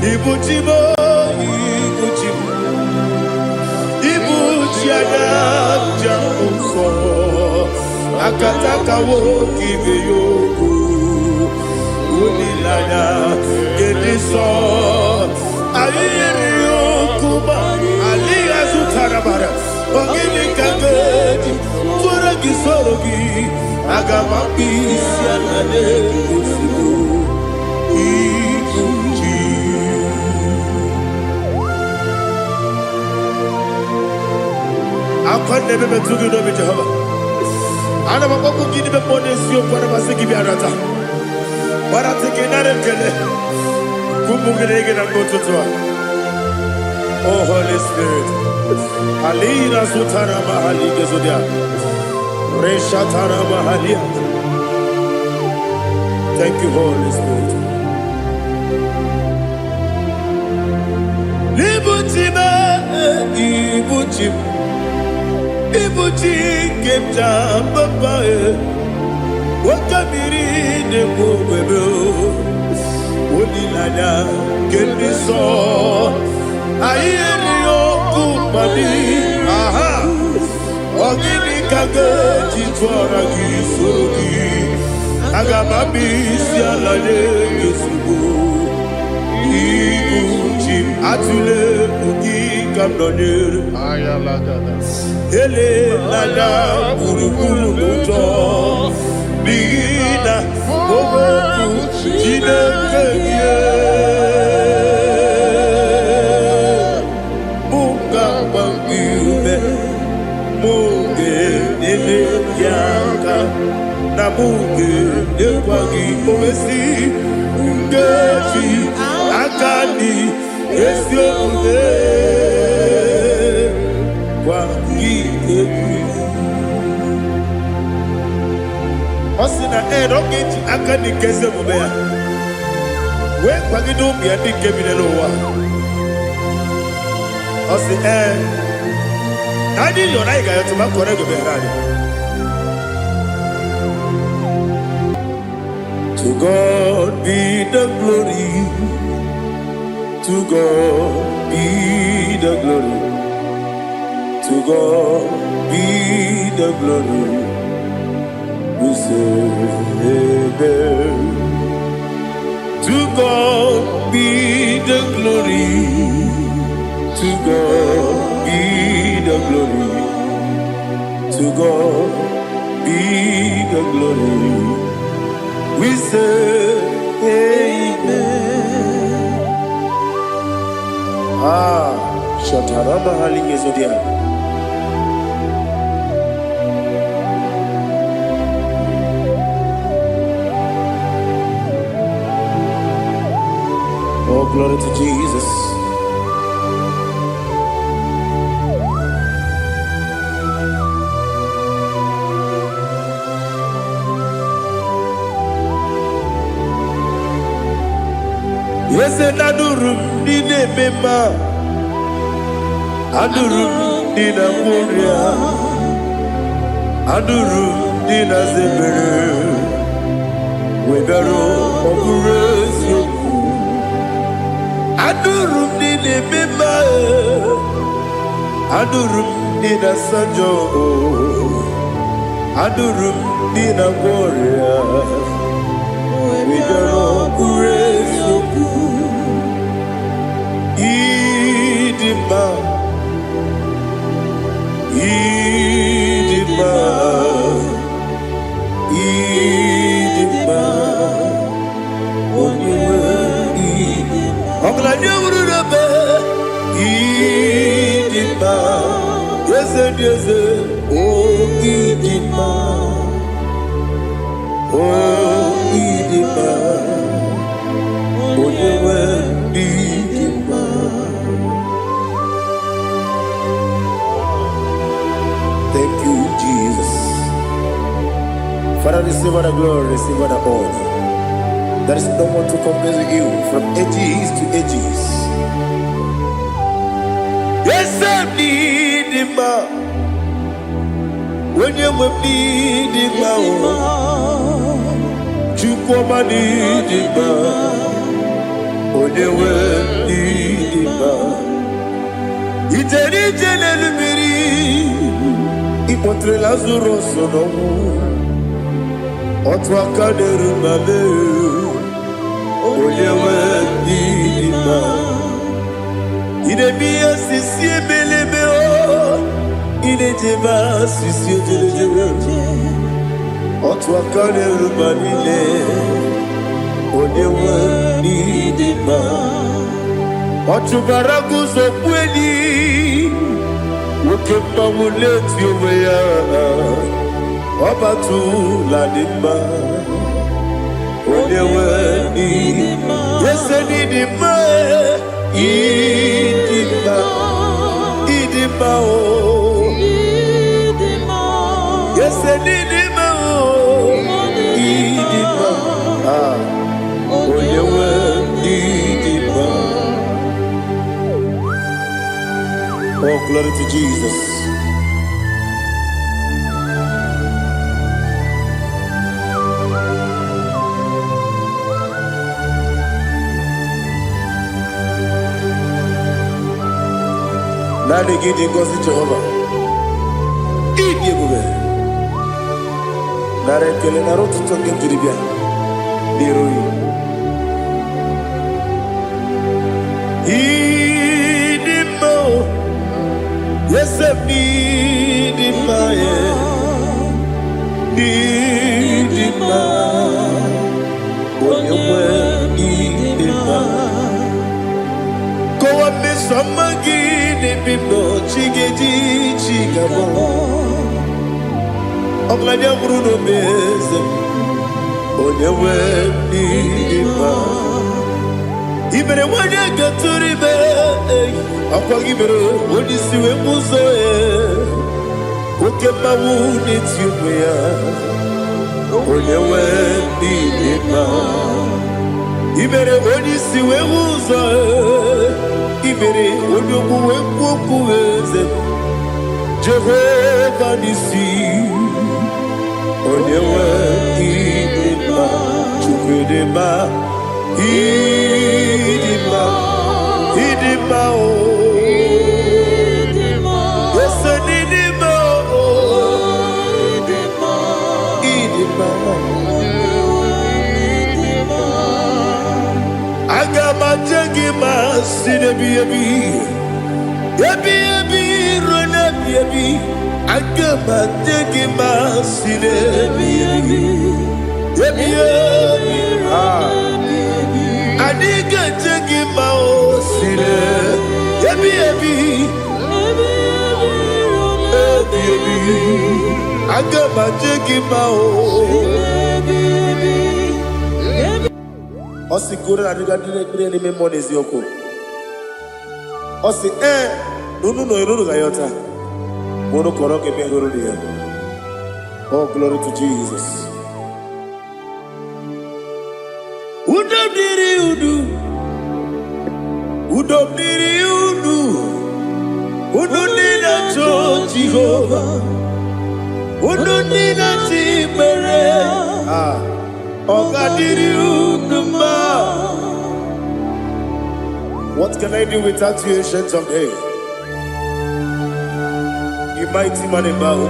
Ibu chi m, ibu chi m, ibu chi anya njem nsọ, akataka nwoke ibe ya okwu, olileanya nke ndị nsọ. Anyị yiri okwu ma alịghị azụtara mara. Ọ gịnị ka m ga-eji tụọrọ gị, soro gị? Aga m akpụ isi ala na-ozugbo ibu chi. Akwa na-ebe metụ gị n'obi, Jehova. Ana m akpọkwu gị n'ime mmụọ n'eziokwu. Ana m asị gị bịa nata gbarata gị, nara ekele ụmụ gị na gị na mgbe ụtụtụ a. Oh Holy Spirit, alina sutara mahali gezodia reshatara mahalia. Thank you, Holy Spirit. Ibuchi m, ibuchi m, ibuchi nke m ji papa e, oke mmiri na-ekwu ogbebe, olileanya nke ndị nsọ. Anyị erighị okwu mmadụ aha. Ọ gịnị ka ga-eji tụọra gị, soro gị? Aga m abịa isi ala nye gị ozugbo. Ibu chi m, atụle egwu, gị ka m nọnyere. Elela gburugburu n'ụjọ, n'ihi na okwu Chineke gị mụ ga-agba gị ume, mụ ga-enyere gị aka, na mụ ga-enyekwa gị owesi nkeji aka dị ezi omume gwa gị egwu. Ọ sị na ee, na ọ ga-eji aka dị nke ezi omume ya wee kwagide ụmụ ya ndị nke bi n'ụwa. Ọ sị ee, na anyị yọrọ, anyị ga-ayọtụ ma kọrọ ego meghere anyị. To God be the glory, to God be the glory, to God be the glory. We say amen. To God be the glory, to God be the glory, to God be the glory. We say amen. Ah, Shataraba Halingezodia. Oh, glory to Jesus. Eze na-adụrụ m ndị na-eme mma, adụrụ m ndị na-agwọ ọrịa, adụrụ m ndị na-aza ebere, wee bịaruo ọ bụrụ eziokwu. Adụrụ m ndị na-eme mma, adụrụ m ndị na-asa njọ, adụrụ m ndị na-agwọ ọrịa, wee bịaruo ọ bụrụ eziokwu. Ịdị mma, ịdị mma, ịdị mma, onye nwe ọgaranya wuru n'ebe. Ịdị mma, eze dị eze, o ịdị mma, o ịdị mma, onye nwe ịdị mma. Thank you, Jesus. Father, receive all the glory, receive all the honor. There is no one to compare with you from ages to ages. Eze m n'ịdị mma, onye nwe m n'ịdị mma o, Chukwu ọma n'ịdị mma, onye nwe Ịkpọtere Lazarus n'ọnwụ. Otu aka na-eru mba mee, onye nwe ndị dị mma. Ị na-eme ihe osisi ebelebe o, ị na-ejebe asịsị ejelejele. Otu aka na-eru mba niile, onye nwe ndị dị mma. Ọ chụbara guzo kweli, nwoke mmanwụ na-eti onwe ya, ọbatụla dị mma, onye nwe ndị ese dị mma, ịdị mma, ịdị mma o, ese dị mma o, ịdị mma, ah, onye nwe ndị dị mma. Oh, glory to Jesus. Naanị gị dị ngọzi, Jehova. Ịdị ebube. Nara ekele, nara ụtụtụ nke m jiri bịa n'iru gị. Ịdị mma o, ese m n'ịdị mma ya, n'ịdị mma, onye nwe ịdị mma. Kọwa mmeso ọma gị n'ebe m nọ, chi ga-eji chi ga-abọ. Ọgaranya nwụrụ n'obe eze m, onye nwe ịdị mma. I mere nwanyị gatụrụ ime, ọkwa gị mere onye isi wee mụ ụzọ ya. Oke mmanwụ na-eti onwe ya, onye nwe ịdị mma. I mere onye isi wee hụ ụzọ, i mere onye ogbu wee kwuo okwu, eze Jehova n'isi, onye nwe ịdị mma. Chukwu dị mma, ịdị mma, ịdị mma o, ese n'ịdị mma o, ịdị mma. Aga m aje gị ma si n'ebi ebi ebi ebi ruo n'ebi ebi. Aga m aje gị ma si n'ebi ebi ebi ebi. Ah. Anyị ga-eje gị ma o si n'ebi ebi ebi ebi. Aga m aje gị ma o. Ọ sị goro na adịga ndị na-ekpere n'ime mmụọ n'eziokwu. Ọ sị ee, na unu nọ unu ga-ayọta ma unu kọrọ ga-eme hụrụ ya. Oh, glory to Jesus. Udo dịrị unu, udo dịrị unu, unu ndị na-achọ Jehova, unu ndị na-achọ ikpere. Ah, ọ ga-adịrị unu mma. What can I do without you, Ancient of Days? You mighty man in battle.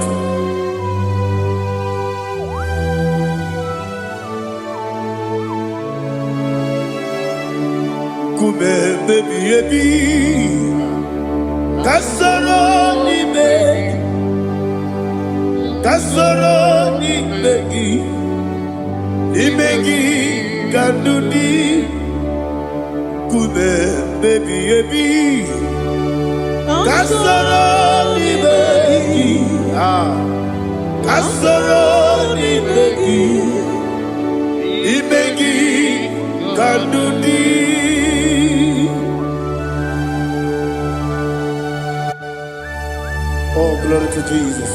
Nkume ebi ebi, ka soro n'ime gị, ka soro n'ime gị, n'ime gị ka ndụ dị. Nkume ebi ebi, ka soro n'ime gị, ah, ka soro n'ime gị, n'ime gị ka ndụ dị. Oh, glory to Jesus,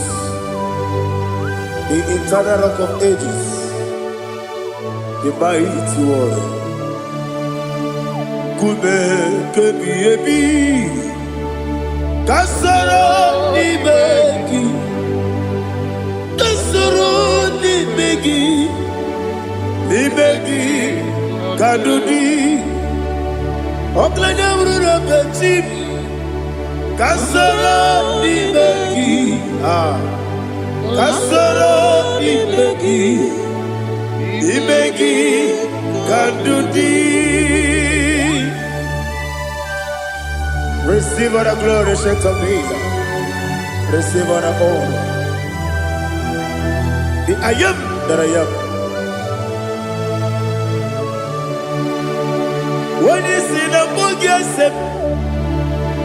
the eternal Rock of Ages, the mighty warrior. Nkume kebi ebi, ka soro n'ime gị, ka soro n'ime gị, n'ime gị ka ndụ dị. Ọgaranya bụrụ na chi m, ka soro n'ime gị, ah. Ka soro n'ime gị, n'ime gị ka ndụ dị. Receive all the glory, Ancient of Days. Receive all the honor. The I am that I am. Onye si na mbụ gị ese m,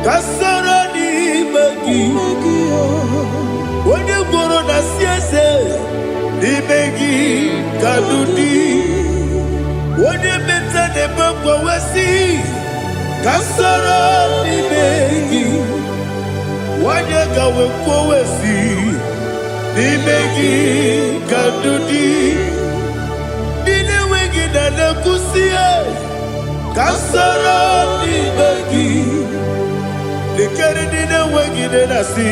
ka soro n'ime gị. Onye gworo na si eze, n'ime gị ka ndụ dị. Onye meta na-eme mgbanwe, ka soro n'ime gị. Nwanyị ka wee kwuo si, n'ime gị ka ndụ dị. Ndị na-enweghị na na-ekwusi, ka soro n'ime gị. Lekere ndị na-enweghị nne na-asị,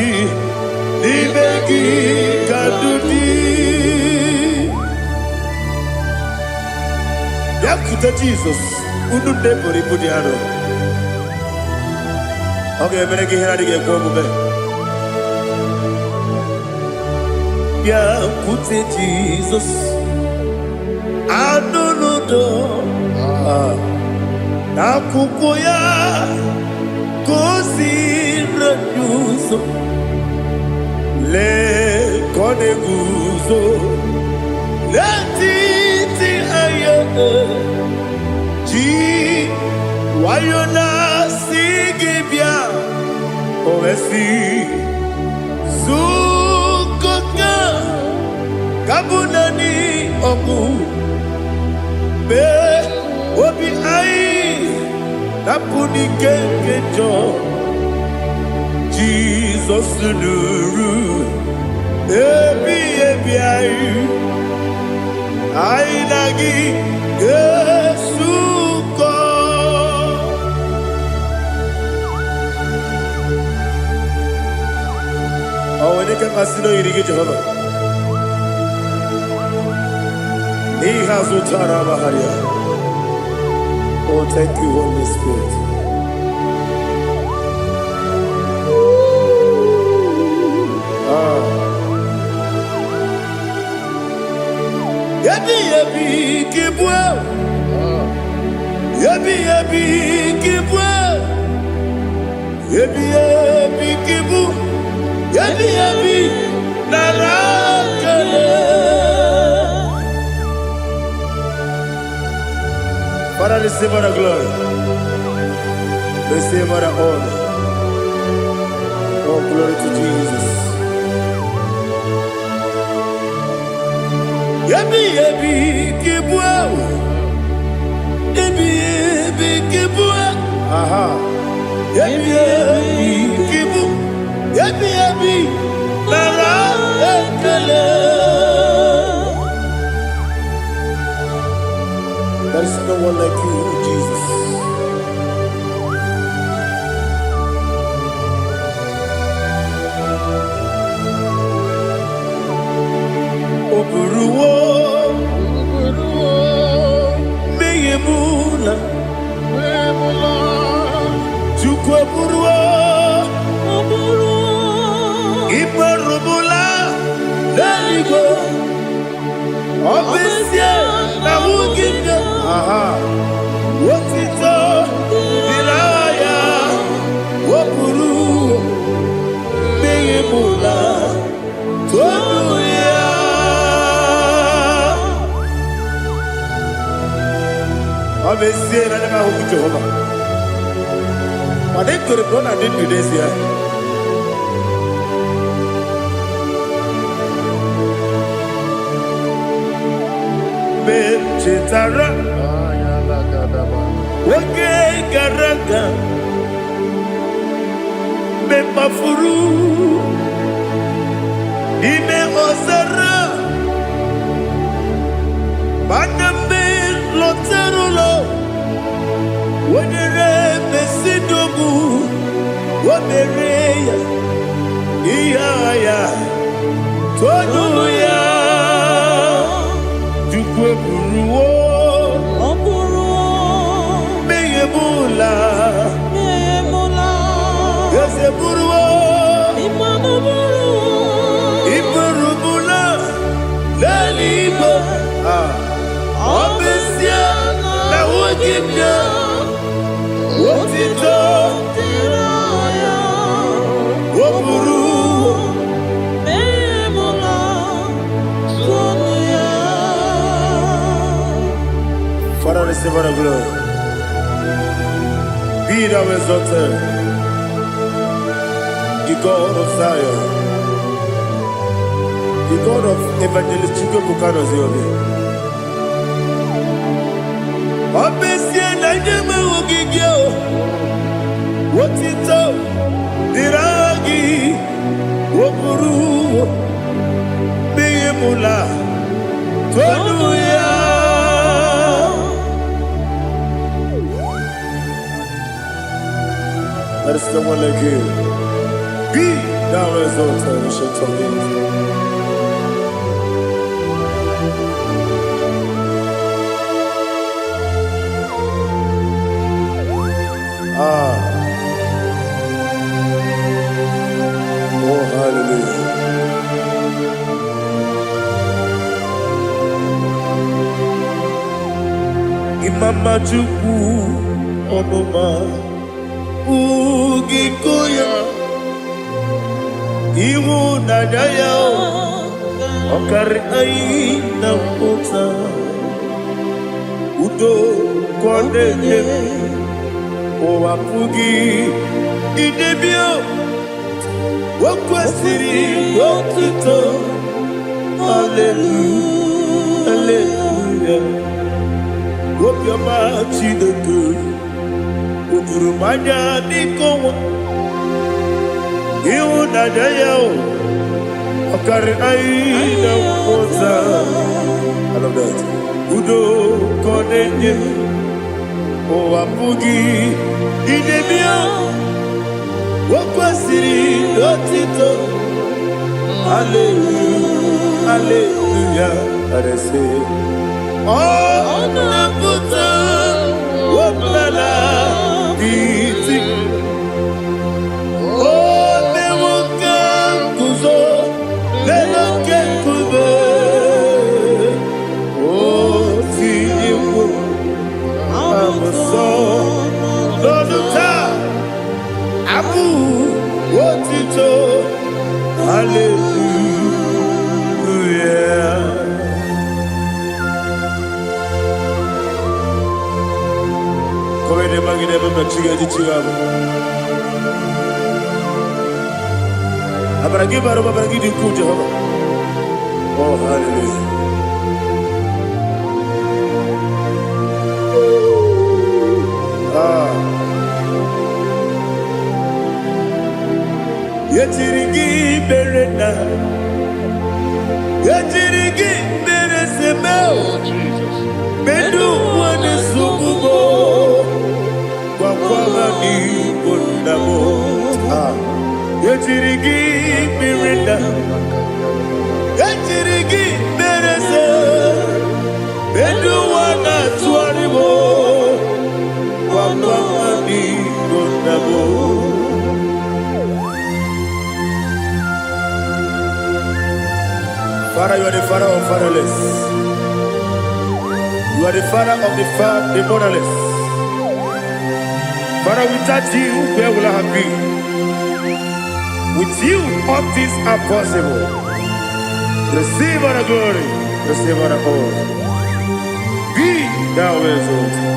n'ime gị ka ndụ dị. Bịakwute Jizọs, unu nne buru ibu dị arọ. Ọ ga-emere gị ihe na-adịghị ekwe omume. Bịakwute Jizọs, anụ n'udo n'akwụkwọ ya ka o si anyị ụzọ. Lee ka ọ na-eguzo n'etiti anyị, ji nwayọ na-asị gị bịa. O wee sị, zukọta ka bụ naanị ọgụ mee obi anyị napụ n'ike nke njọ. Jizọs nụrụ ebi ebi anyị, anyị na gị ga-esukọ. Ọ nwere ike mmasị na oyiri gị, Jehova, n'ihe azụ tara amagharịa. Oh, thank you, Holy Spirit. Ah. Ebi ebi ka ịbụ, ebi ebi ka ịbụ, ebi ebi ka ịbụ, ebi ebi nara ekele. Father, receive all the glory. Receive all the honor. Oh, glory to Jesus. Ebi ebi ka ịbụ, ebi ebi ka ịbụ, aha. Ebi ebi ka ịbụ, ebi ebi nara ekele. There is no one like you, Jesus. O buruwo mmehie m na Chukwu eburuwo ikperubula n'eluigwe. Ọ bụ ezie na ahụghị m ya, aha, otito dịrị aha ya. O buru mmehie m na tonu ya. Ọ bụ ezie na anya m ahụghị Jehova, mana ekwere m na ọ na-adị ndụ n'ezie. Mgbe m chetara oge gara aga, mgbe m kpafuru n'ime ọzara, mana mgbe m lọtara ụlọ, wenyere mesidogbu o mere ya ihe agha ya tonu ya. Chukwu eburuwo Ọ bụrụ mmehie m ụla. emụla. Eze buruwo Ịmanụ bụrụ iburu m. gị bịa, otito o buru. Mmehie m la, tụọnụ ya. Father, receive all the glory. Be thou exalted, the God of Zion, the God of Evangelist Chukwuebuka Noziobi. Ọ bụ ezie na ndị enweghị gị o, otito dịrị aha gị, o buru mmehie m la, tonu ya. There is no one like you. Be thou exalted, ancient of days. Ah, oh hallelujah. Imama Chukwu ọmụma ugiko ya, ịhụnanya ya ọ karị anyị na mmụta, udo ka ọ na-enye, ụwa pụghị idebe. O kwesịrị otuto, haleluya, haleluya. Obiọma Chineke o juru m anya dịka ọnwa, ịhụnanya ya o ọ karị anyị na mmụta. I love that. Udo ka ọ na-enye, ụwa pụghị idebe. O kwesịrị otito, haleluya, haleluya. Arese ọ na-apụta ọbụla iti o mewo ka nguzo n'elu oke nkume, o tinyewo abụsọ n'ọnụ taa abụ otito, haleluya. Kowede magide mama chiga chiga. Amara gị bara ụba, amara gị dị ukwuu, Jehova. Oh, hallelujah. Ah. Yetiri gị mere na yetiri gị mere seme. Oh, Jesus. Medu wane sugubo gwakwa ha n'igbo nna m. Ah. Yetiri gị mere na yetiri gị mere se medu wana tụgharị m gwakwa ha n'igbo nna m. Father, you are the father of fatherless. You are the father of the motherless. Father, without you, where will I have been? With you, all things are possible. Receive all the glory, receive all the honor. Be thou exalted.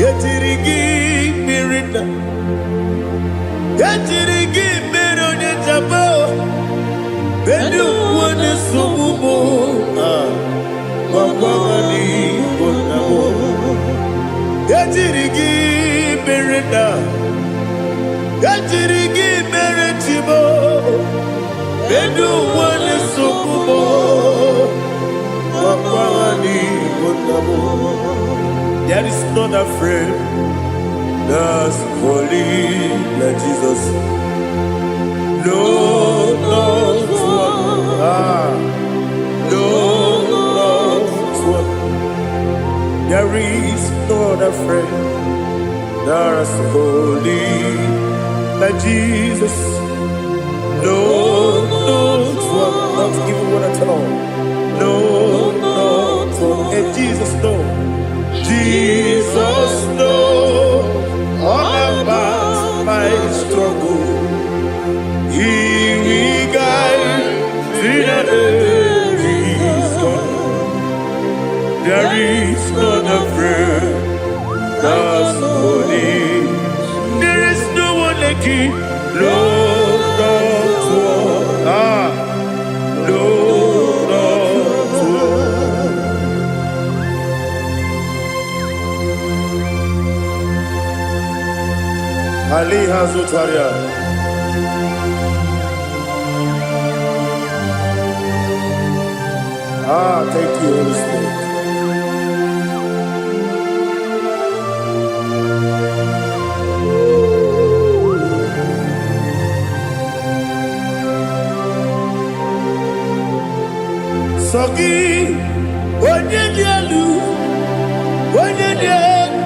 Yetiri gị mmiri na yetiri gị mmiri onye jaba bedu onye nsogbu m gwagwa n'igbo nna m. Ejiri gị mere na ejiri gị mere chibo bedu onye nsogbu m gwagwa n'igbo nna m. There is not a friend that's holy like Jesus. No, not one. Ah, no, not one. There is no other friend that's holy like Jesus. No, not one, not even one at all. No, not one. Aliha Zutaria. Ah, thank you, Holy Spirit. Sọ gị, onye dị elu, onye dị elu,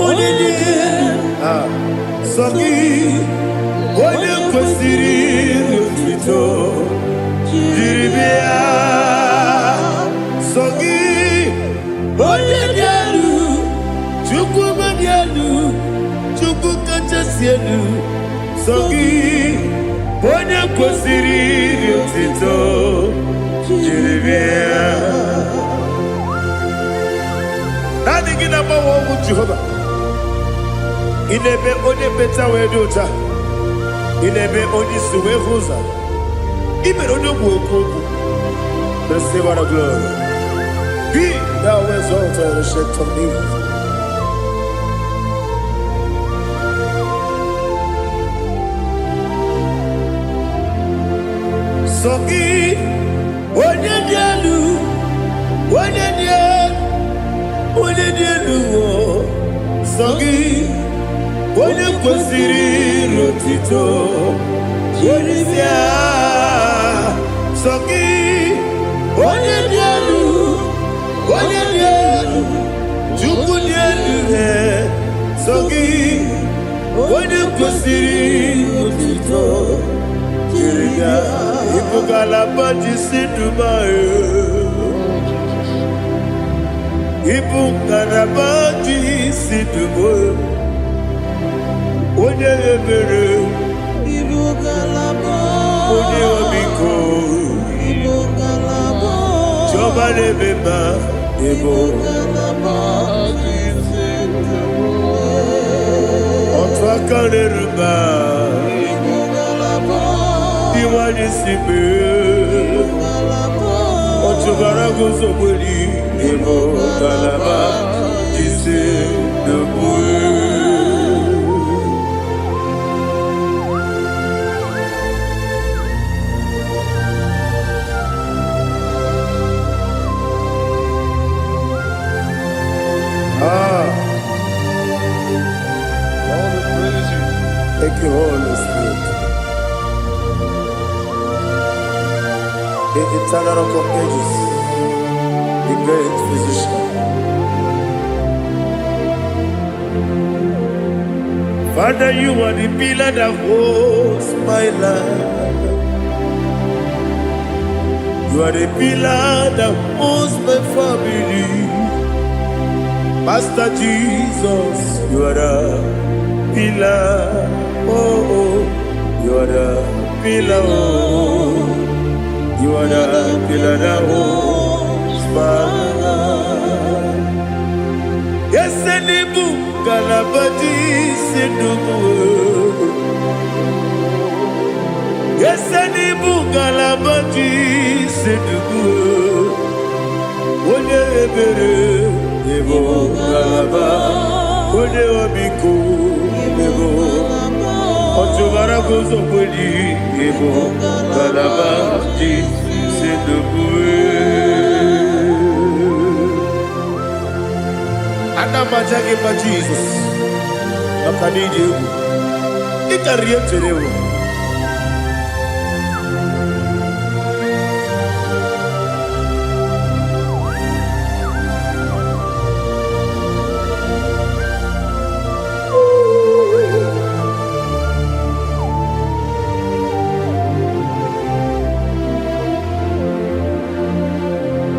onye dị elu. Ah, sọ gị, onye kwesịrị otuto jiri bịa. Sọ gị, onye dị elu, Chukwu dị elu, Chukwu kachasị elu. Sọ gị, onye kwesịrị otuto jiri bịa. Naanị gị na-agbanwe ọnwụ, Jehova. Ị na-eme onye mmecha wee dị ụcha. Ị na-eme onye isi wee hụ ụzọ. Ị mere onye ogbu okwu okwu. Receive all the glory. Be thou exalted, Ancient of Days. Sọ gị, onye dị elu, onye dị elu, onye dị elu o. Sọ gị, onye kwesịrị otito jiri bịa. Sọ gị, onye dị elu, onye dị elu, Chukwu dị elu he. Sọ gị, onye kwesịrị otito jiri bịa. Ịbụ ngalaba ji si Dubai. Oh, Jesus. Ịbụ ngalaba ji si Dubai. Onye ebere, Ibu ngalaba. Onye ọmịiko, Ibu ngalaba. Chiọma na-eme mma, ịbụ Ibu ngalaba. Otu aka na-eru mba, Ibu ngalaba. Iwanye si mee. Ngalaba. Ọchụbara guzogberi, ịbụ ngalaba jisi n'okpuru. Ah, All the praise you. Thank you, Holy Spirit. The eternal Rock of Ages, the great physician. Father, you are the pillar that holds my life. You are the pillar that holds my family. Master Jesus, you are the pillar. Oh, you are the pillar. Oh, you are the pillar that holds my life. Yes, n'ịbụ ngalaba ji si ndụ. Yes, n'ịbụ ngalaba ji si ndụ. Onye ebere, ịbụ ngalaba. Onye ọmịiko, ịbụ ọchụbara guzokweli, ịbụ ngalaba ji si ndụ. Ana m aja gị mma, Jizọs, maka na ịdị egwu. Ị karịrị ihe m chere ewu.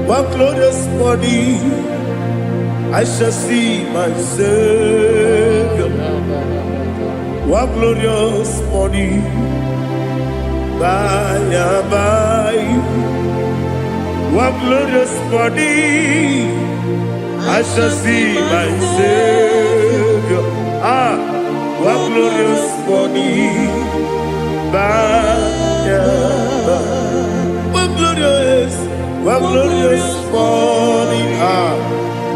One glorious morning, I shall see my Savior. One glorious morning, by and by. One glorious morning, I shall see my Savior. Ah, one glorious morning, by and by. One glorious morning, ah,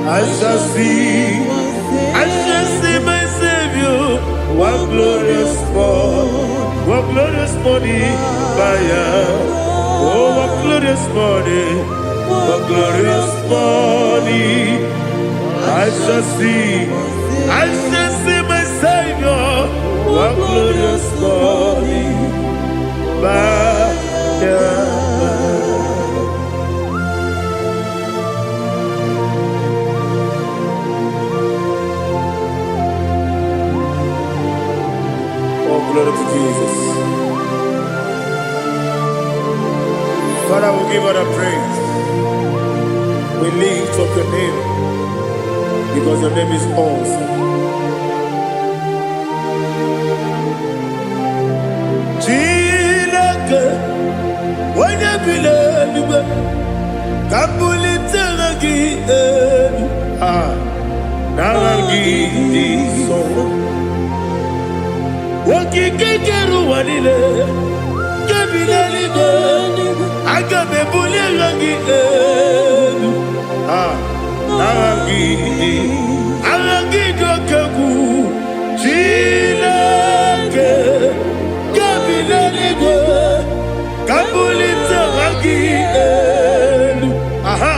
I shall see my Savior. One glorious morning, what glorious morning by and. Oh, what glorious morning, what glorious morning. I shall see my Savior. What glorious morning by and. Oh, glory to Jesus. Father, we give all the praise. We lift up your name because your name is awesome. Chineke, onye bi n'eluigwe, ka m bulite aha gị elu. Ah, n'aha gị dị nsọ. Okike kere ụwa niile, nke bi n'eluigwe, aga m ebuli aha gị elu. Ah, n'aha gị dị, aha gị dị oke egwu. Chineke, nke bi n'eluigwe, ka m bulite aha gị elu. Aha,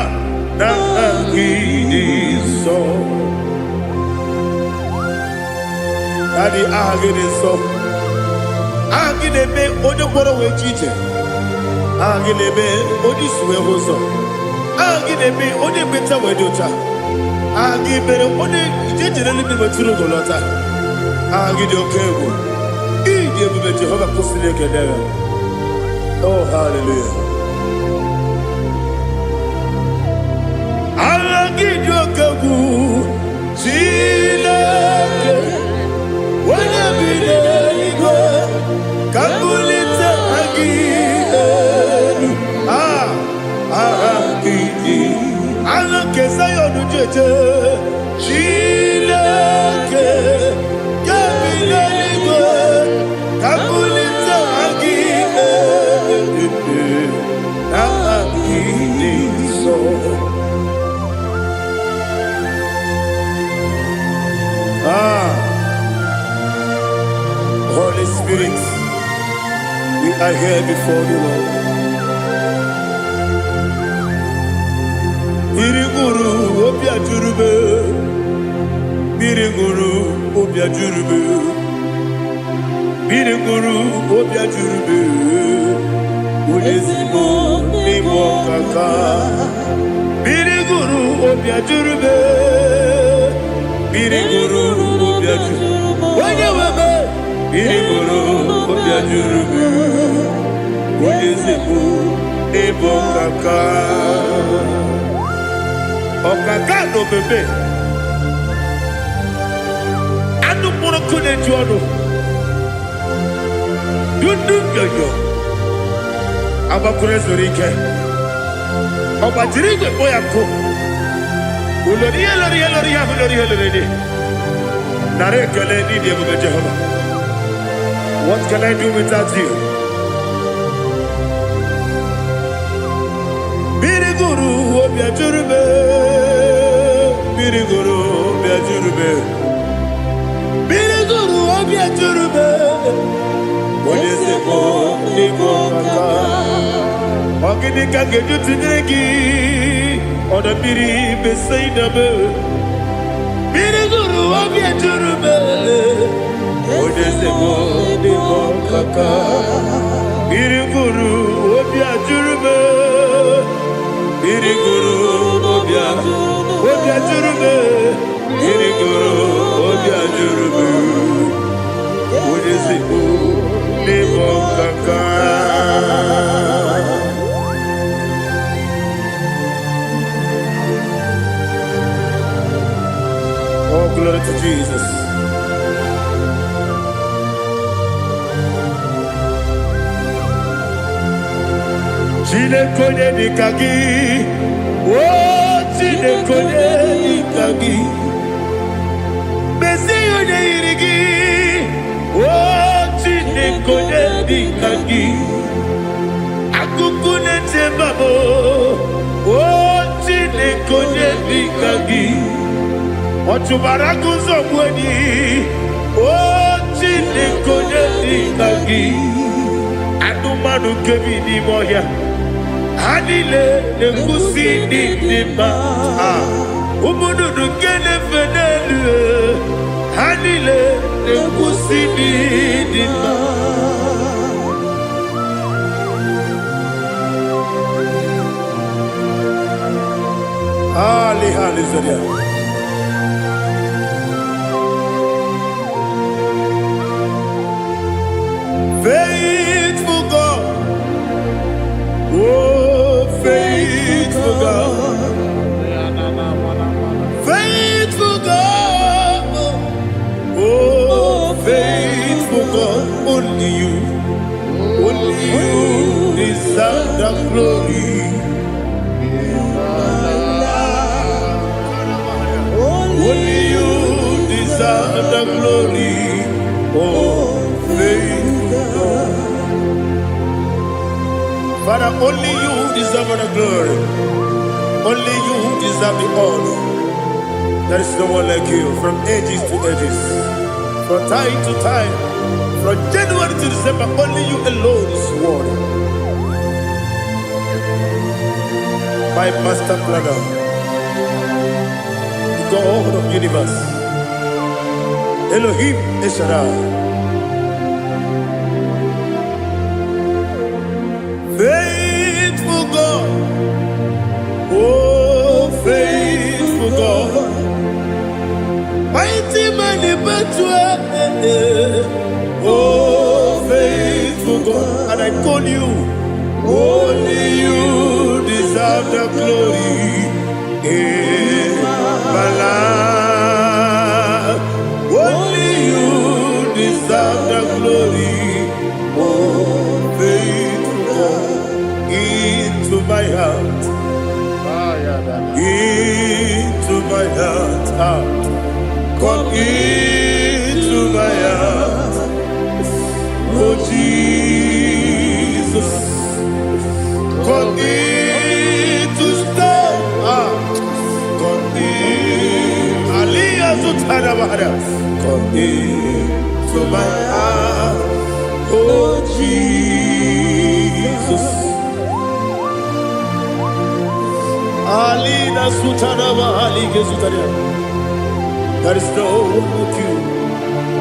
n'aha gị dị nsọ. Daddy, aha gị dị nsọ. Aha gị na-eme onye ngwọrọ wee ji ije. Aha gị na-eme onye isi wee hụ ụzọ. Aha gị na-eme onye ekpenta wee dị ụcha. Aha gị mere onye ije jere eluigwe wetụrụ ugo lọta. Aha gị dị oke egwu. Ịdị ebube Jehova kwụsịrị ekele ya. Oh, hallelujah. Aha gị dị oke egwu. Chineke, onye bi n'eluigwe, ka m bulite aha gị elu. Ah, aha gị dị. Aha nke Zion jeje. Chineke, nke bi n'eluigwe, ka m bulite aha gị elu. Aha gị dị nsọ. Ah, Holy Spirit, we are here before you, Lord. Mmiri ṅụrụ obi ajụrụ m. Mmiri ṅụrụ obi ajụrụ m. Mmiri ṅụrụ obi ajụrụ m. Onye ezigbo n'ịbụ ọkaka. Mmiri ṅụrụ obi ajụrụ m. Mmiri ṅụrụ obi ajụrụ. Onye nwe m. Mmiri ṅụrụ obi ajụrụ m. Onye ezigbo n'ịbụ ọkaka. Ọkaka na omeme. Anụ mkpụrụ nkụ na-eju ọnụ. Dundu nyonyo. Agbakwuru ezuru ike. Ọ gbajiri igwe kpọ ya nkụ. Ulori ihe lori ihe lori ihe ahụ lori ihe lori dị. Nara ekele n'ịdị ebube Jehova. What can I do without you? Mmiri gụrụ obi ajụrụ m. Mmiri gụrụ obi ajụrụ m. Mmiri gụrụ obi ajụrụ m. Onye ezigbo n'ịbụ ọkaka. Ọ gịnị ka m ga-eji tụnyere gị? Ọdọ mmiri Besaida m. Mmiri gụrụ obi ejuru m. Onye ezigbo n'ịbụ ọkaka. Mmiri gụrụ obi ajụrụ m. Mmiri gụrụ obi ajụrụ m. Mmiri gụrụ obi ajụrụ m. Onye ezigbo n'ịbụ ọkaka. Oh, glory to Jesus. Chineke onye dịka gị, o Chineke onye dịka gị, mezie onye yiri gị, o Chineke onye dịka gị, akụkụ na-eche mba m, o Chineke onye dịka gị, ọ chụbara agụ nzọgbu enyi, o. Chineke, onye dị ka gị? Anụmanụ nke bi n'ime ọhịa, ha niile na-ekwusi ndị dị mma. Ah, ụmụ nnụnụ nke na-efe n'elu, ha niile na-ekwusi ndị dị mma. Ali, hallelujah. Faithful God, oh, faithful God, faithful God, oh, faithful God, only you deserve the glory. Only you deserve the glory, oh, faithful God. Father, only you deserve the glory. Only you deserve the honor. There is no one like you from ages to ages, from time to time, from January to December. Only you alone is worthy. My master planner, the God of universe, Elohim Eshaddai. Faithful God, oh, faithful God, mighty man in battle, oh, faithful God, and I call you, only you deserve the glory in my life. Only you deserve the glory, oh, faithful God, into my heart, into my heart, ah. Come into my heart, oh Jesus. Come in to stay. Ah, come in. Aliyah Zutara. Come in to my heart, oh Jesus. Alina Sutara Bahali Gezutaria. There is no one like you.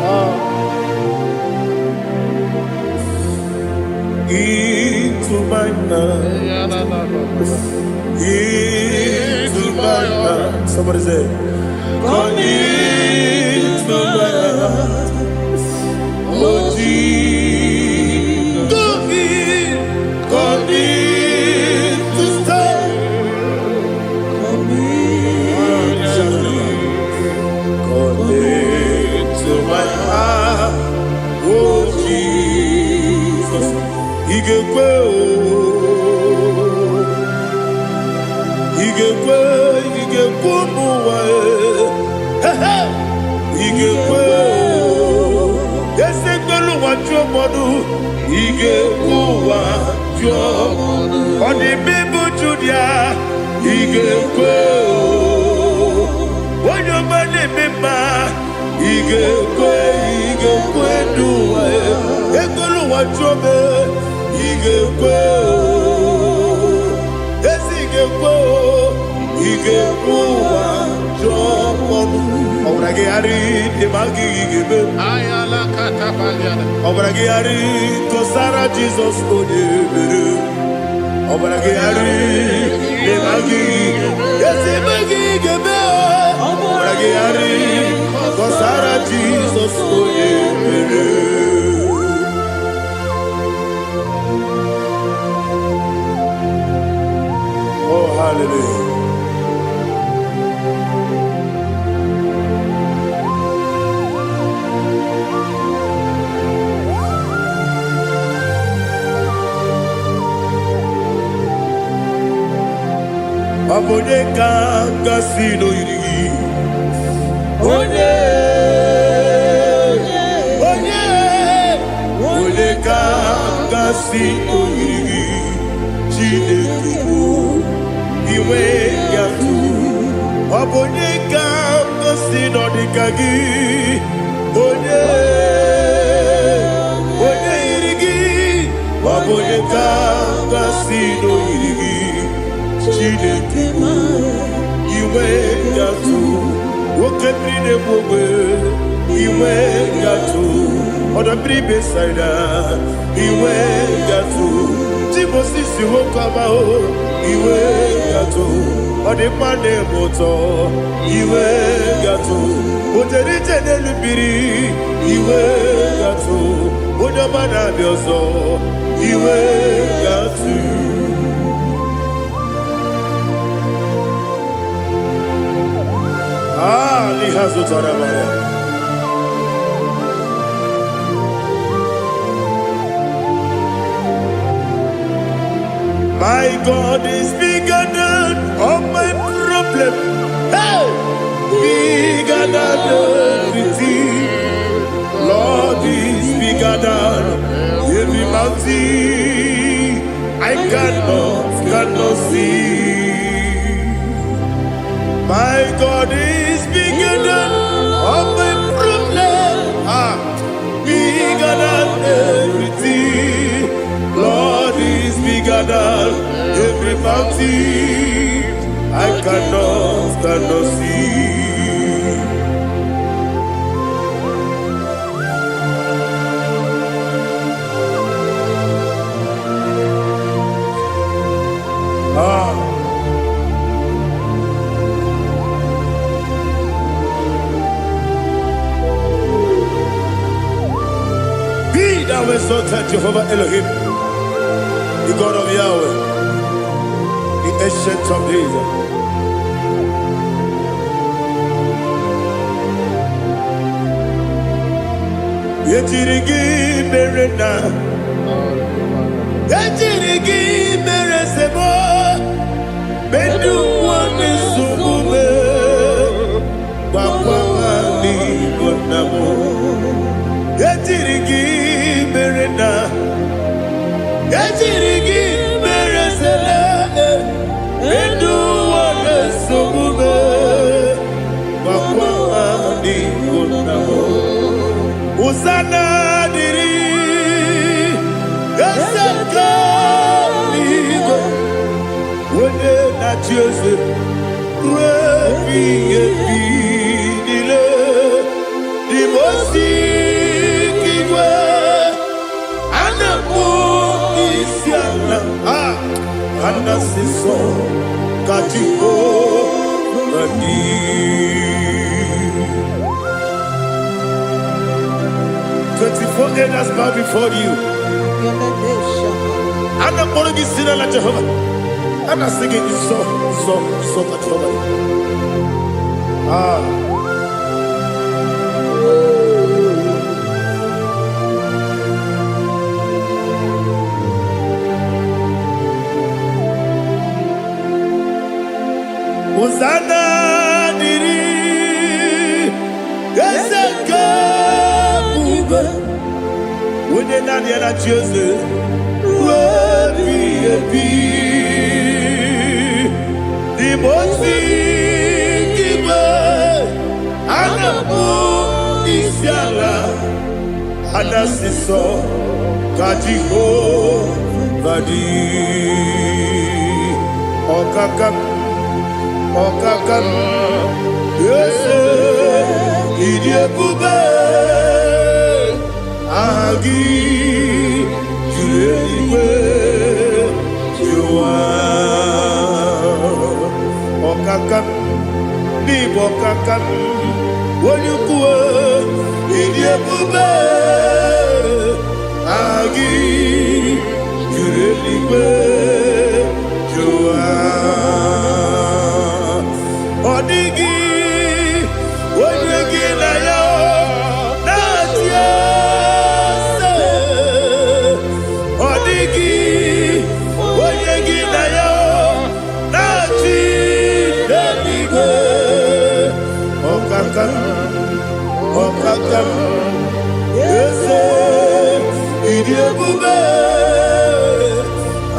Ah. Into my heart. Into my heart. Somebody say, come into my heart. Oh Jesus. Come in. Come in to stay. Come into my heart. Oh Jesus. Igekwe o. Igekwe, igekwe ụmụ ụwa e. He he. Igekwe o. Eze gbelu ụwa jụọ mmadụ. Igekwe ụwa jụọ. Ọ dị mma Judia. Igekwe o. Onye ọma na-eme mma. Igekwe, igekwe n'ụwa e. Egbelu ụwa jụọ m. Igekwe o. Ezi ga-ekwe o, ị ga-ekwe ụwa jụọ ọnụ. Ọbara gị ghara ịdị ma gị ga-eme. Ọbara gị ghara kọsara Jizọs onye mere. Ọbara gị ghara ịdị ma gị. Ezi ma gị ga-eme o. Ọbara gị ghara kọsara Jizọs onye mere. Oh, hallelujah. Ọ bụ onye ka gasị n'oyiri gị? Onye, onye, onye ka gasị n'oyiri gị? Chineke bụ inwe ya tụ. Ọ bụ onye ka gasị n'ọdịka gị? Onye, Ọ bụ onye ka m ga-asị n'oyiri gị, Chineke? Inwe gatụ oke mmiri na-egbu ogbe, inwe gatụ ọdọ mmiri Besaida, inwe gatụ Timosisi nwoke ọma o, inwe gatụ ọdịmma na-eme ụtọ, inwe gatụ ojere ije n'elu mmiri, inwe gatụ onye ọma na-abịa ọzọ, inwe gatụ. Ah, n'ihe azụtara mara. My God is bigger than all my problem. Hey! Bigger than everything. Lord is bigger than every mountain I cannot see. My God is bigger than all my problem. Ah, bigger than everything. Lord is bigger than every mountain I cannot see. Ah. Be thou exalted, Jehovah Elohim, the God of Yahweh, the Ancient of Days. Ejiri gị mere na ejiri gị mere sebo mendu ụwa na-esogbu m, gwakwa ha n'Igbo nna m. Ejiri gị mere na ejiri gị mere sele mendu ụwa na-esogbu m, gwakwa ha n'Igbo nna m. Hosanna dịrị eze nke eluigwe, onye na-achị eze ruo ebighị ebi niile. Dị osi igwe a na-akpọ isi ala, a ana-asị nsọ ka Jehova dị. 24 elders bow before you. A na-akpọrọ gị si n'ala Jehova. A na-asị gị nsọ, nsọ, nsọ ka Jehova dị. Ah. Hosanna dịrị eze nke ebube, onye naanị ya na-achị eze ruo ebighị ebi. N'ime osi igwe a na-akpọ isi ala, a na-asị nsọ ka Jehova dị. Ọkaka m, ọkaka m, eze, ịdị ebube, aha gị juru eluigwe juru ụwa. Ọkaka m, n'ịbụ ọkaka m, onye ukwu, ịdị ebube, aha gị juru eluigwe juru ụwa. Ọ dịghị onye gị na ya na-achị eze. Ọ dịghị onye gị na ya na-achị n'eluigwe. Ọkaka m, ọkaka m, eze, ịdị ebube,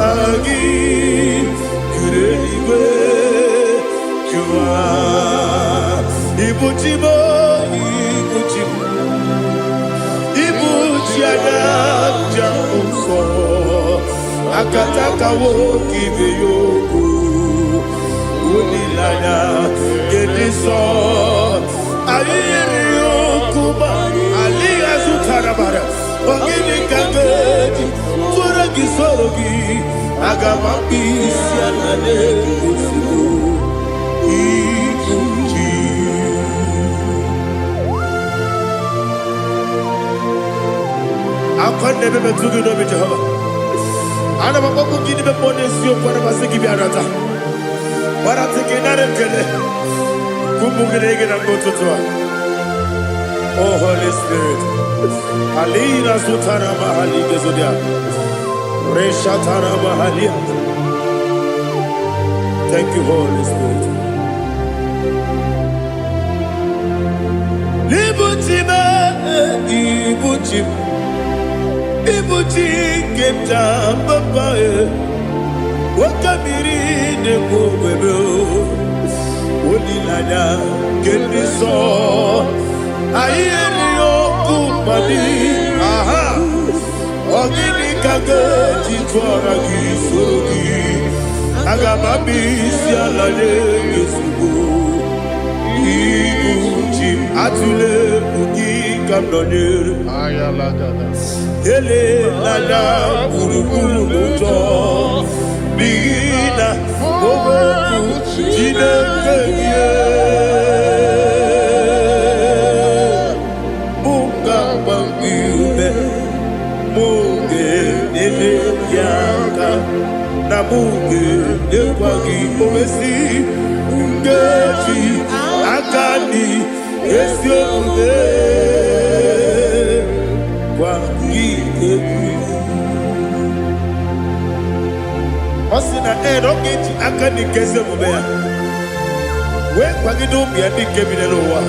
aha gị juru eluigwe juru ụwa. Ibu chi m, ibu chi m, ibu chi anya njem nsọ. Akataka nwoke ibe ya okwu. Olileanya nke dị nsọ. Anyị yiri okwu ma alịghị azụtara mara. Ọ gịnị ka m ga-eji tụọrọ gị soro gị? Aga m akpụ isi ala n'ozugbo. Ibu ji. Akwa na-ebe metụ gị n'obi Jehova. Ana m akpọkwu gị n'ime mmụọ n'eziokwu, ana m asị gị bịa nata. Gbarata gị nara ekele. Kwupụ gị na gị na mgbe ụtụtụ a. Oh Holy Spirit. Alina zutara mahali gezodia. Reshatara mahalia. Thank you, Holy Spirit. Ibuchi m, ibuchi m, ibuchi nke m ji papa e. Nwoke mmiri na-ekwu ogbebe o. Olileanya nke ndị nsọ. Anyị erighị ọkụ mmadụ. Aha! Ọ gịnị ka m ga-eji tụọra gị soro gị? Aga m abịa isi ala nye gị ozugbo. Ibu ji m atụle egwu gị ka m nọnyere. Ayalagada. Elela gburugburu n'ụjọ n'ihi na okwu Chineke gị mụ ga-agba gị ume, mụ ga-enyere gị aka, na mụ ga-enyekwa gị owesi nkeji aka dị ezi omume gwa gị egwu. Ọ sị na ee na ọ ga-eji aka dị nke ezi omume ya wee kwagide ụmụ ya ndị nke bi n'ụwa.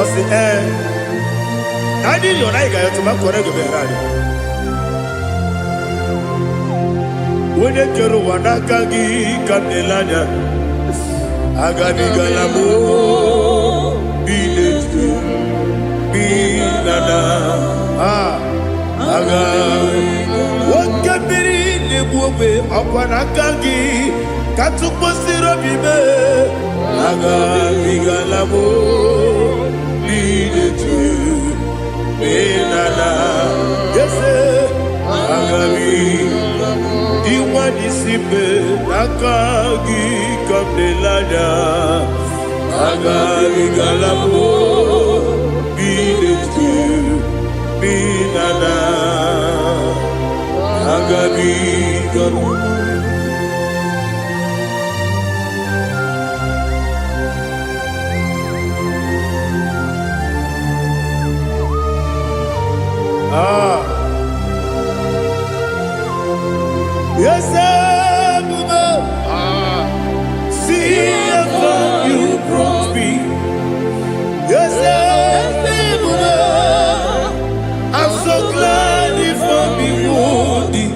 Ọ sị ee na anyị yọrọ anyị ga-ayọtụ ma kwere gị bịara anyị. Onye kere ụwa n'aka gị ka m na-ele anya. Agabigala m bi n'etu bi na na a aga. Nwoke mmiri na-egbu ogbe ọkwa n'aka gị ka tụkpọsiri obi mee. Agabigala m bi n'etu bi na na ese agabi. Dị nwanyị si mbe n'aka gị ka m na-ele anya. Agabigala m bi n'etu bi na na agabigala. Ah. Yes, Ebube, Ah, see how far you brought me. Yes, Ebube, I'm so glad you found me worthy.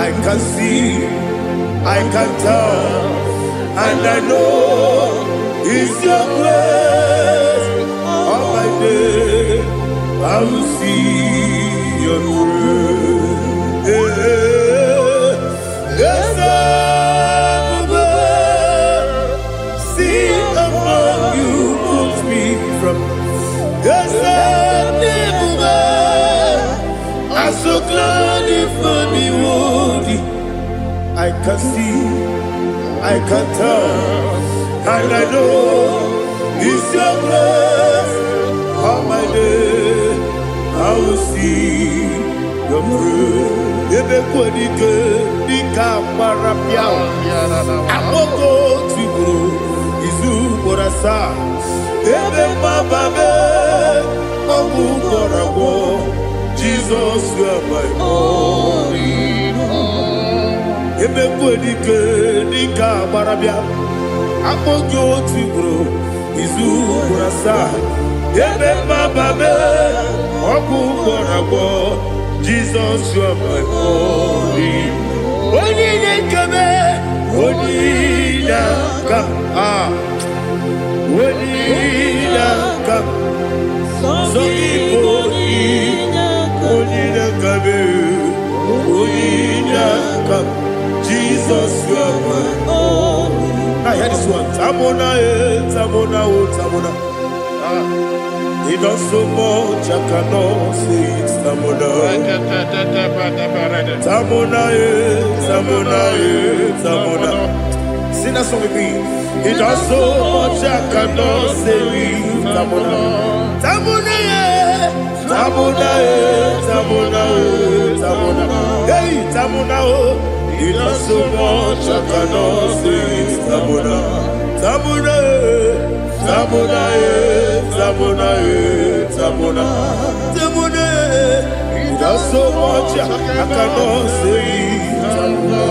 I can see, I can tell, and I know it's your grace. All my day, I will see your grace. Yes, Ebube, see how far you put me from. Yes, Ebube, I'm so glad you found me worthy. I can see, I can tell, and I know it's your grace. All my day, I will see your grace. Ebe kwenike dịka agbara bịa. Akpọkọ tigburu izu ugboro asaa. Ebe mgbaba mee, ọgwụ gwọrọ agwọ. Jizọs you are my all. Ebe kwenike dịka agbara bịa. Akpọ gị otu ugboro izu ugboro asaa. Ebe mgbaba mee, ọgwụ gwọrọ agwọ. Jizọs you are my all. Onye na-ekebe, onye na-aka, ah, onye na-aka, sọ gị bụ onye na-akabe. welcome. Jesus, you are my Only Now hear this one. Tamona, eh, Tamona, oh, Tamona. Ah. He does so much, I cannot say it. Tamona. Tamona, eh, Tamona, eh, Tamona. Sing that song with me. He does so much, I cannot say it. Tamona. Tamona, eh, Tamona, eh, Tamona, eh, Tamona. Hey, Tamona, oh. He does so much, I cannot say it. Tamona. Tamona, eh, Tamona, eh, Tamona, eh, Tamona. Tamona, eh. He does so much, I cannot say it. Tamona.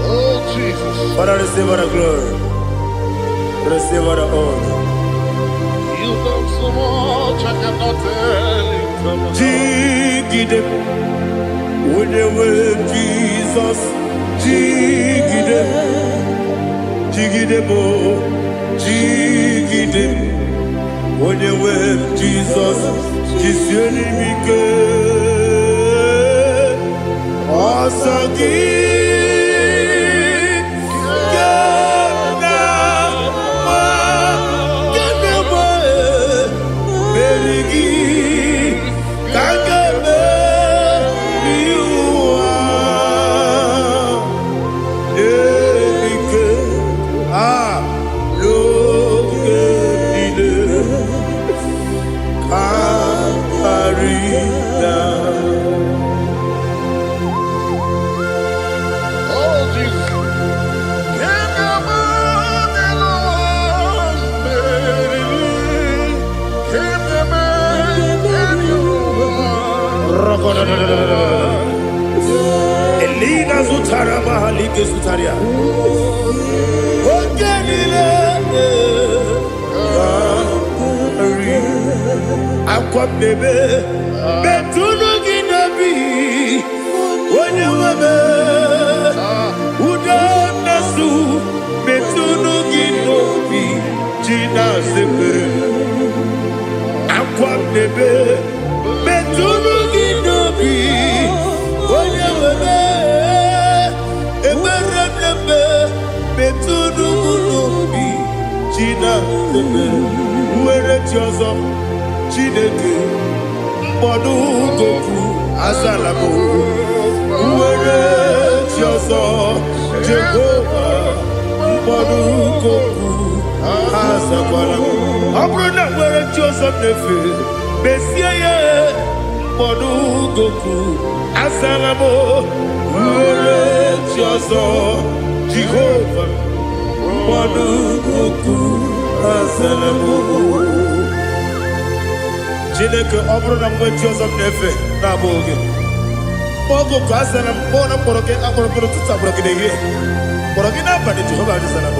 Oh, Jesus. Father, receive all the glory. Receive all the honor. You've done so much, I cannot tell it. Jigide, onye nwe Jizọs, jigide, jigide m, jigide, onye nwe Jizọs, jisie m ike. Ọsọ gị ka m na-agba, ka m na-agba, meri gị ka m ga-emeri ụwa. Ike a n'oge niile ka karịa. Oh, Jesus. Can you imagine? Can you imagine? Elina zutara mahalike zutaria. Oge niile karị. Akwa m na-ebe metụnụ gị n'obi onye nwe m ude na-asụ metụnụ gị n'obi ji na-asepere akwa m na-ebe metụnụ gị n'obi onye nwe m ekpere m na-eme metụnụ m n'obi ji na-asepere nwere chi ọzọ Chineke mkpọdụ goku azala m nwere chi ọzọ Jehova mkpọdụ goku azakwala m ọ bụrụ na nwere chi ọzọ m na-efe mesie ya mkpọdụ goku azala m nwere chi ọzọ Jehova mkpọdụ goku azala m. Chineke, ọ bụrụ na mgbe chi ọzọ m na-efe na-abụghị gị oge ka azara m kpọọ na mkpọrọ gị akpọrọ mkpọrọ ụtụtụ akpọrọ gị n'ehihie kpọrọ gị n'abalị Jehova adịzara m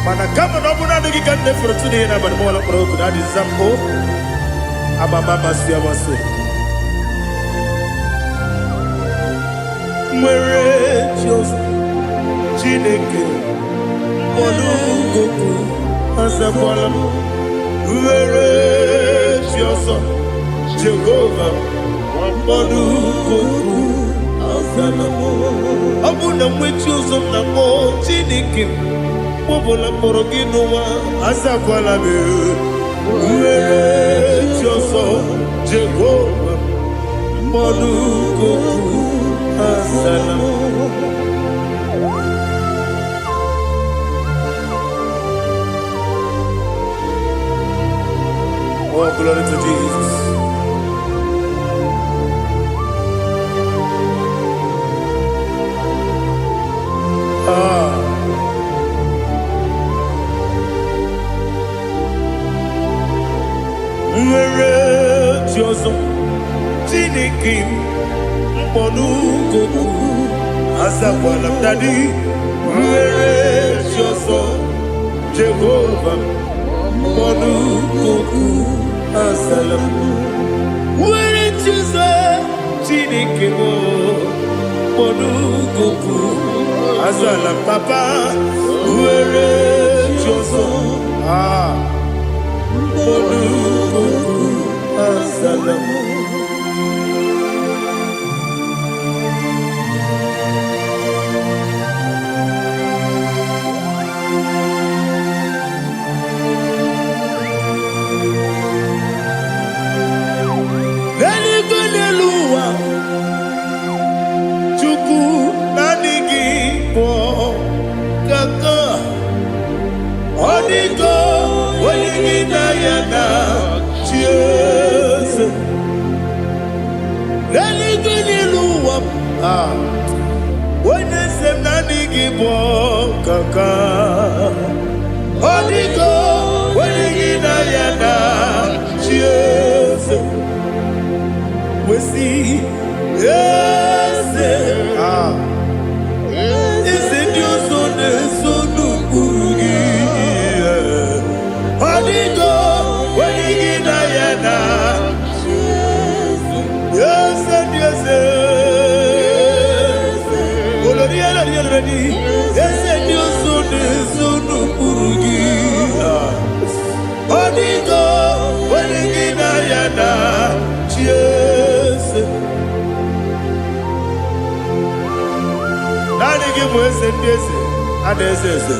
mana kama na ọ bụrụ naanị gị ka m na-efere otu n'ihe n'abalị mọla mkpọrọ oku na adịza m o amama amasị amasị nwere chi ọzọ Chineke mkpọrọ goku azakwala m nwere chi ọzọ Jehova mkpọrọ goku azala m ọ bụ na mgbe chi ọzọ m na-akpọ Chineke m ọbụla mkpọrọ gị n'ụwa azakwala m nwere chi ọzọ Jehova mkpọrọ goku azala m. Oh, glory to Jesus. Ah. Nwere chi ọzọ Chineke m mkpọrọ goku azakwala m daddy nwere chi ọzọ Jehova mkpọrọ goku azala m nwere chi ọzọ Chineke m mkpọrọ goku azala m papa. Nwere chi ọzọ. Ah, olukuku azala m. N'eluigwe, n'elu ụwa, Chukwu, naanị gị bụ kaka. Ọ dịgo onye gị na ya na chi eze. N'eluigwe, n'elu ụwa, ah, onye eze m, naanị gị bụ kaka. Ọ dịgo onye gị na ya na chi eze. Wesi eze, ah, eze ndị ọzọ na-eso n'ụkpụrụ gị. Ọ dịgo onye gị na ya na eze ndị eze. Olori elori elori, eze ndị ọzọ na-eso n'ụkpụrụ gị. Ọ dịgo onye gị na ya na chi eze. Naanị gị bụ eze ndị eze a na-eze eze.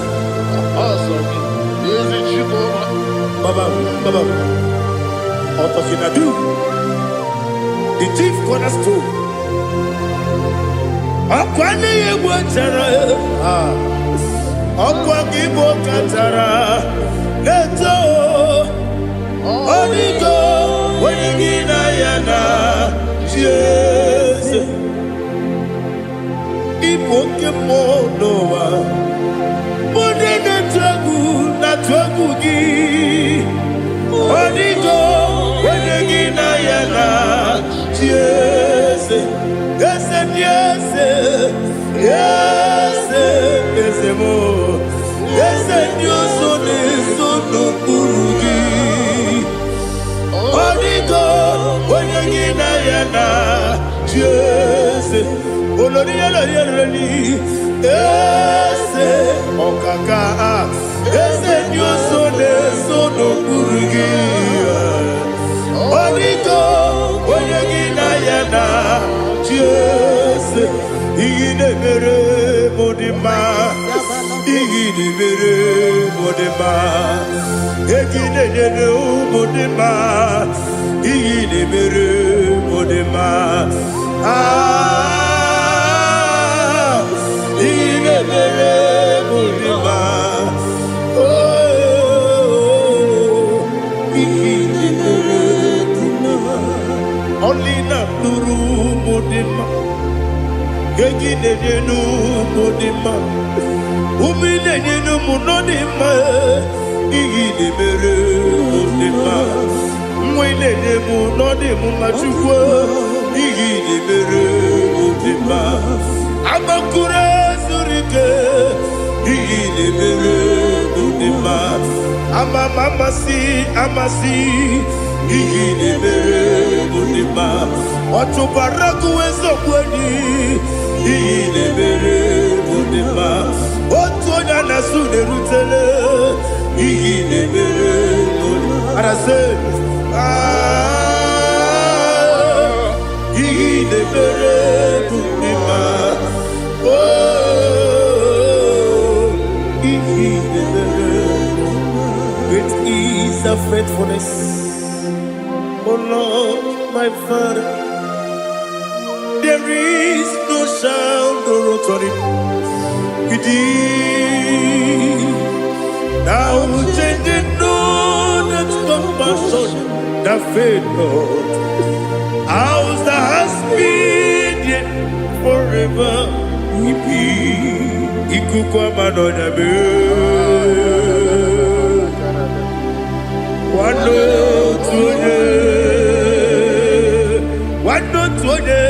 Ọsọ gị, ezi Chukwu. Baba, Baba, Otokinadu, the chief cornerstone. Ọkwa n'ihe egwu chara, ọkwa gị bụ kachara na-eto. Ọdịgo onye gị na ya na chi eze. Ịbụ oke mmụọ n'ụwa, ndị na-atụ egwu na-atụ egwu gị. Ọdịgo onye gị na ya na chi eze. Eze ndị eze, eze, eze m, eze ndị ọzọ na-eso n'okpuru gị. Ọdịgo onye gị na ya na chi eze. Olori olori olori, eze ọkaka, eze ndị ọzọ na-eso n'okpuru gị. Ọdịgo onye gị na ya na chi eze. Ihe na-emere m dị mma, ihe na-emere m dị mma, ego ị na-enyere ụmụ dị mma, ihe na-emere m dị mma. Ah, ihe na-emere m dị mma. Oh, ihe na-emere dị mma. Ọlị na-atụrụ ụmụ dị mma, ego ị na-enye n'ụmụ dị mma, ume ị na-enye n'ụmụ nọ dị mma, ihe ị na-emere mụ dị mma, nwa ị na-enye m nọ dị m mma. Chukwu, ihe ị na-emere mụ dị mma. Agbakụrụ zuru ike, ihe ị na-emere mụ dị mma. Ama m amasị amasị, ihe ị na-emere mụ dị mma. Ọchụkwara gụwa eziokwu enyi, ihe ị na-emere mụ dị mma. Otu onye a na-asụ na-erutele, ihe ị na-emere mụ dị mma. Arasị, ah, ihe ị na-emere mụ dị mma. Oh, ihe ị na-emere. Great is thy faithfulness, O Lord, my Father. There is no shadow of turning with thee. Thou changest not thy compassions, they fail not. As thou hast been, yea, forever will be. Ikuku ama n'ọnya mee. Nwanne otu onye, nwanne otu onye,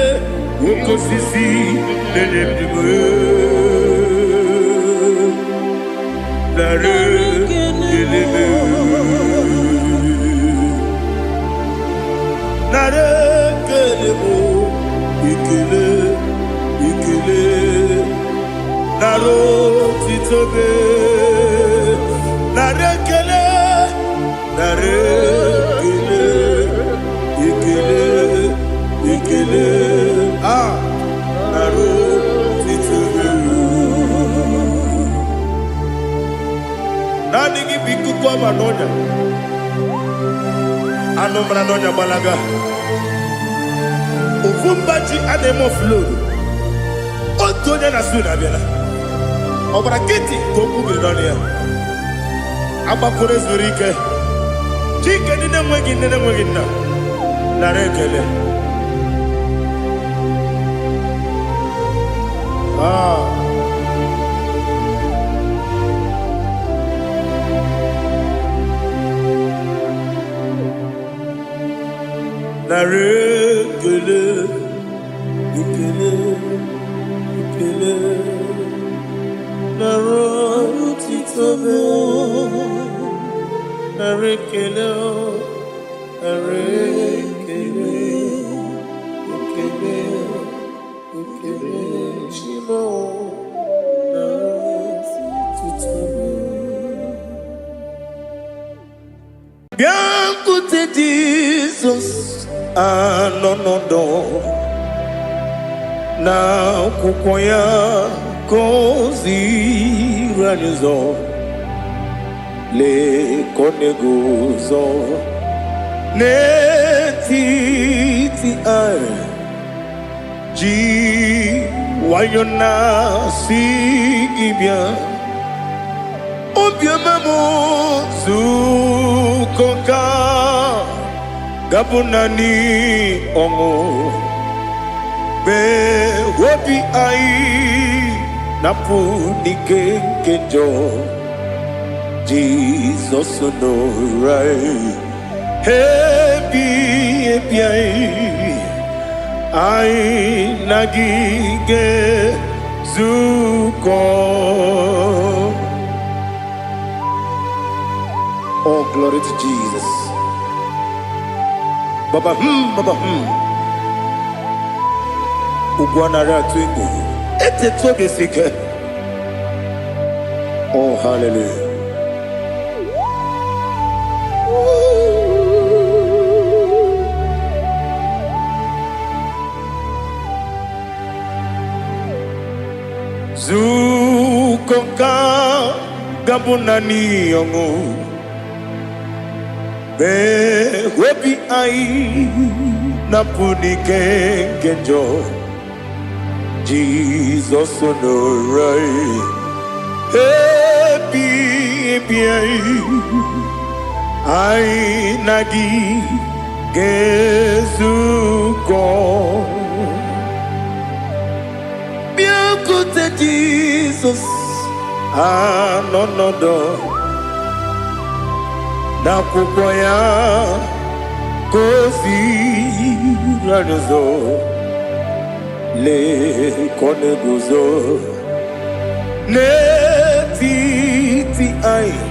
oke osisi na-enye ndụ. Narị ekele m. Narị ekele m, ekele, ekele, narị otito m. Anụ mara n'ọnya gbalaga. Ofu mba ji a na-eme offload. Otu onye na su na-abịala. Ọ gbara nkịtị ka okwu biri n'ọnụ ya. Agbakọrọ zuru ike. Chike ndị na-enweghị nne na-enweghị nna. Nara ekele. Ah. Nara ekele, ekele, ekele. Nara otito m. Nara ekele, nara ekele, ekele, ekele. Chi m o, nara otito m. Bịakwute Jizọs anọ n'ọdọ na akwụkwọ ya ka o ziri anyị ụzọ. Lee ka ọ na-eguzo n'etiti anyị ji nwayọ na-asị gị bịa. Obiọma m, zukọ ka gabụ naanị ọṅụ mgbe obi anyị na-apụ n'ike nke njọ. Jizọs nọrọ anyị ebi ebi anyị, anyị na gị ga-ezukọ. Oh, glory to Jesus. Baba baba. Ugwu anaghị atụ egwu. Etetu obi esi ike. Oh, hallelujah. Zukọ ka gabụ naanị ọṅụ mgbe obi anyị na-apụ n'ike nke njọ. Jizọs nọrọ anyị ebi ebi anyị, anyị na gị ga-ezukọ. Bịakwute Jizọs anọ n'ọdọ n'akwụkwọ ya ka o ziri anyị ụzọ. Lee ka ọ na-eguzo n'etiti anyị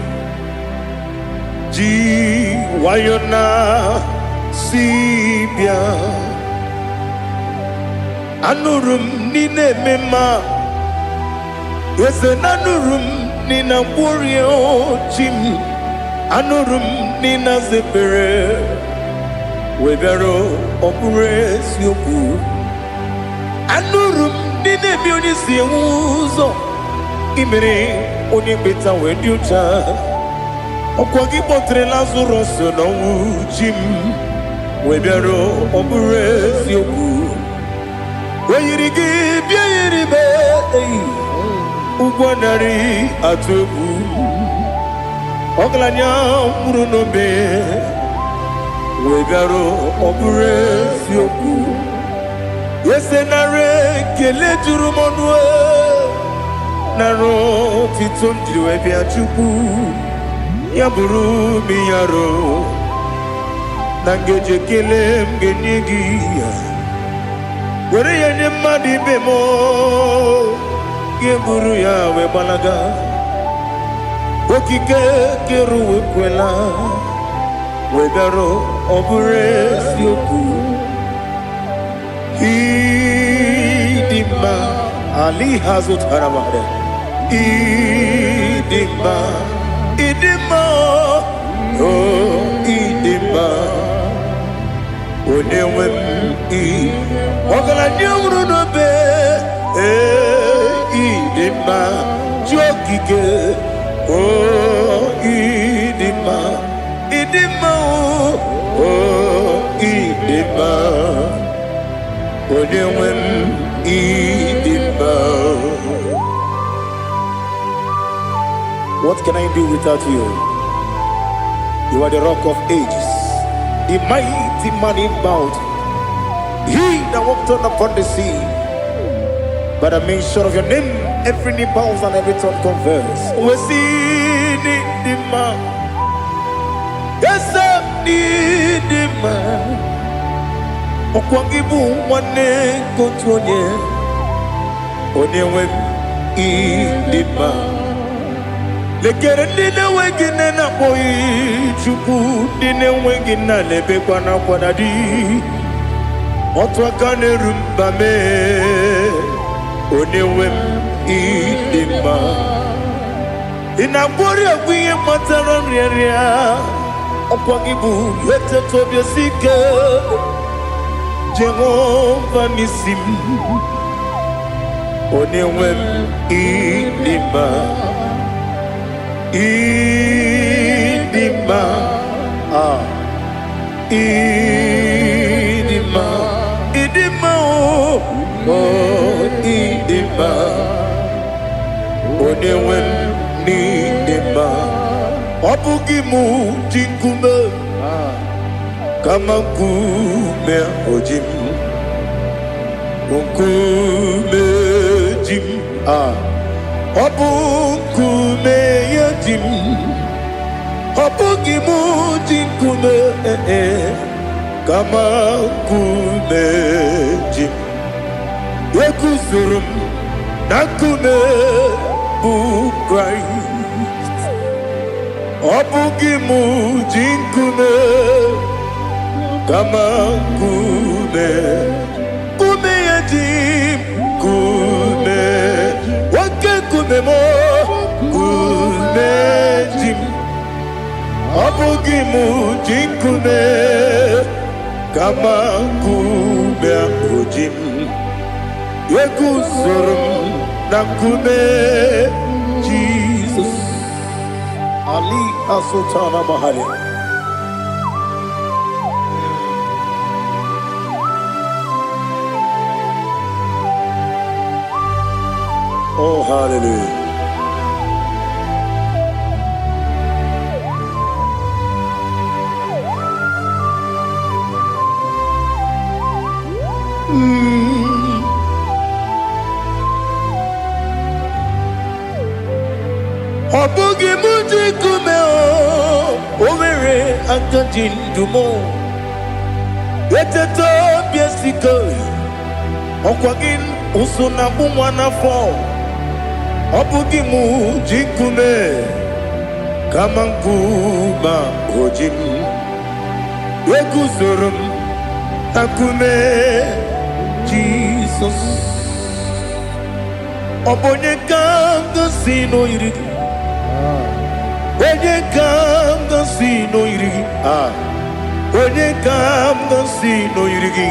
ji nwayọ na si bịa. Anụrụ m n'ị na-eme mma, eze na anụrụ m n'ị na-agwọrịa chi m. Anụrụ m n'ị na-aza ekpere wee bịara. Ọ bụrụ eziokwu, anụrụ m n'ị na-eme onye si enwe ụzọ imere onye mkpeta wee dị ụcha. Ọkwa gị kpọtere Lazarọs n'ọnwụ, chi m, wee bịara. Ọ bụrụ eziokwu, o yiri gị bịa yiri m eyi ụgwọ narị atụ egwu. Ọgaranya nwụrụ n'obe wee bịara. Ọ bụrụ eziokwu, eze, nara ekele juru m ọnụ, nara otito m jiri wee bịa. Chukwu, ya bụrụ m yaro na ngeji ekele m ga-enye gị ya, were ya nye mmadụ ibe m, gị buru ya wee gbalaga. Okike kere uwe kwela wee bịarụ. Ọ bụrụ eziokwu, ịdị mma ali ha zụtara mmadụ. Ịdị mma, ịdị mma, o ịdị mma, onye nwe m. Ị ọgaranya nwụrụ n'obe, ee, ịdị mma, chi okike, o ịdị mma, ịdị. Ịdị mma o, ịdị mma. Onye nwe m, ịdị mma. What can I do without you? You are the Rock of Ages, the mighty man in battle, he that walked on upon the sea. By the mention of your name, every knee bows and every tongue confess. We see the man. Yes, ịdị mma. Ọkwa gị bụ nwanne nke otu onye. Onye nwe m, ịdị mma. Lekere ndị na-enweghị nne na-akpọghị Chukwu, ndị na-enweghị nna na-ebekwa n'akwa na di. Otu aka na-eru mba mee, onye nwe m, ịdị mma. Ị na-agwọrị ọgwụ ihe kpatara nrịanrịa. Ọkwa gị bụ eteta obi esi ike, Jehova n'isi m. Onye nwe m, ịdị mma, ịdị mma. Ah, ịdị mma, ịdị mma o, oh, ịdị mma. Onye nwe m, n'ịdị mma. Ọ bụghị mụ ji nkume, kama nkume o ji m, nkume ji m. Ah, ọ bụ nkume ya ji m. Ọ bụghị mụ ji nkume, eh, eh, kama nkume ji m. Eguzoro m na nkume bụ Kraịst. Ọ bụghị mụ ji nkume, kama nkume, nkume ya ji m. Nkume, oke nkume m, nkume ji m. Ọ bụghị mụ ji nkume, kama nkume ahụ ji m. Eguzoro m na nkume Jizọs. Ali Asultana Mahali. Oh, hallelujah. Ọ bụghị mụ ji nkume o, o nwere aka ji ndụ m. Eteta obi esike, ọkwa gị ụsụ na agbụ nwa n'afọ. Ọ bụghị mụ ji nkume, kama nkume o ji m. Eguzoro m na nkume Jizọs. Ọ bụ onye ka m ga-asị n'oyiri gị? Onye ka m ga-asị n'oyiri gị? Ah, onye ka m ga-asị n'oyiri gị?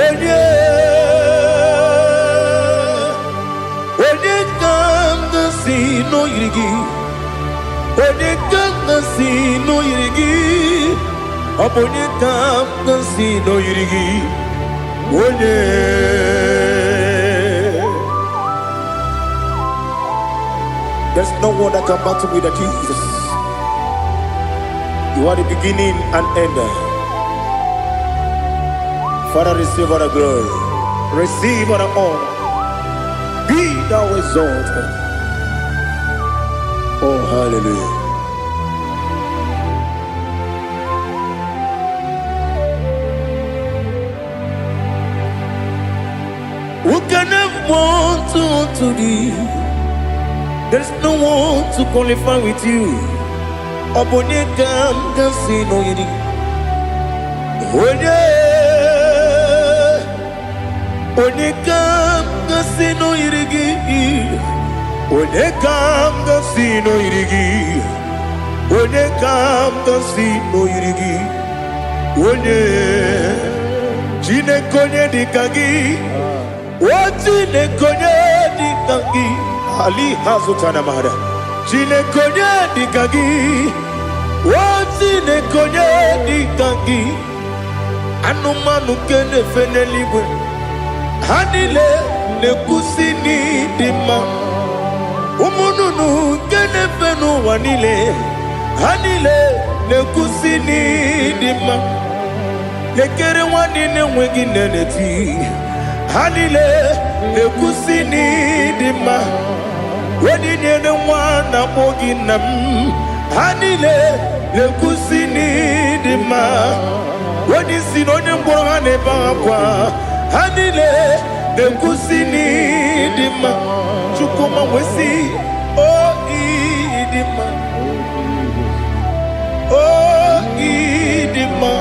Onye, onye ka m ga-asị n'oyiri gị? Onye ka m ga-asị n'oyiri gị? Ọ bụ onye ka m ga-asị n'oyiri gị? Onye. There's no one that can battle with the Jesus. You are the beginning and end. Father, receive all the glory. Receive all the honor. Be thou exalted. Oh, hallelujah. Who can have one to thee? There's no one to qualify with you. Ọ bụ onye ka m ga-asị n'oyiri? Onye, onye ka m ga-asị n'oyiri gị? Onye ka m ga-asị n'oyiri gị? Onye ka m ga-asị n'oyiri gị? Onye, Chineke, onye dị ka gị? O Chineke, onye dị ka gị? Ali ha zụtara mara. Chineke, onye dị ka gị? O. Chineke, onye dị ka gị? Anụmanụ nke na-efe n'eluigwe, ha niile na-ekwusi n'ịdị mma. Ụmụ nnụnụ nke na-efe n'ụwa niile, ha niile na-ekwusi n'ịdị mma. Lekere nwa niile enweghị nne na-eti, ha niile na-ekwusi n'ịdị mma. Onye nyere nwa na-akpọ gị nna m, ha niile na-ekwusi n'ịdị mma. Onye isi na onye ngwọrọ, ha na-ebe akwa, ha niile na-ekwusi n'ịdị mma. Chukwuma wesi o, ịdị mma, o ịdị mma.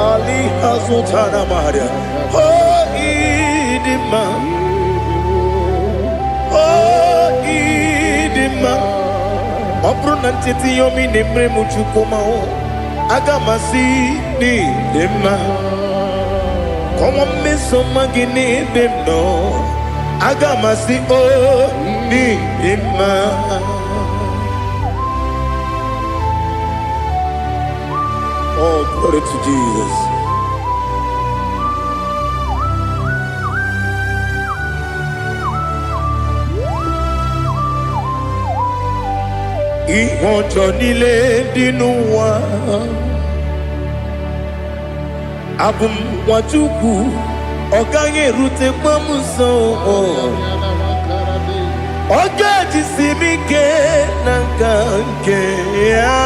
Ali azụtara maria, o ịdị mma, o ịdị mma. Ọ bụrụ na ncheta ihe omi na-emere m, Chukwuma o, aga m asị n'ịdị mma. Kọnwa mmeso mma gị n'ebe m nọ, aga m asị o n'ịdị mma. Oh, glory to Jesus. Ihe ọjọọ niile dị n'ụwa, abụ m nwa Chukwu, ọ gaghị erutekwa m nso. Ọ ga-ejisi m ike na nka nke ya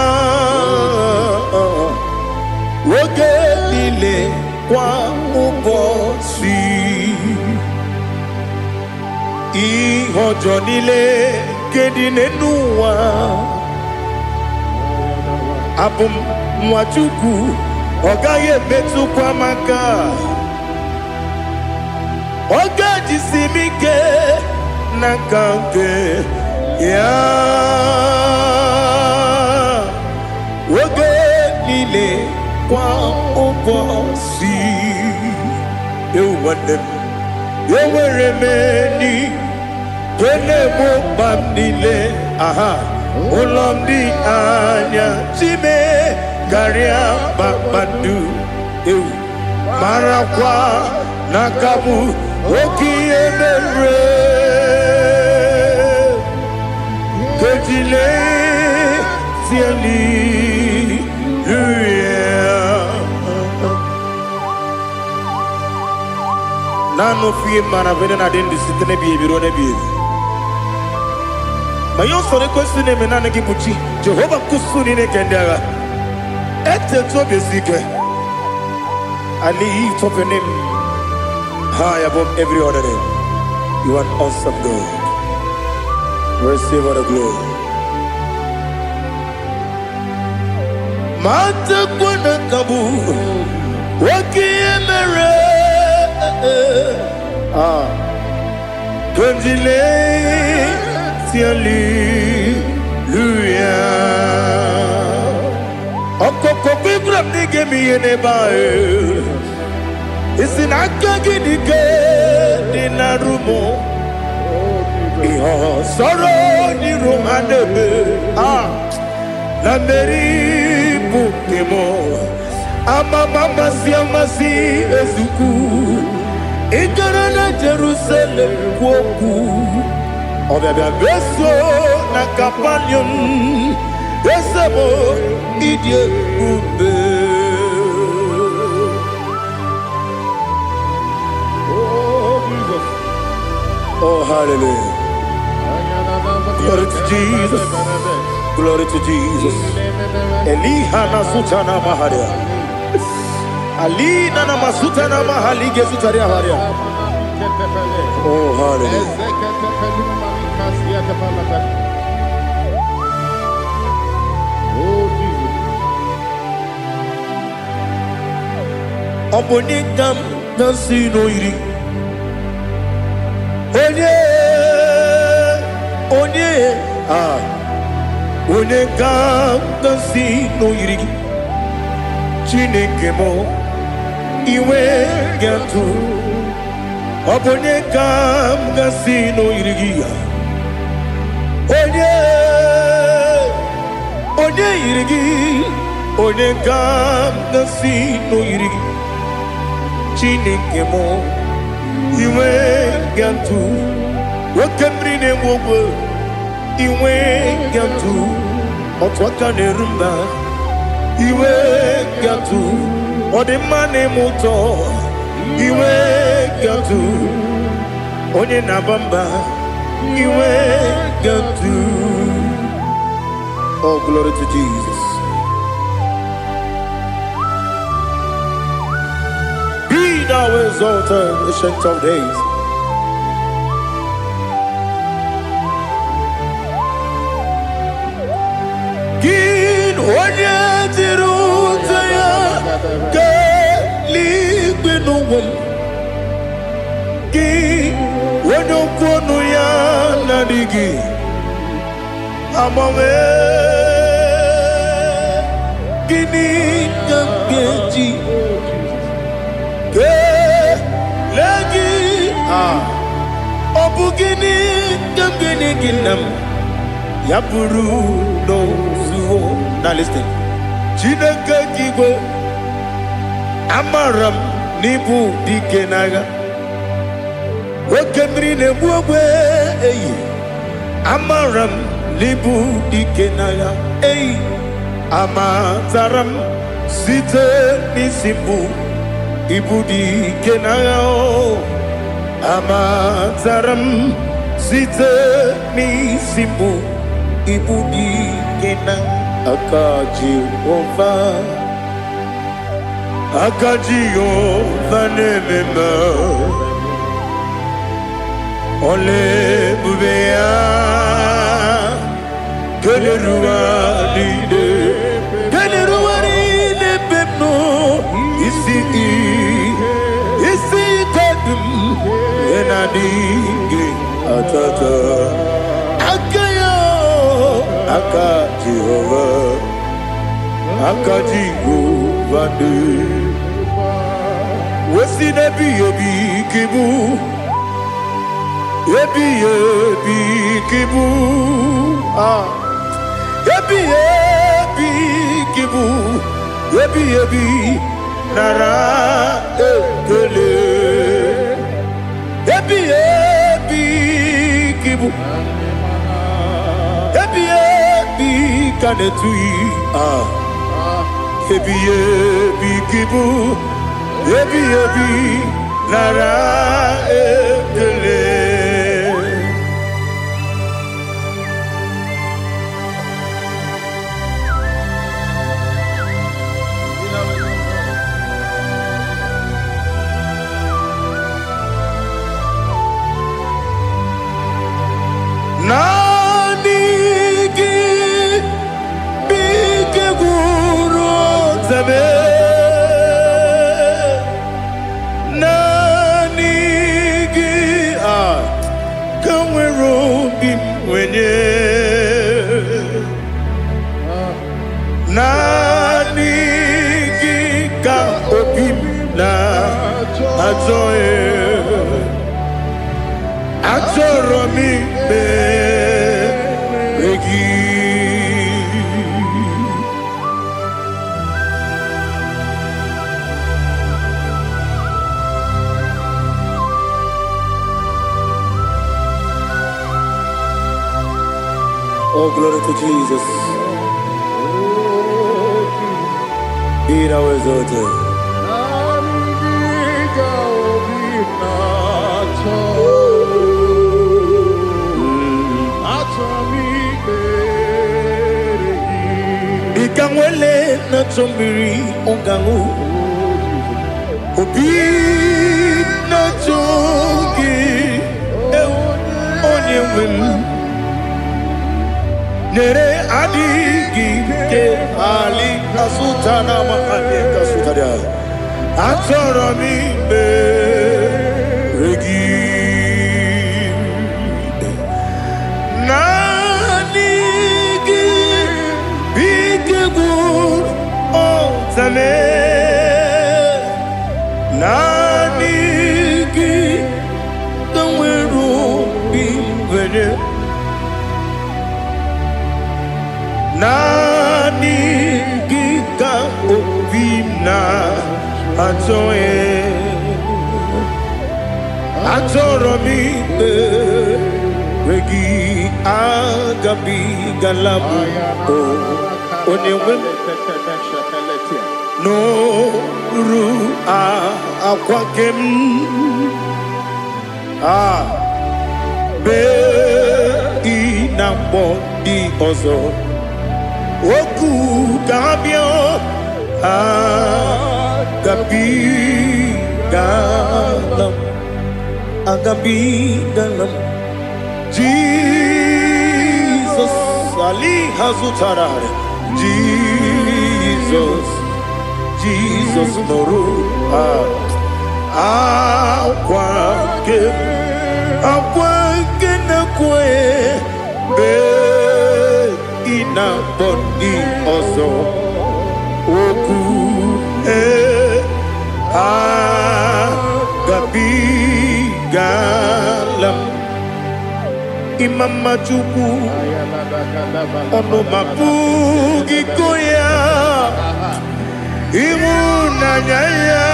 oge niile, kwa ụbọchị. Ihe ọjọọ niile nke dị n'ụwa, abụ m nwa Chukwu, ọ gaghị emetụkwa m aka. Ọ ga-ejisi m ike na nka nke ya oge niile, kwa ụbọchị. Ewu nwanne m, enwere m enyi nke na-egbo mkpa m niile. Aha ụlọ m dị anya chime karịa kpakpando. Ewu, marakwa na aka bụ oke ihe mere kejile hallelujah. Naanị ofu ihe mara bụ na adị ndụ site n'ebighị ebi ruo n'ebighị ebi. Ma ihe usoro ekwesị na-eme, naanị gị bụ chi Jehova nkwụsụ niile nke ndị agha. Etetu obi esi ike. I lift up your name high above every other name. You are an awesome God. Receive all the glory. Matakwa na kabu oke ihe mere. Ah, Kondile hallelujah. Ọkọkọ gbígbà m n'ige m ihe n'ebe ahụ. Isi na aka gị dị ike dị na rumo. Ihe ọsọrọ n'iru ha na-eme. Ah, na mmeri bụ nke m. Amama amasị amasị ezukwu. Ị gara na Jerusalem kwuo okwu. Ọbịabịa meso na Kapanium. Eze m, ịdị ebube. Oh, Jesus. Oh, hallelujah. Glory to Jesus. Glory to Jesus. Eliha na sutana maharia. Alina na masutana mahali gesutaria haria. Oh, hallelujah. Oh, Jesus. Ọ bụ onye ka m na-asị n'oyiri? Onye, onye, ah, onye ka m na-asị n'oyiri gị? Chineke m, iwe ga-atụ. Ọ bụ onye ka m ga-asị n'oyiri gị? Onye, onye yiri gị? Onye ka m ga-asị n'oyiri gị? Chineke m, inwe gatụ oke mmiri na-enwe ogwe, inwe gatụ otu aka na-eru mba, iwe gatụ ọdịmma na-eme ụtọ, iwe gatụ onye na-aba mba, iwe gatụ. Oh, glory to Jesus. Be thou exalted, Ancient of Days. Gị onye jiri ụta ya kelee n'ụwa m, gị onye okwu ọnụ ya na-adịghị agbanwe, gịnị ka m ga-eji kelee gị? Ah, ọ bụ gịnị ka m ga-enye gị, nna m, ya bụrụ n'ozuo? Now listen. Chineke gị igwe, amara m n'ịbụ dike n'agha, oke mmiri na-egbu ogbe eyi, amara m n'ịbụ dike n'agha eyi, amatara m site n'isi mbụ ịbụ dike n'agha o, amatara m site n'isi mbụ ịbụ dike na aka Jehova, aka Jehova na-eme mma, ọla ebube ya kelere ụwa niile, kelere ụwa niile ebe m nọ, isi isi ike dị m ihe na-adịghị atata aka ya, aka Jehova, aka Jehova dị wesi n'ebighị ebi ka ịbụ, ebighị ebi ka ịbụ, ah, ebighị ebi ka ịbụ, ebighị ebi, nara ekele. Ebighị ebi ka ịbụ, ebighị ebi ka na-etughị, ah, ebighị ebi ka ịbụ, ebighị ebi, nara ekele. Naanị gị bụ ike gwụrụ ọtabe, naanị gị a ka nwere obi m nwenye, naanị gị ka obi m na-achọ. Achọrọ m ikpe gị. Oh, glory to Jesus. Be thou exalted. Naanị gị ka obi na-achọ. Achọ m ikpere gị. Dịka nwele na-achọ mmiri ọ ga-aṅụ, obi na-achọ gị, ewu, onye nwe m, nyere adịghị ike ali kasuta na ma ali kasuta dia. Achọrọ m ikpere gị. Naanị gị bụ ike gwụrụ ọtame, naanị gị ka nwere obi nwere, naanị gị ka Achọghị, achọrọ m ikpere gị, agabigala m o onye nwe m n'oru akwa nke m a bee ị na-akpọ ndị ọzọ okwu ka ha bịa. Agabigala m, agabigala m. Jizọs ali ha zụtara. Jizọs, Jizọs, nụrụ akwa nke m, akwa nke na-ekwe mgbe ị na-akpọ ndị ọzọ okwu ee agabigala m. Ịma mma Chukwu, ọnụ ma pụghị ịkọ ya. Ịhụnanya ya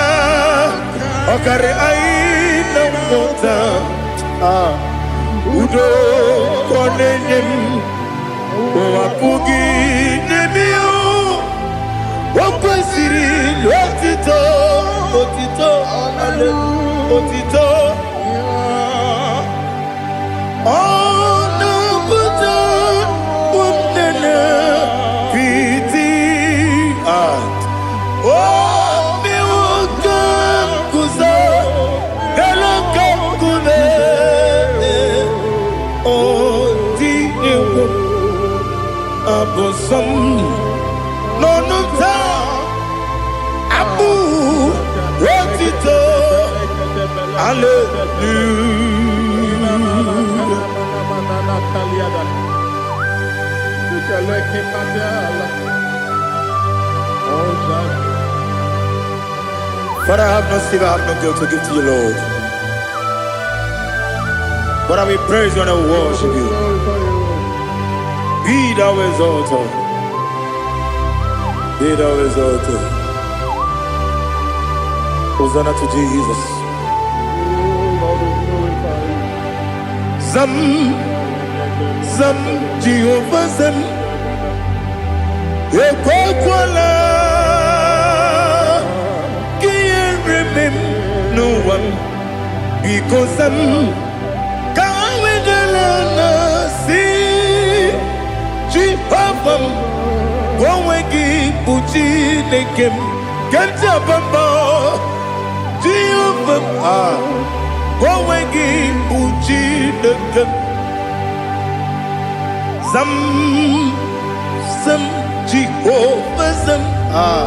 ọkarị anyị na nghọta. Ah, udo ka ọ na-enye m, ụwa pụghị n'ebe ya. O kwesịrị otito, otito, otito. Ọ na-apụta ụmụnne piti. Ah, o mewo ka m guzo elu ka nkume. O tinyewo abụ nsọ m n'ọnụ m taa, abụ otito, hallelujah. Father, I have no silver, I have no gold to give to you, Lord. But I will praise you and I will worship you. Be thou exalted. Be thou exalted. Hosanna to Jesus. Zam, Zam, Jehovah Zam. Ekwekwala ka ihere mee m n'ụwa m. Biko zam, ka wedala na si Jehova m, ka onwe gị bụ Chineke m nke m ji aba mba. Jehova m, ah, ka onwe gị bụ Chineke m. Zam, zam, Jehova zam, ah,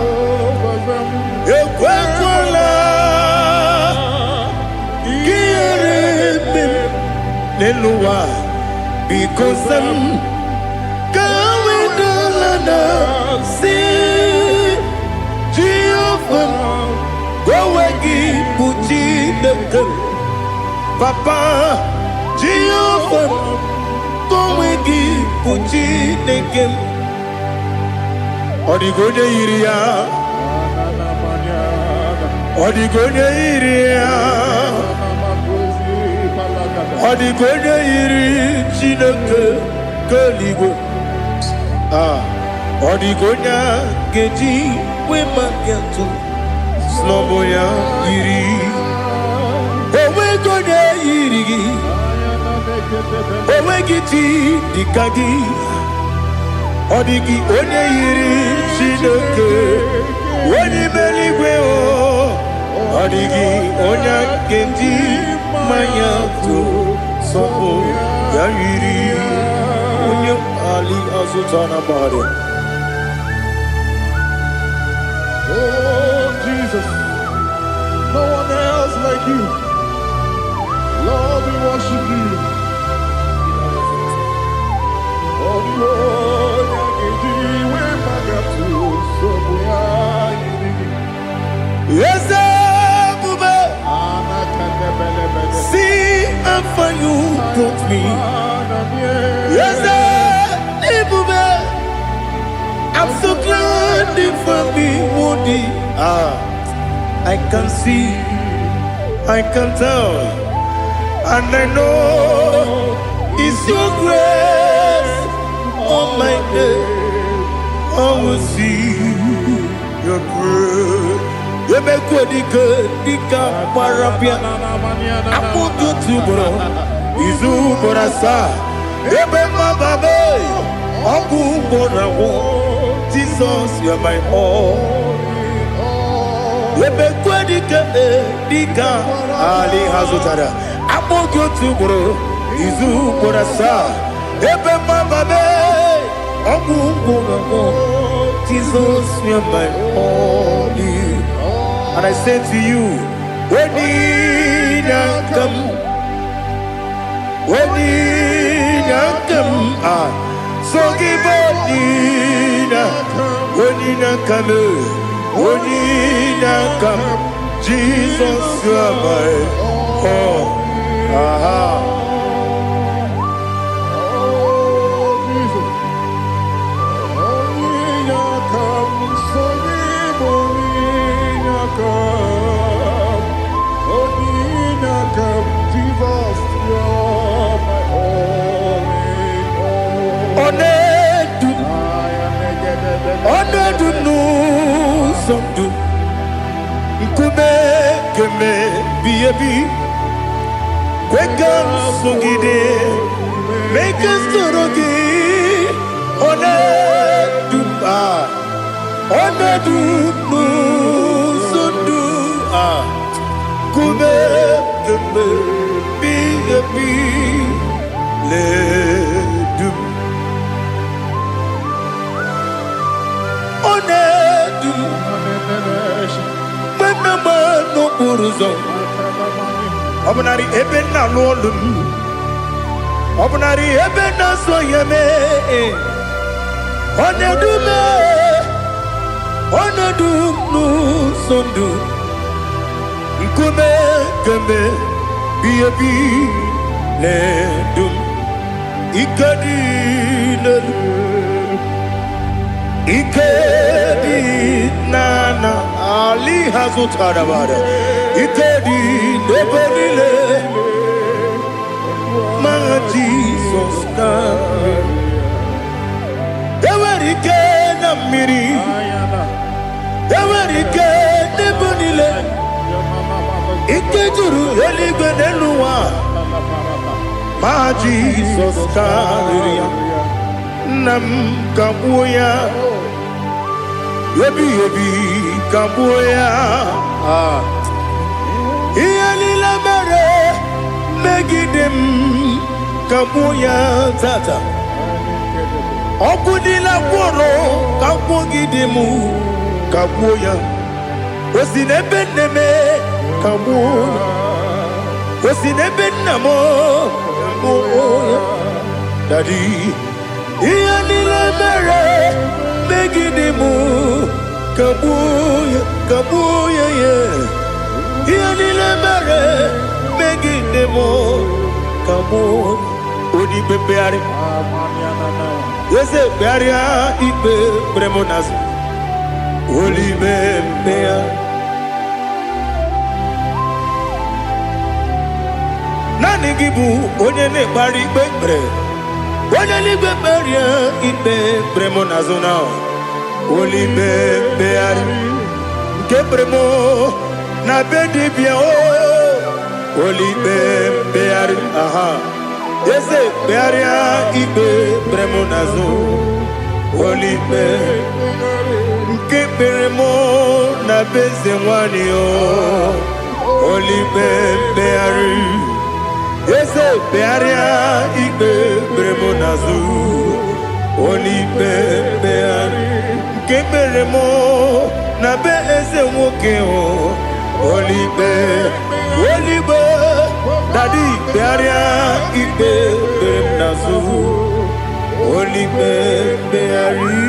ekwekwala ka ihere mee m n'elu ụwa. Biko zam, ka wedala na si Jehova m, ka onwe gị bụ Chineke m. Papa, Jehova m, ka onwe gị bụ Chineke m. Ọ dịghị onye yiri ya, ọ dịghị onye yiri ya, ọ dịghị onye yiri Chineke nke eluigwe. Ah, ọ dịghị onye a ga-eji wee maka atụ snọbụ ya yiri. Onweghị onye yiri gị, onweghị chi dịka gị. Ọ dịghị onye yiri Chineke onye ime eluigwe o. Ọ dịghị onye a ga-eji mmanya tụ sọpụ ya yiri onye ali azụta na gbara. Oh, Jesus, no one else like you. Lord, we worship you. Oh, the Lord, we so Eze ebube, see how far you brought me. Eze ebube, I'm so glad you found me worthy. Ah. I can see, I can tell, and I know it's your grace on my day. I will see your grace. Emekwe dike dike gbara bịa akpụkpọ otu ugboro izu ugboro asaa ebe mmababe ọgwụ ugboro agwụ. Jesus, you are my all. Emekwe dike dike ali ha zụtara akpọ gị otu ugboro izu ugboro asaa ebe mmababe ọgwụ ugboro agwụ. Jesus, you are my all. And I say to you, when come, when come, ah, so give when come, when come, Jesus, you are my all. Aha. Oh, Jesus. Onye aka m, so gị bụ onye aka m. Onye aka m, Jesus, you're my all in all. Ọ na-edu m, I am ọ na-edu m n'ụzọ ndụ nkume keme bi ebi kwe ka m sogide mee ka m soro gị. Ọ na-edu m, ah, ọ na-edu m n'ụzọ ndụ a nkume keme bi ebi na-edu m. Ọ na-edu m mgbe m na-agba n'okporo ụzọ ọ bụnarị ebe m na-alụ ọlụ m ọ bụnarị ebe m na-azụ ya mee ọ na-edu m, ọ na-edu m n'ụzọ ndụ nkume kemgbe bi ebi na-edu m. Ike dị n'elu ike dị n'ana ali ha zụtara bara ike dị n'ebe niile ma Jizọs na enwere ike na mmiri enwere ike n'ebe niile ike juru eluigwe n'elu ụwa ma Jizọs karịrị ya. Nna m kagbuo ya ebighị ebi kagbuo ya. Ah. Ihe niile mere megide m kagbuo ya tata ọgwụ niile gwọrọ kagbuogide m kagbuo ya o si n'ebe nne m kagbuo ya o si n'ebe nna m kagbuo ya. Daddy, ihe niile mere megide m kagbuo ya kagbuo ya ya ihe niile mere megide m kagbuo. Onye ikpe mkpegharị eze kpegharịa ikpe kpere m n'azụ olibe mkpegharị naanị gị bụ onye na-ekpegharị ikpe kpere onye n'igwe kperie ikpe kpere m n'azụ na olibe mkpegharị nke kpere m na be dibịa o olibe mkpegharị aha eze kpegharịa ikpe kpere m n'azụ olibe nke kpere m na be eze nwanyị o olibe mkpegharị eze kpegharịa ikpe kpere m n'azụ olibe mkpegharị nke kpere m na be eze nwoke o olibe oligbe. Daddy, kpegharịa ikpe kpere m n'azụ olibe mkpegharị.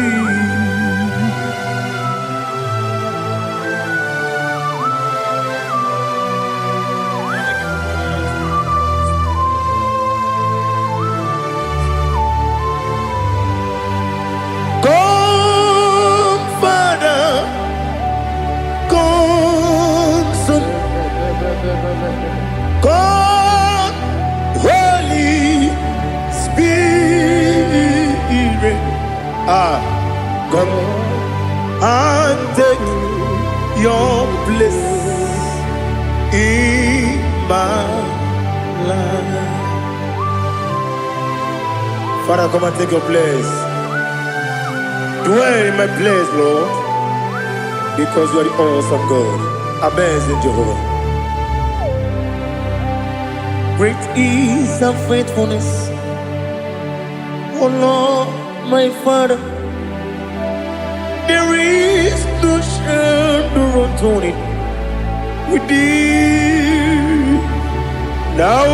Come, Father, your place in my life. Father, come and take your place. Dwell in my place, Lord, because you are the awesome God, amazing Jehovah. Great is thy faithfulness, O Lord, my Father. There is no shadow of turning with thee. Thou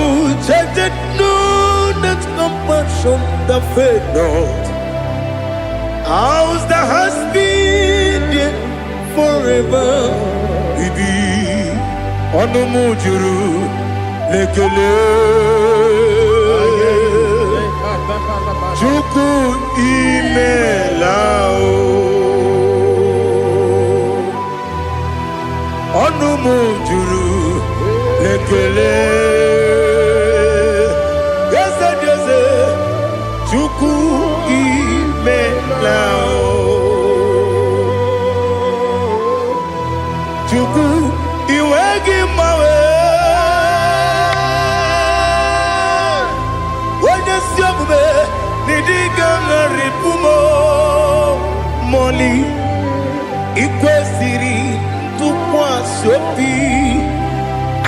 changest not thy compassions, they fail not. As thou hast been there forever, be. Ọnụ m juru n'ekele. Chukwu, imela o. Ọnụ m juru n'ekele. Eze dị eze, Chukwu, imela o. Chukwu, iwe gị mgbanwe. Onye ezi omume n'ịdị ga-agharịpụ m mọli. Ikwesịrị ntụkwasị obi,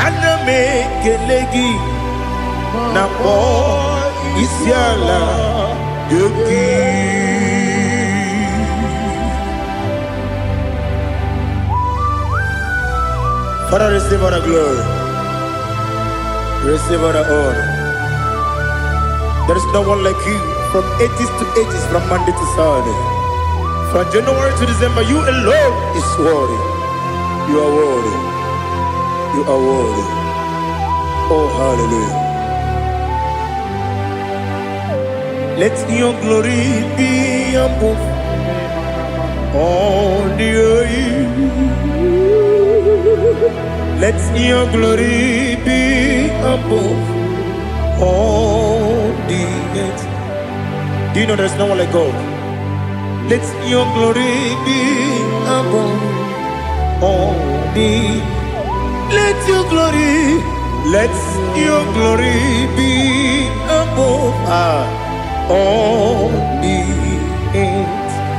ana m ekele gị na kpọọ isi ala gị. Father, receive all the glory. Receive all the honor. There is no one like you from ages to ages, from Monday to Saturday. From January to December, you alone is worthy. You are worthy. You are worthy. Oh, hallelujah. Let your glory be above all the earth. Let your glory be above all the earth. Do you know there's no one like God? Let your glory be above all the. Let your glory, let your glory be above all the earth.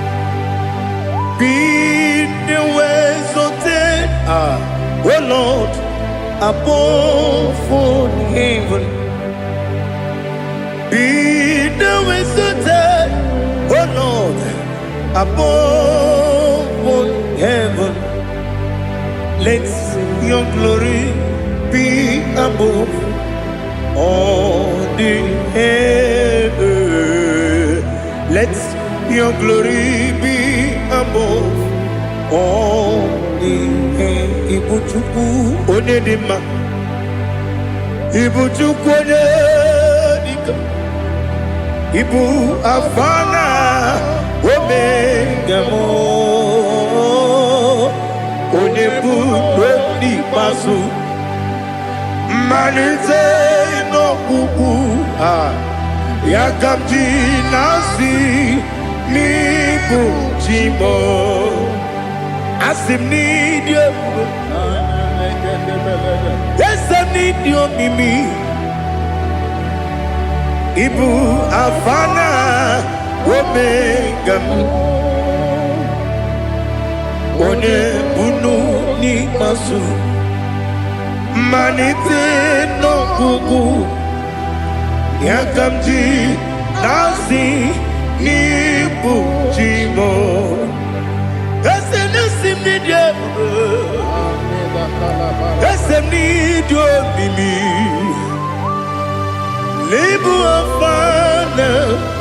Be thou exalted, O Lord, above all heaven. Be thou exalted, O Lord, above all heaven. Let your glory be above all the heaven. Let your glory be above all the heaven. Ibu Chukwu onye dị mma, Ibu Chukwu onye dịka, Ibu Alfa na Omega m, onye bụ n'ikpeazụ, mmalite n'ọgwụgwụ a, ya ka m ji na-asị n'ịbụ chi m. Asị m n'ịdị ebube, eze m, n'ịdị omimi. Ịbụ Alfa na Omega m, onye bunu n'ikpeazụ, mmalite n'ọgwụgwụ, ya ka m ji na-asị n'ịbụ chi m. Eze na-esi m n'ịdị ebube, eze m, n'ịdị omimi. N'ịbụ Alfa na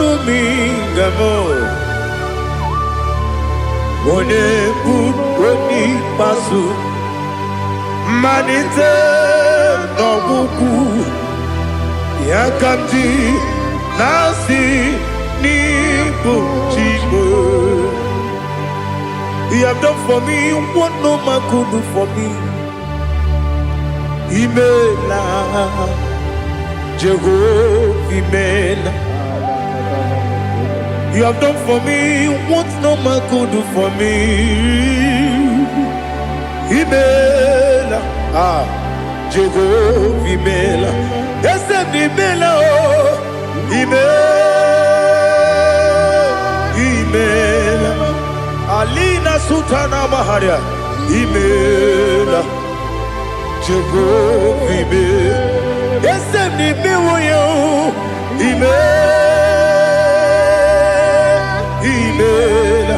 Omega m, onye bụ onye ikpeazụ, mmalite n'ọgwụgwụ, ya ka m ji na-asị n'ịbụ chi m. You have done for me what no man could do for me. Imela, Jehovah, Imela. You have done for me what no man could do for me. Imela, ah, Jehova, imela. Eze m, imela o, imela, imela. Alina Sutana Maharia, imela. Jehova, imela. Eze m, imewo ya o, imela, imela,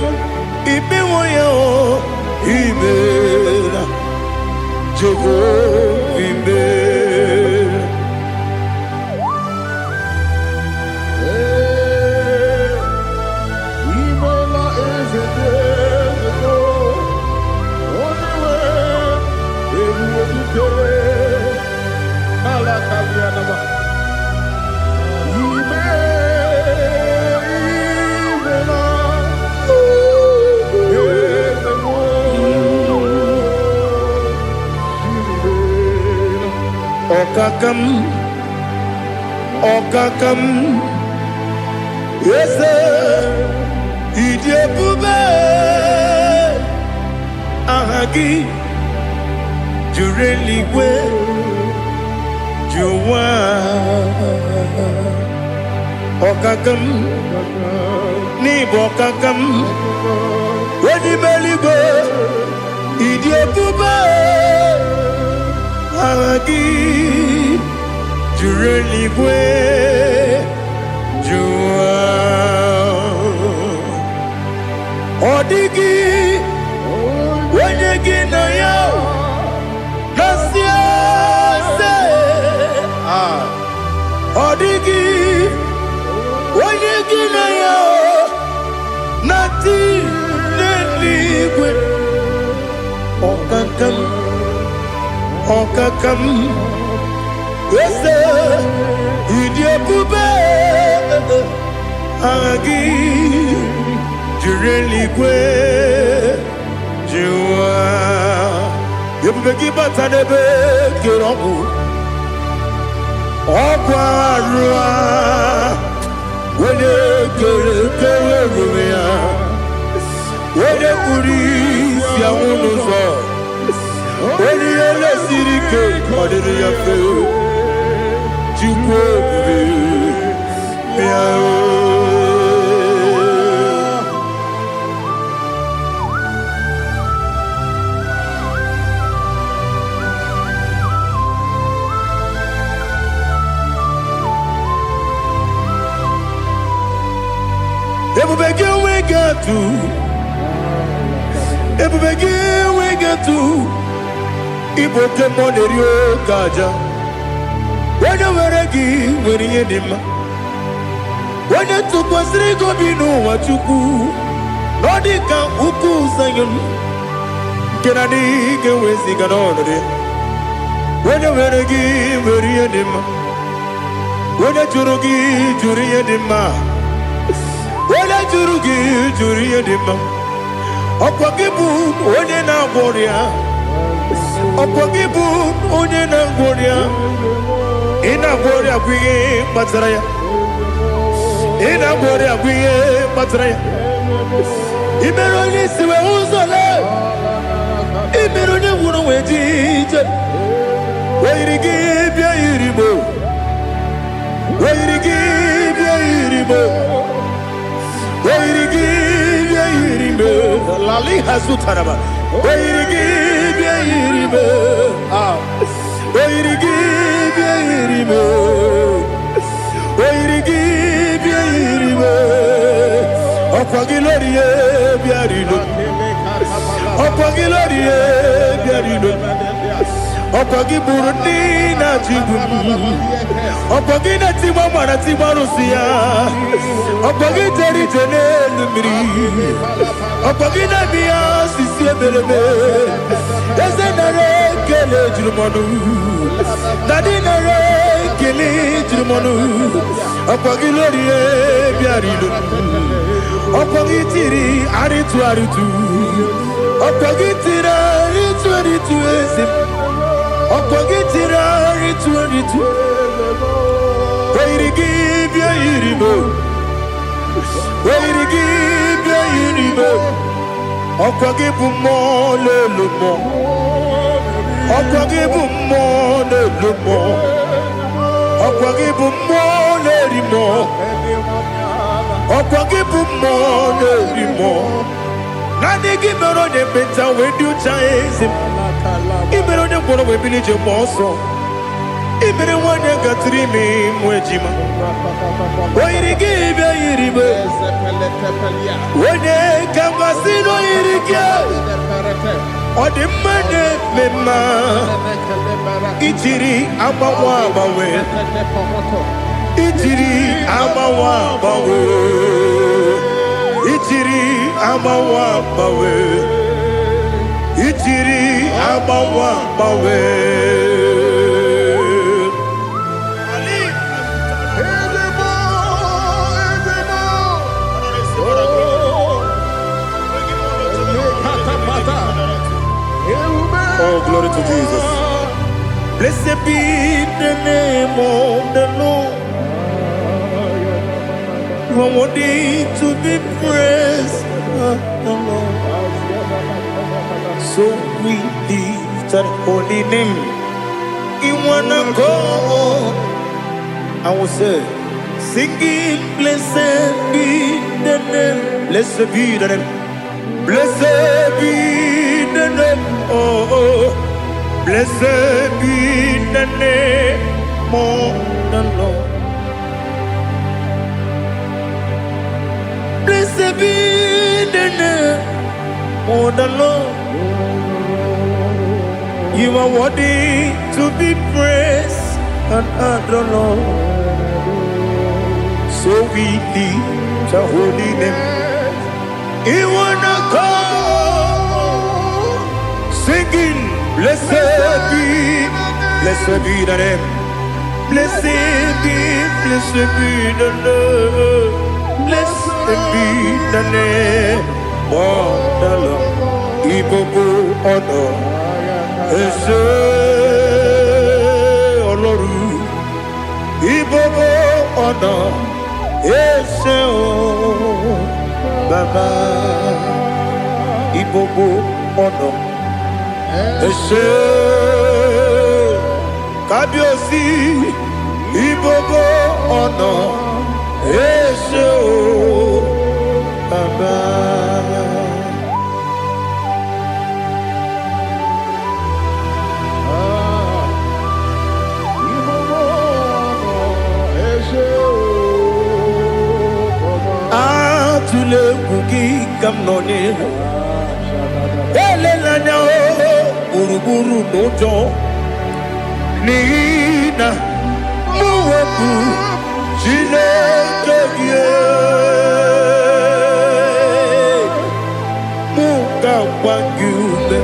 imewo ya o, imela. Jehova, imela. Imela, eze dị eze, onye nwe ebube dike n'ala kalianama. Ime, imela, eze m, imela. Ọkaka m, ọkaka m, eze, ịdị ebube. Aha gị juru eluigwe ju ụwa. Ọkaka m, n'ịbụ ọkaka m, onye ime eluigwe, ịdị ebube. Aha gị juru eluigwe ju ụwa. Ọ dịghị onye gị na ya na-asị eze. Ah, ọ dịghị onye gị na ya na-atị n'eluigwe. Ọkaka m, ọkaka m, eze, ịdị ebube. Aha gị juru eluigwe ju ụwa. Ebube gị bata n'ebe kere ọgwụ, ọgwụ arụ a, onye kere kere ebube ya, onye kpuru isi anwụ n'ụzọ, onye ihe na-esiri ike ọ dịrị ya mfe. Chukwu ebube, bịa o. Ebube gị enweghị atụ, ebube gị enweghị atụ. Ịbụ oke mmụọ na-eri oke aja. Onye nwere gị nwere ihe dị mma. Onye tụkwasịrị gị obi n'ụwa, Chukwu, na ọ dị ka ukwu Zayọn nke na adịghị ga-eweziga n'ọnọdụ ya. Onye nwere gị nwere ihe dị mma. Onye jụrụ gị jụrụ ihe dị mma. Onye jụrụ gị jụrụ ihe dị mma. Ọkwa gị bụ onye na-agwọ ọrịa, ọkwa gị bụ onye na-agwọ ọrịa. Ị na-agwọ ọrịa bụ ihe kpatara ya. Ị na-agwọ ọrịa bụ ihe kpatara ya. Ị mere onye isi wee ụzọ lee, ị mere onye nwụrụ wee ji ije. Oyiri gị bịa yiri mo, oyiri gị bịa yiri mo, oyiri gị bịa yiri mo. Lali hazutaraba. Oyiri gị bịa yiri mo. Ah, oyiri gị bịa yiri mo, oyiri gị bịa yiri mo. Ọkwa gị lórí ye bịa rilo, ọkwa gị lórí ye bịa rilo. Ọkwa gị gburu ndị na-achị igbu m, ọkwa gị na-etigba mara tigba arụsị ya, ọkwa gị jere ije n'elu mmiri, ọkwa gị na-eme ya osisi emereme. Eze, nara ekele juru m ọnụ. Daddy, nara ekele juru m ọnụ. Ọkwa gị lórí bịara ilo, ọkwa gị tiri arịtụ arịtụ, ọkwa gị tiri arịtụ arịtụ. Eze m, ọkwa gị tiri arịtụ arịtụ. Oyiri gị bịa yiri m, oyiri gị bịa yiri m. Ọkwa gị bụ mmụọ lelu mmụọ. Ọkwa gị bụ mmụọ na-elu mmụọ. Ọkwa gị bụ mmụọ na-eri mmụọ. Ọkwa gị bụ mmụọ na-eri mmụọ. Naanị gị mere onye ekpenta wee dị ụcha, eze m. Ị mere onye ngwọrọ wee bili ije gba ọsọ. Ị mere nwaanyị gatụrụ ime mụ ejima. O yiri gị bịa yiri be. Onye ka mmasị na o yiri gị. Ọ dị mma na-eme mma. Ijiri agbanwe agbanwe. Ijiri agbanwe agbanwe. Ijiri agbanwe agbanwe. Ijiri agbanwe agbanwe. Ali. Ezigbo, ezigbo. Oh, lekatapata. Ewume. Oh, glory to Jesus. Blessed be the name of the Lord. You are worthy to be praised, the Lord. So we lift that holy name. In one accord, I will say, singing, blessed be the name, blessed be the name, blessed be the name, oh, blessed be the name of the Lord. Blessed be the name of the Lord. You are worthy to be praised and adored, Lord. So we lift the holy name. In one accord, singing, blessed be the name. Blessed be the name. Blessed be the name of the Lord. Ìgbogbo ọ̀nà ẹ ṣé Ọlọ́run. Ìgbogbo ọ̀nà ẹ ṣé o Bàbá. Ìgbogbo ọ̀nà ẹ ṣé Kábíyèsí. Ìgbogbo ọ̀nà ẹ ṣé o Bàbá. Ah, ìgbogbo ọ̀nà ẹ ṣé o Bàbá. Atụla egwu, gị ka m nọ n'ihu. Elela anya o gburugburu n'ụjọ, n'ihi na mụ wepụ Chineke gị, mụ ga-agba gị ume,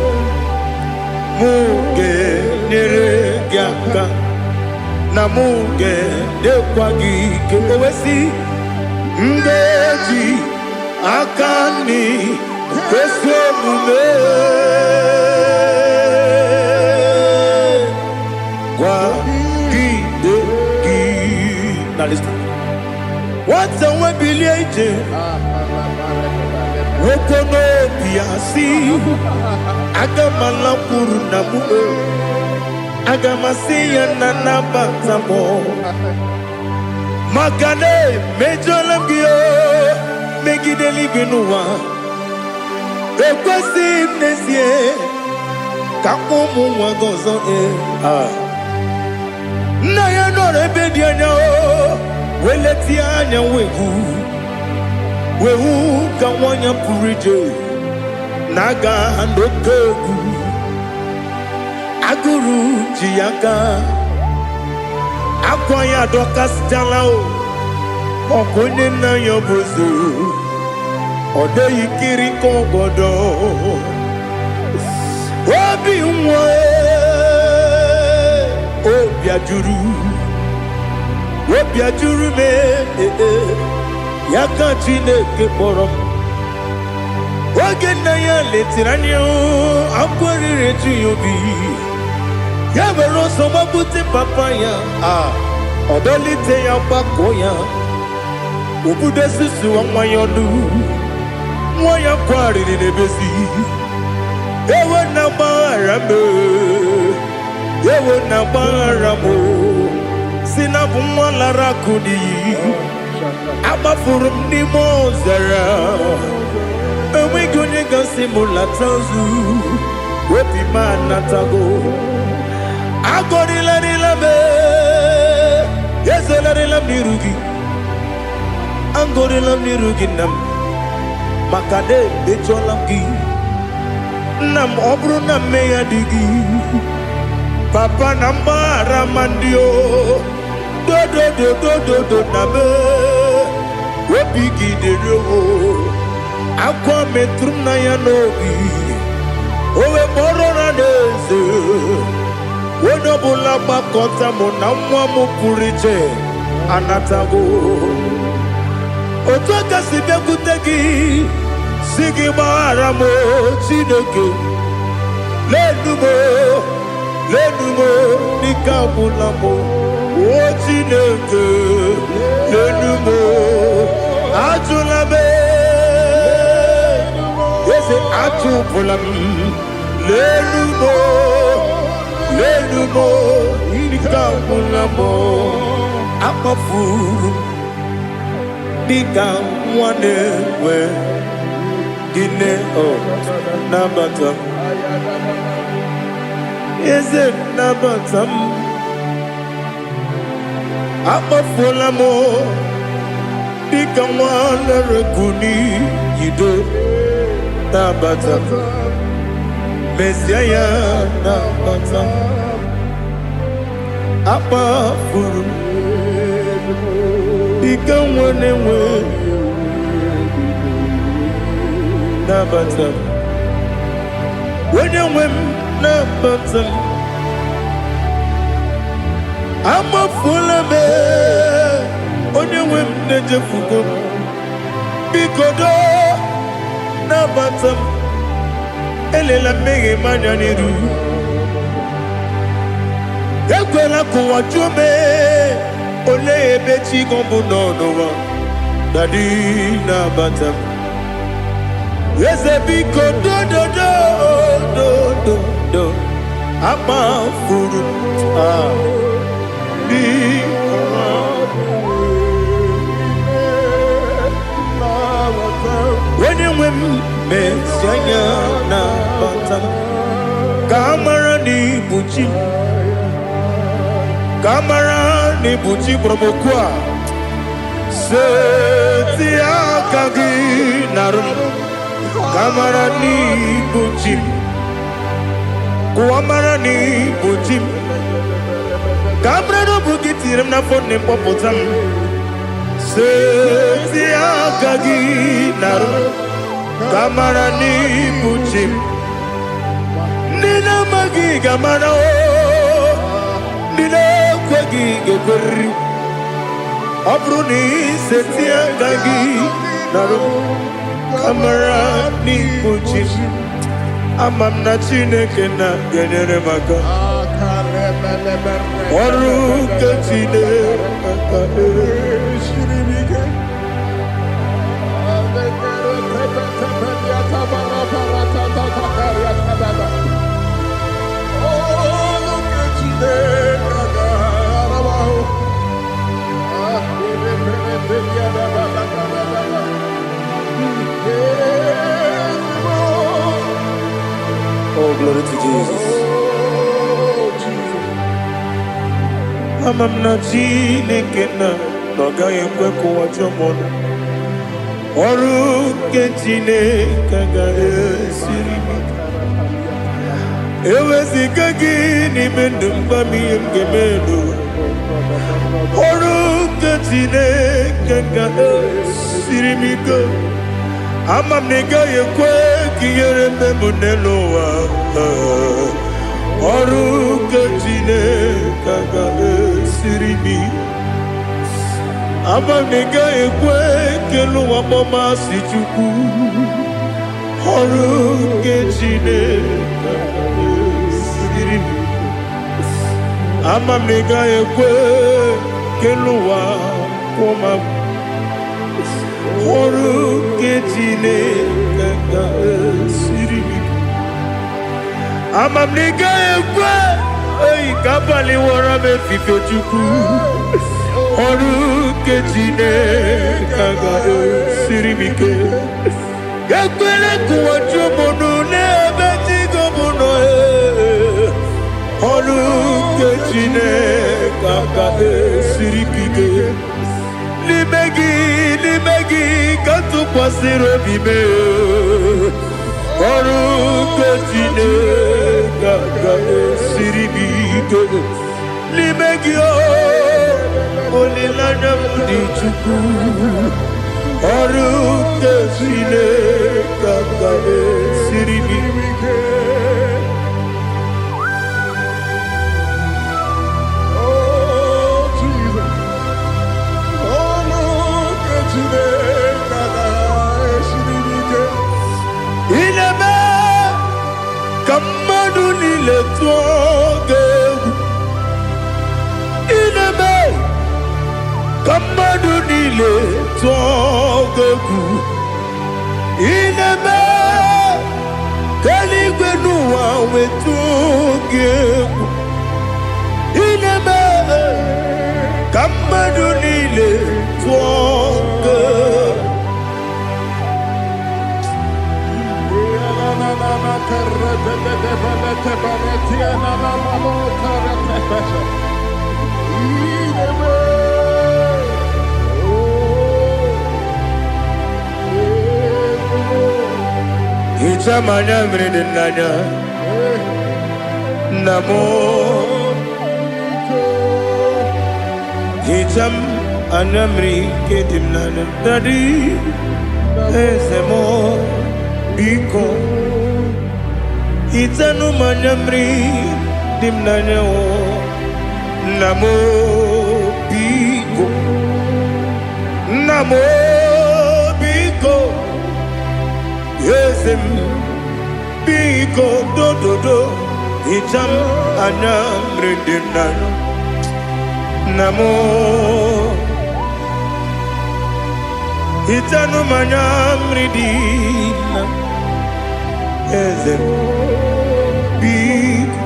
mụ ga-enyere gị aka, na mụ ga-enyekwa gị ike. O wee sị, m ga-eji aka nri ezi omume kwagide gị. Now listen. Nwata nwe bilie ije, nwoke n'obi ya si, aga m alakwuru nna m o, aga m asị ya na nabata m, maka na emejọla m gị o megide eluigwe n'ụwa. Ekwesịghị m n'ezie ka ụmụ nwa gị ọzọ. Ee, ah. Nna ya nọrọ ebe dị anya o wee letie anya wee hụ ka nwa ya pụrụ ije na-aga n'oke egwu. Agụrụ ji ya aka, akwa ya adọkasịchala o. Ọkwa onye nna ya bụ eze, ọ dịghị kiri ka ọgọdọ obi nwa. Obi ajụrụ, obi ajụrụ m. Ee, ya ka Chineke kpọrọ m. Oge nna ya letiri anya, akwa riri eju ya obi. Ya were ọsọ gbapute papa ya, a ọ dọlite ya, gbakọ ya, obudo susuwa nwa ya ọnụ. Nwa ya kwarịrị n'ebezi ewe na gbaghara m. Ewo na gbaghara m o. Si na bụ nwa lara akụ n'iyi. Agbafuru m n'ime ọzara. Enweghị onye gasị m lata ozu. Obi m anatago. Agọrịlarịla m, ezelarịla m n'iru gị. Agọrịla m n'iru gị, nna m, maka na emejọla m gị. Nna m, ọ bụrụ na mmehie dị gị, papa, na mgbaghara ma ndị o dodododododo na me obi gị dịrị o. Akwa metụrụ m na ya n'obi, o wee kpọrọ na n'eze. Onye ọbụla gbakọta mụ na nwa m pụrụ iche anatago. Otu aka si bịakwute gị, si gị gbaghara m o, Chineke. Lenu m o, lenu m o, n'ike agwụla m o. O Chineke, lenu m o, ajụla m, eze, achụpụla m. Lenu m o, lenu m o, ike agwụla m o. Akpafuru m dịka nwa na-enwe gịnị o. Nabata m, eze, nabata m. Akpafuola m dịka nwa lere n'iyido. Nabata m, mezie ya, nabata m. Akpafuru m dịka nwa na-enwe, nabata m. Onye nwe m, nabata m. Amafuola m, onye nwe m, na-ejefugo m. Biko doo, nabata m. Elela mmehie m anya n'iru. Ekwela ka ụwa jụọ m, olee ebe chi gị bụ nọ n'ụwa. Daddy, nabata m. Eze, biko, dododo dododo. Akpafuru m, ah, biko. Onye nwe m, mezi anya, nabata m, ka a mara na ibu chi m, ka a mara na ibu chi kpọrọ m okwu a. Seti aka gị narụ m, ka a mara na ibu chi m. Kụwa mara na ibu chi m, ka a mara na ọ bụ gị tinyere m n'afọ nne m, kpọpụta m. Seti aka gị narụ m, ka a mara na ibu chi m. Ndị na-amaghị ga-amara o, ndị na-ekweghị ga-ekweriri. Ọ bụrụ na iseti aka gị narụ m, ka mara n'ibu chi m. Ama m na Chineke na ga-enyere m aka. Ọrụ nke Chineke. Oh, glory to Jesus. Ama m na Chineke na ọ gaghị ekwe ka ụwa jụọ m ọnụ. Ọrụ nke Chineke agaghị esiri m ike. Eweziga gị n'ime ndụ m, gwa m ihe m ga-eme n'ụwa. Ọrụ nke Chineke ga-esiri m ike. Ama m na ị gaghị ekwe ka ihere mme m n'elu ụwa. Ọrụ nke Chineke ga-esiri m ike. Ama m na ị gaghị ekwe ka elu ụwa kpọmasị Chukwu. Ọrụ nke Chineke ga-esiri m ike. Ama m na ị gaghị ekwe ka elu ụwa kwụọ m. Ọrụ nke Chineke ga-esiri m ike. Ama m na ị gaghị ekwe. Ei, ka abalị wọrọ m efife, Chukwu. Ọrụ nke Chineke agaghị m ike. Ekwele kụwa chụmụnụ n'ebe chigo m nọ ee. Ọrụ nke Chineke agaghị esiri m ike. N'ime gị, n'ime gị ka m tụkwasịrị obi m ee. Ọrụ nke Chineke agaghị esiri m ike. N'ime gị o, olileanya m dị, Chukwu. Ọrụ nke Chineke agaghị esiri m ike. Oh, Jesus. Ọlụ nke Chineke agaghị m ike. Ị na-eme ka mmadụ niile tụọ gị egwu. Ị na-eme ka mmadụ niile tụọ gị egwu. Ị na-eme ka eluigwe n'ụwa wetụọ gị egwu. Ị na-eme ka mmadụ niile tụọ gị egwu. Hichaa m anya mmiri dị n'anya, nna m. Hichaa m anya mmiri nke dị m n'anya, Daddy, eze m, biko hichanụ m anya mmiri dị m n'anya o. Nna m, biko. Nna m, biko. Eze m, biko, dododo, hichaa m anya mmiri dị m n'anya. Nna m, hichanụ m anya mmiri dị na eze m, biko.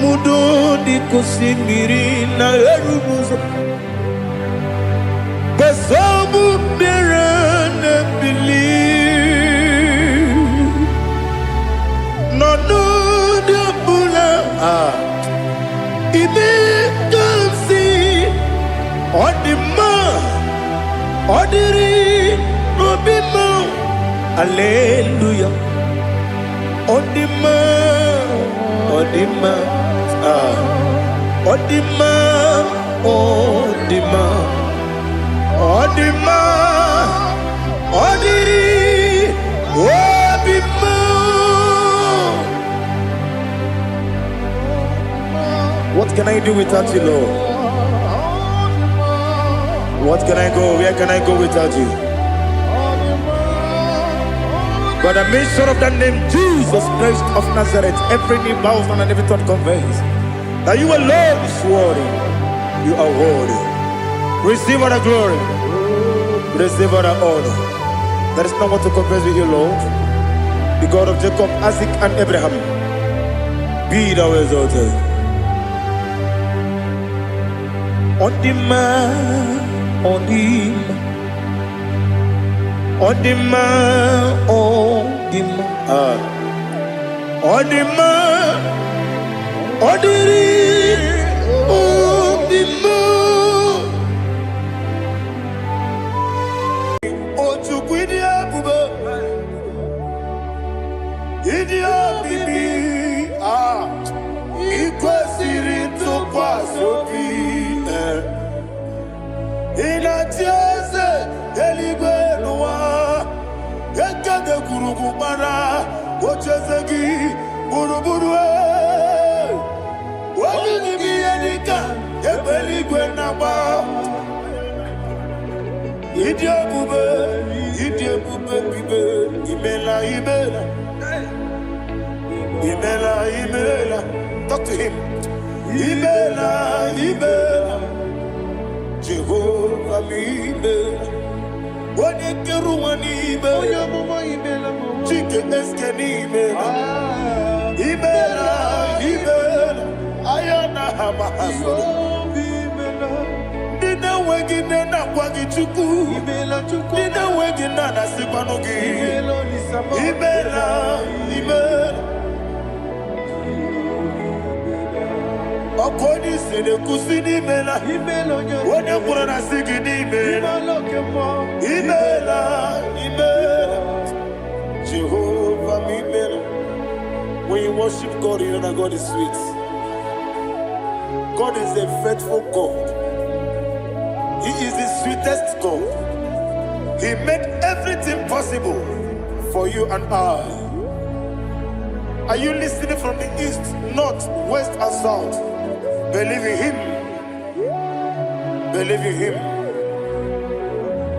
Mudo dị ka osimiri na-eru n'ụzọ gbasọbụ mmiri na-ebili n'ọnọdụ ọbụla ah, ime ka m si ọ dị mma, ọ dịrị n'obi m. Aleluya, ọ dị mma, ọ dị mma ah, ọ dị mma, ọ dị mma, ọ dị mma, ọ dịrị obi m. What can I do without you, Lord? What can I go? Where can I go without you? By the mention of that name, Jesus Christ of Nazareth, every knee bows down and every tongue confess that you alone is worthy. You are worthy. Receive all the glory. Receive all the honor. There is no one to compare with you, Lord. The God of Jacob, Isaac, and Abraham. Be thou exalted. Ọ dị mma, ọ dị mma, ọ dị mma, ọ dị mma. Ah. Ọ dị mma, ọ dịrị obi m. O Chukwu, ịdị ebube, ịdị omimi, ah, ị kwesịrị ntụkwasị obi. Eh. Ị na-achị eze eluigwe n'ụwa, ekede gwurugwu gbara ocheeze gị gburugburu. Eh. Olu gị bụ ihe dịka egbe eluigwe na-agba. Ịdị ebube, ịdị ebube bibe, imela, imela, imela, imela. Talk to him. Imela, imela, Jehova m, imela. Onye kere ụwa n'ime, Onye amụma, imela m. Chike eske n'imela, imela, imela. na ha ma ha soro. Jehova imela. Ndị na-enweghị nne na-akwa gị Chukwu. Imela Chukwu. Ndị na-enweghị nna na-asịkwanụ gị. Imela Olisa m. Imela, imela. Ọkụ onye isi na-ekwusi n'imela. Imela onye Onye kwuru na sị gị n'imela. Imela oke mmụọ. Imela, imela. Jehovah m imela. When you worship God, you know that God is sweet. God is a faithful God. He is the sweetest God. He made everything possible for you and I. Are you listening from the east, north, west, and south? Believe in Him. Believe in Him.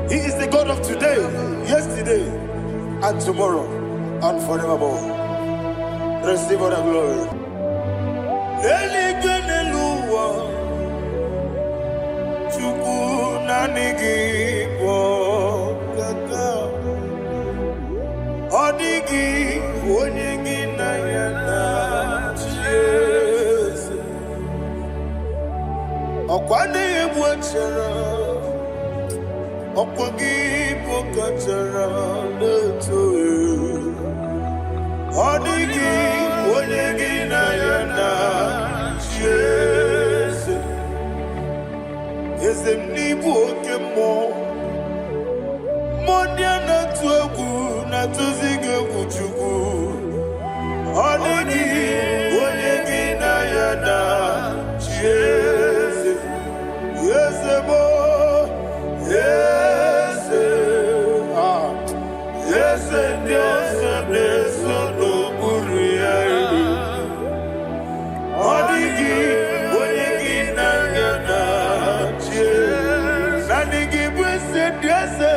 He is the God of today, yesterday, and tomorrow, and forevermore. Receive all the glory. Eluigwe n'elu ụwa, Chukwu naanị gị bụ ọkaka. Ọ dịghị onye gị na ya na-achị eze. Ọkwa na-egbu achara, ọkwa gị bụ kachara na-eto. Ọ dịghị onye gị na ya na-achị eze. Eze m n'ịbụ oke mmụọ. Mmụọ ndị a na-atụ egwu na-atụzi gị egwu Chukwu. Ọ dịghị onye gị na ya na-achị eze. Eze m o, eze, ah, eze ndị ọzọ na-eso n'okpuru ya. Ọ dịghị onye gị na ya na-achị eze. Naanị gị bụ eze ndị eze.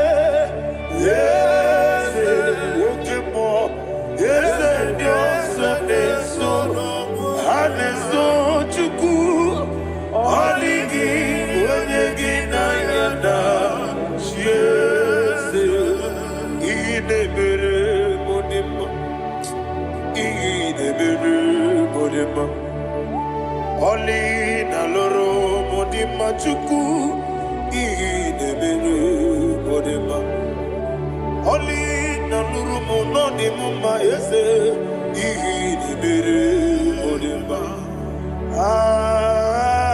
Eze oke mmụọ, eze ndị ọzọ na-eso, ha na-eso Chukwu. Ọ dịghị onye gị na ya na-achị eze. Ihe na-emere m dị mma, ihe na-emere m dị mma. Ọlị na lụrụ m dị mma Chukwu, ihe na-emere m dị mma. Ọlị na lụrụ m nọ dị m mma eze, ihe na-emere m dị mma.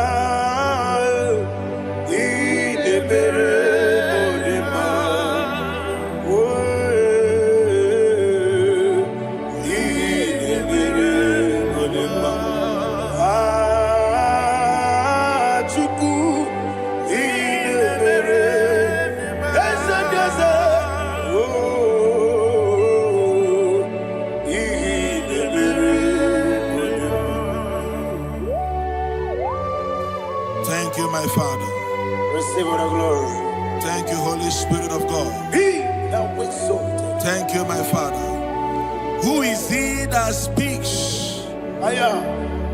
Ah, ihe na-emere m dị mma. Oh, ihe na-emere m dị mma. Ah, Chukwu, ihe na-emere eze ndị eze. Oh, ihe na-emere m dị mma. Thank you, my Father. Receive all the glory. Thank you, Holy Spirit of God. Be thou exalted. Thank you, my Father. Who is he that speaks Aya.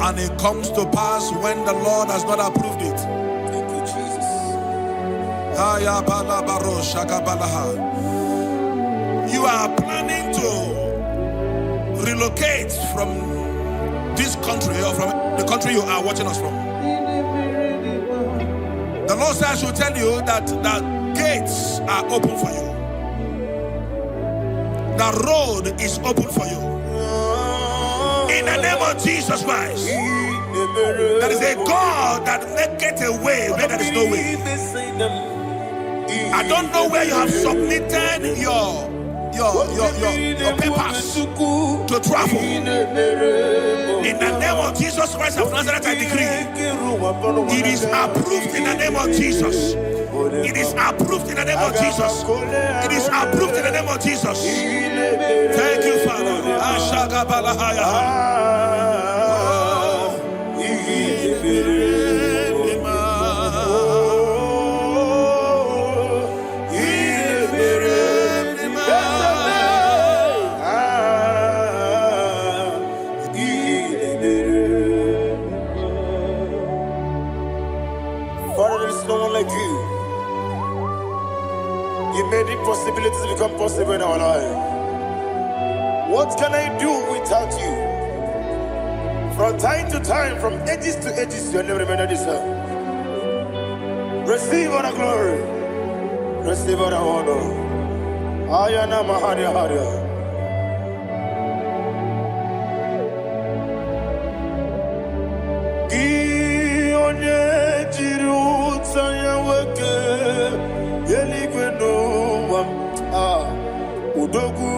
and it comes to pass when the Lord has not approved it? Thank you, Jesus. Aya bala baro shaka balaha. You are planning to relocate from this country or from the country you are watching us from. The Lord says I should tell you that the gates are open for you. The road is open for you. In the name of Jesus Christ. There is a God that maketh a way where there is no way. I don't know where you have submitted your papers to travel. In the name of Jesus Christ of Nazareth, I decree it is approved in the name of Jesus. It is approved in the name of Jesus. It is approved in the name of Jesus. Thank you, Father. Ashagabalahaya. Oh. Father, there is no one like you. You made impossibilities become possible in our life. What can I do without you? From time to time, from ages to ages, your name remains the same. Receive all the glory. Receive all the honor. Ayana Maharia Haria. Gị onye jiri ụta ya nwoke eluigwe n'ụwa m, ah, odogwu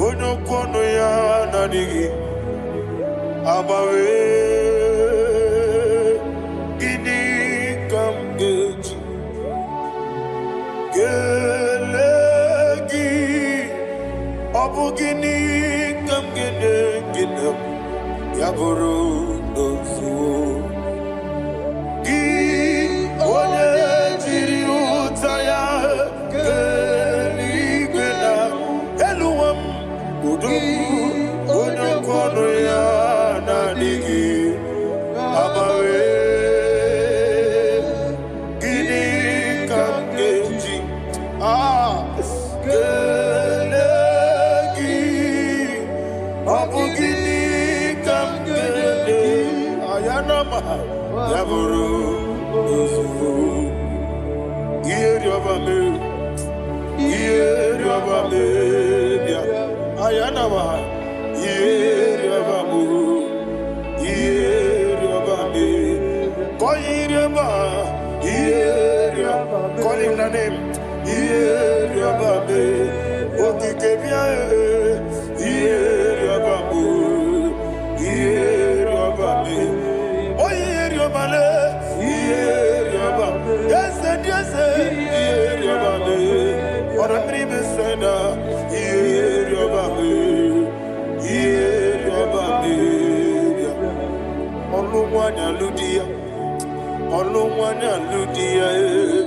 onye okwu ọnụ ya na-adịghị agbanwe. Gịnị ka m ga-eji kelee gị? Ọ bụ gịnị ka m ga-enye gị na ya bụrụ n'ozuo? Gị onye jiri ụta ya kee eluigwe na elu ụwa m, odogwu onye okwu ọnụ ya na-adịghị agbanwe. Gịnị ka m ga-eji kelee gị? Ọ bụ gịnị ka m ga-enye ayanama ya bụrụ n'ozugbo? Ihe rịọba mee, ihe rịọba mee bịa ayanama, ihe rịọba mụ, ihe rịọba mee, kọ ihe rịọba, ihe rịọba, call him the name, ihe rịọba mee, okike bịa, ihe rịọba mụ, ihe rịọba mee, onye rịọba le, ihe rịọba, eze dị eze, ihe rịọba mee, ọ̀rọ̀ mmiri mesena, ihe rịọba mee, ihe rịọba mee bịa. Ọlụ nwanyị alụ di ya, ọlụ nwanyị alụ di ya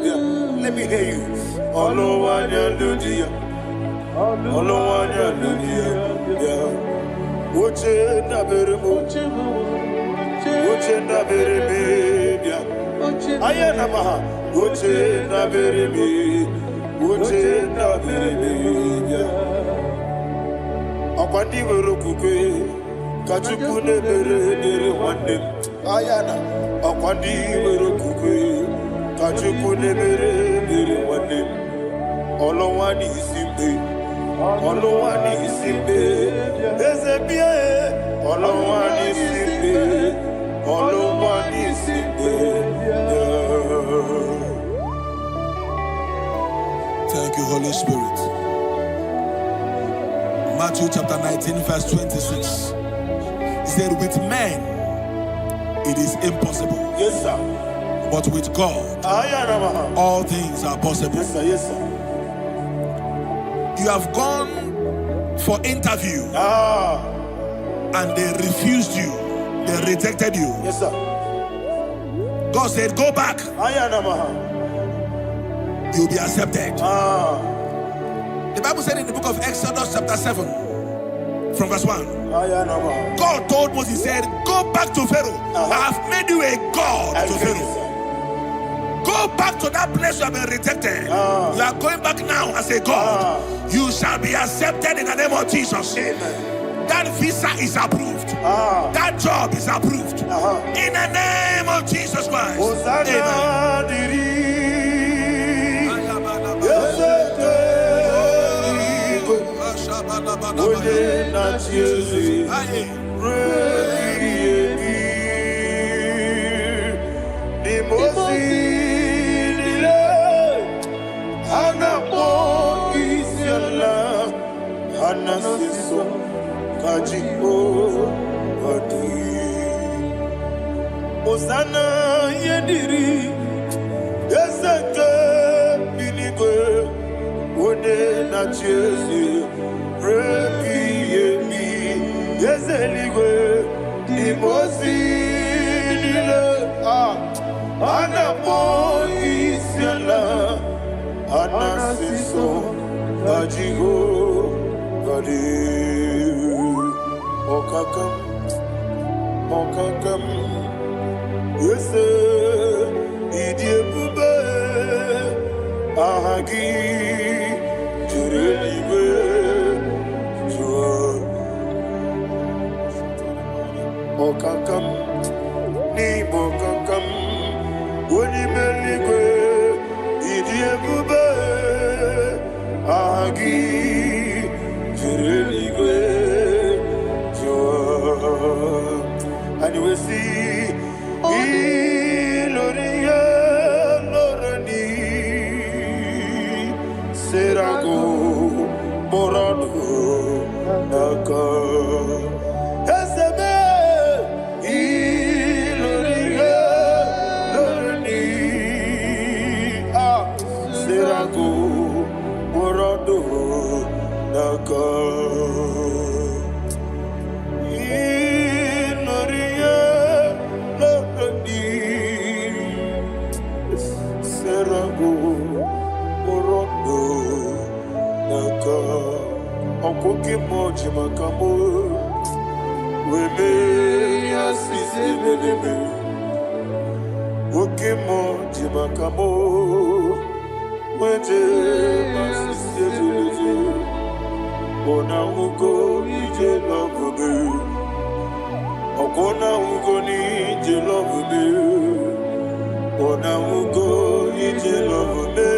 bịa. Let me hear you. Ọlụ nwanyị alụ di ya, ọlụ nwanyị alụ di ya bịa. Oche ndabere m, oche ndabere m bịa. Aya na maha, oche ndabere m, oche ndabere m bịa. Ọkwa ndị nwere okwukwe ka Chukwu na-emere ebere nwanne m. Aya na ọkwa ndị nwere okwukwe ka Chukwu na-emere ebere nwanne m. Ọlụnwa n'isi mgbe, ọlụnwa n'isi mgbe, eze bịa e, ọlụnwa n'isi mgbe, ọlụnwa n'isi mgbe. Thank you, Holy Spirit. Matthew chapter 19, verse 26. He said, with men it is impossible, Yes, sir. but with God Aya na maha. all things are possible. Yes, sir. Yes, sir. You have gone for interview and they refused you, they rejected you. Yes, sir. God said, go back, Aya na maha. you'll be accepted. The Bible said in the book of Exodus chapter 7, from verse 1, Aya na maha. God told Moses, he said, go back to Pharaoh. I have made you a God I to get Pharaoh. it, sir. Go back to that place you have been rejected. You are going back now as a God. You shall be accepted in the name of Jesus. Amen. That visa is approved. That job is approved. In the name of Jesus Christ. Hosanna Amen. dịrị eze eluigwe, onye na-achị eze ruo ebighị ebi. N'ime ozi niile, ha na-akpọ isi ala, ha na-asị nsọ ka Jehova dị. Hosanna ihe dịrị eze nke eluigwe, onye na-achị eze ruo ebighị ebi. Eze eluigwe, n'ime ozi niile, a na-akpọ isi ala, a na-asị nsọ ka Jehova dị. Ọkaka m, ọkaka m, eze ịdị ebube, aha gị juru eluigwe jụọ. si ilorie loreni serago morodo n'aka ezebe ilorie loreni ah serago morodo n'aka ilorie loreni serago morodo n'aka ọkwụke mmụọ ji maka mụ wee mee ya sisi ebelebe oke mmụọ ji maka mụ wee jee ma sisi ebelebe ọna nwugo ije lọbụbe ọkwụna nwugo n'ije lọbụbe ọna nwugo ije lọbụbe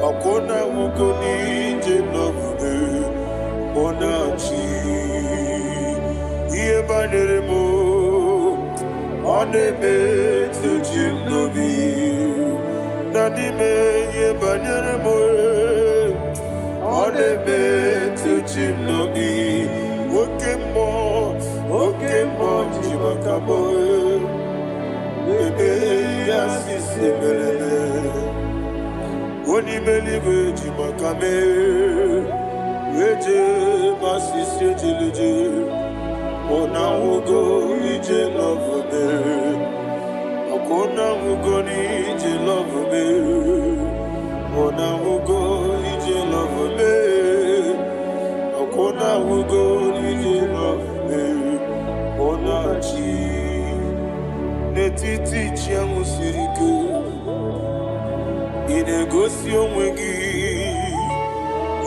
ọkwụna nwugo n'ije lọbụbe ọna chi ihe banyere m ọ na-emetụ chi m n'obi na n'ime ihe banyere m ọ na-emetụ chi m n'obi oke mmụọ oke mmụọ ji maka m ebe ya sisi mereme onye ime eluigwe ji maka mee eje masisi ejeleje ọna nwugo ije lọvụme ọkwa nwugo n'ije lọvụme ọna nwugo ije lọvụme ọkwa nwugo n'ije lọvụme ọna chi n'etiti chi ahụ siri ike ị na-egosi onwe gị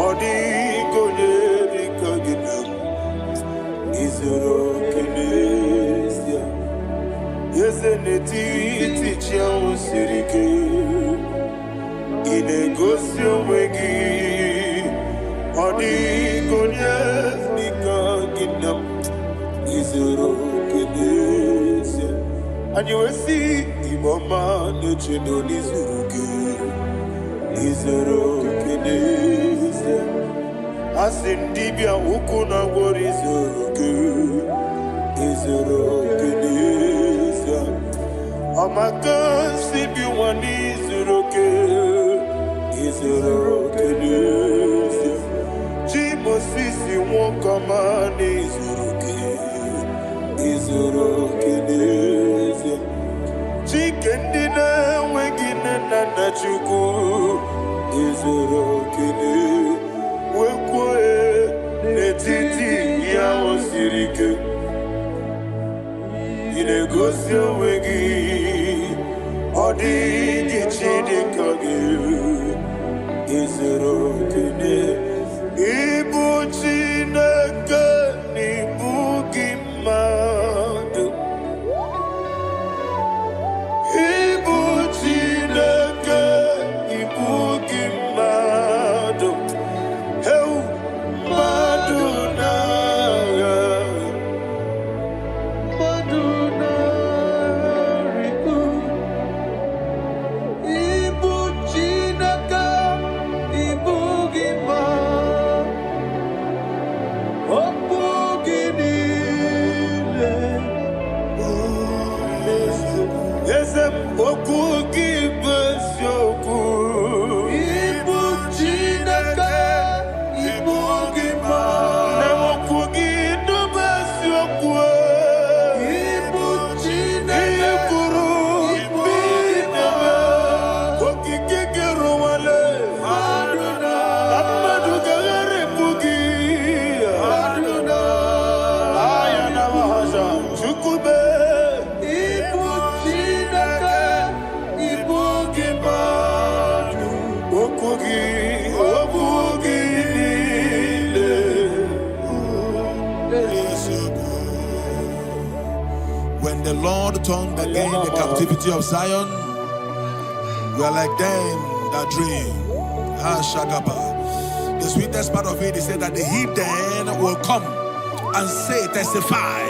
ọ dịghị onye dị ka gị na izuru oke n'ezie eze n'etiti chi ahụ siri ike ị na-egosi onwe gị ọ dịghị onye dị ka gị na izuru oke n'ezie anyị wee sị Igbo ọma na-echedo n'izuru gị izuru oke n'ezie asị m dibịa ukwu na gwọrọ izuru gị izuru oke n'ezie ọmaka si bi nwa n'izuru oke izuru oke n'ezie chi Mosisi nwoke ọma n'izuru oke izuru oke n'ezie Chike ndị na-enweghị nne na nna Chukwu izuru oke wee kwuo n'etiti ihe ahụ siri ike ị na-egosi onwe gị ọ dịghị chi dị ka gị izuru oke ịbụ Chineke na ịbụ gị mmadụ ịbụ Chineke ịbụ gị mmadụ heu mmadụ na-agha Mmadụ na-arịgo ịbụ Chineke ịbụ gị ma okwu gị niile eze m okwu gị bụ eziokwu ịbụ Chineke ịbụ gị ma na okwu gị bụ eziokwu ịbụ ihe Chineke kwuru ịbụ gị ma okike gị rụwale mmadụ na na mmadụ ga-agharịpụ gị mmadụ na aya na mahaja chukwube ịbụ Chineke ịbụ gị mmadụ okwu gị okwu gị niile When the Lord turned again the captivity of Zion, we are like them that dream. Ah, Shagaba. The sweetest part of it is said that the heathen will come and say, testify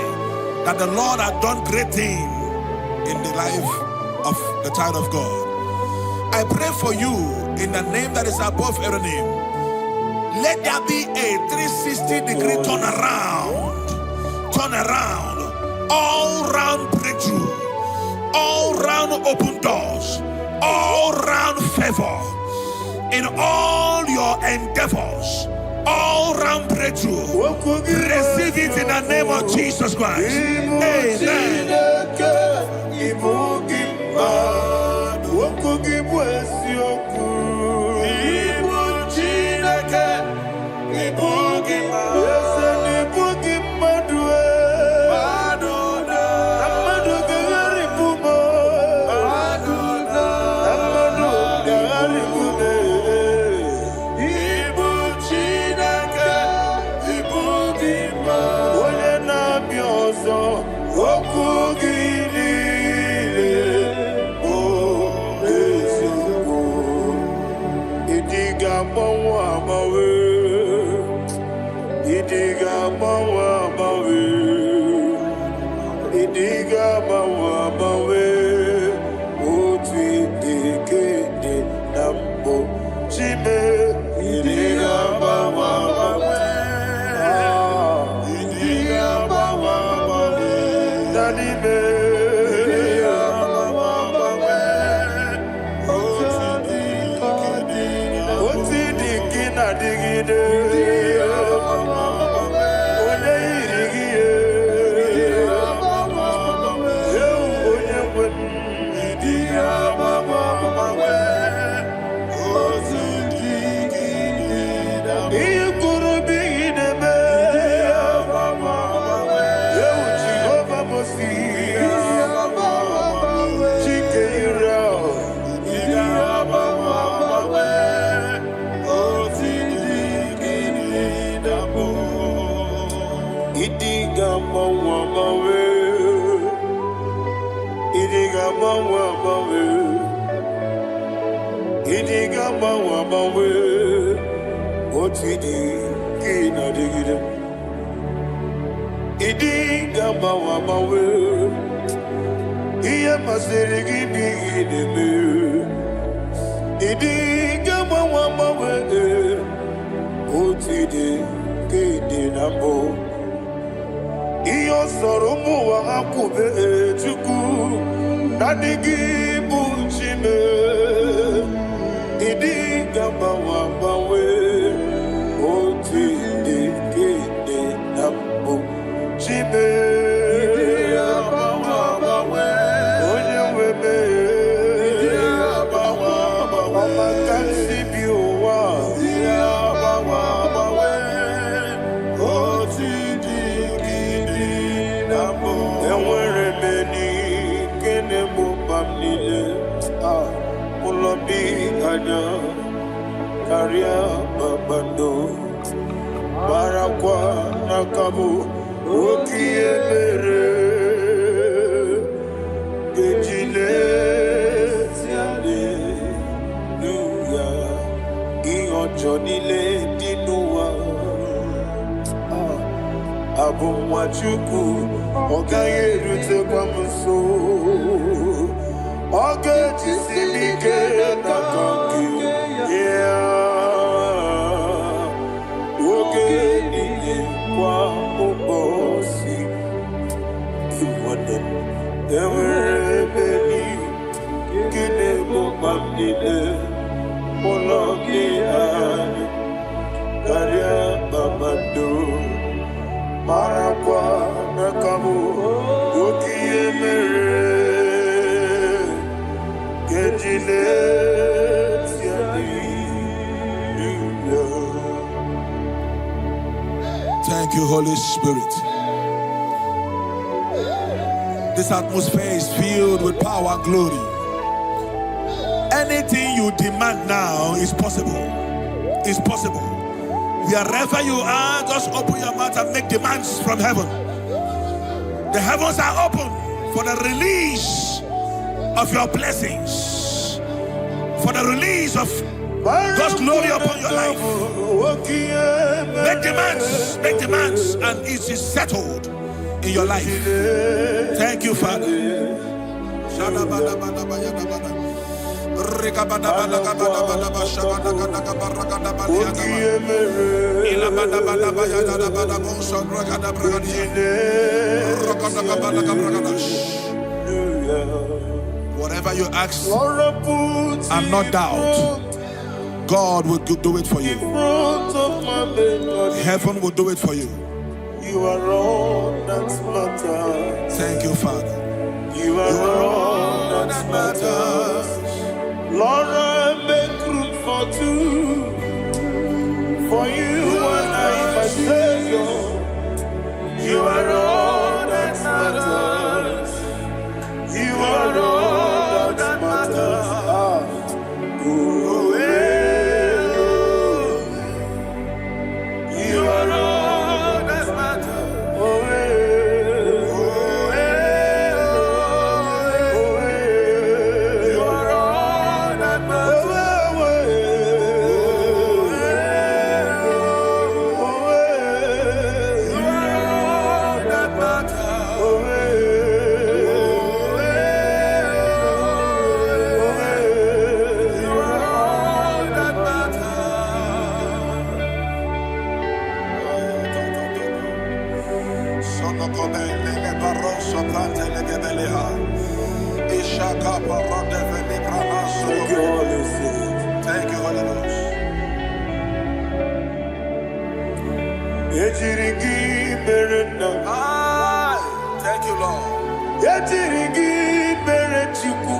That the Lord had done great thing in the life of the child of God. I pray for you in the name that is above every name. Let there be a 360-degree turnaround. Turn around. All round breakthrough. All round open doors. All round favor. In all your endeavors. All round breakthrough. Okwu gị bụ Receive it in the name of eziokwu. Jesus Christ. Ịbụ Amen. Chineke, ịbụ gị mmadụ. Okwu gị bụ eziokwu. Ịbụ Chineke, ịbụ gị mmadụ. Eze na ịbụ gị mmadụ e. Na mmadụ ga-agharịpụ m. Na mmadụ ga-agharịpụ m. Ịbụ Chineke, ịbụ gị mmadụ. Onye na-abịa ọzọ, okwu gị niile bụ eziokwu. Ịdị ga-agbanwe agbanwe. Ịdị ga-agbanwe agbanwe. Ịdị ga-agbanwe agbanwe. Otu ịdị ka ịdị na mbụ. Chime, ịdị ga-agbanwe agbanwe. Ah, ịdị ga-agbanwe agbanwe. Na n'ime. Ịdị ga-agbanwe agbanwe. Otu ịdị ka ịdị na mbụ. Otu ịdị ka ị na-adịgide. Onye yiri gị ye. Ewu onye nwe m. Ịdị ga-agbanwe agbanwe. Otu ịdị ka ịdị na mbụ. Ihe kwuru bụ ihe na-eme. Ewu Jehova Mosi. Chike Israel. Ịdị ga-agbanwe agbanwe. Otu ịdị ka ịdị na mbụ. Ịdị ga-agbanwe agbanwe. Ịdị ga-agbanwe agbanwe. Ịdị ga-agbanwe agbanwe. Otu ịdị ka ị na-adịgide. Ịdị ga-agbanwe agbanwe. Ihe masịrị gị bụ ihe ị na-eme. Ịdị ga-agbanwe agbanwe. Otu ịdị ka ịdị na mbụ. Ihe ọ sọrọ ụmụ ụwa ha kwube, Chukwu, naanị gị bụ Chime. Ịdị ga-agbanwe agbanwe. Otu ịdị ka ịdị na mbụ. Chime. Onye nwe m. Ọma ka m si bi ụwa. Otu ịdị ka ịdị na mbụ. Enwere m enyi nke na-egbo mkpa m niile. Ah, ụlọ bi anya karịa kpakpando. Marakwa n'aka bụ oke ihe mere ga-eji lesi haleluya ihe ọjọọ niile dị n'ụwa. Ah, abụ nwa Chukwu, ọ gaghị erutekwa m nso. Ọ ga-ejisi m ike n'aka nke ya oge niile kwa ụbọchị. Nwanne m, enwere ebe nke na-egbo mkpa m niile. Ụlọ gị anya karịa kpakpando. Marakwa n'aka bụ oke ihe mere ga-eji leti haleluya. Thank you, Holy Spirit. This atmosphere is filled with power and glory. Anything you demand now is possible. Is possible. Wherever you are, just open your mouth and make demands from heaven. The heavens are open for the release of your blessings, for the release of God's glory upon your life. Make demands, and it is settled. in your life. Thank you, Father. Whatever you ask and not doubt, God will do it for you. Heaven will do it for you. You are all that matters. Thank you, Father. You are all that matters. Lord, I make room for two. For you and I, my Savior. You are all that matters. You are all that matters. Ah. Oh, eh, oh. You are all that matters. Oh, eh, oh, eh, oh, eh. You are all that matters. Oh, eh, oh, eh. You are all that matters. Oh, eh, oh, eh, oh, eh. You are all that matters. Thank you, Holy Spirit. Thank you, Holy Ghost. Ejiri gị mere nna. Aye. Thank you, Lord. Ejiri gị mere Chukwu.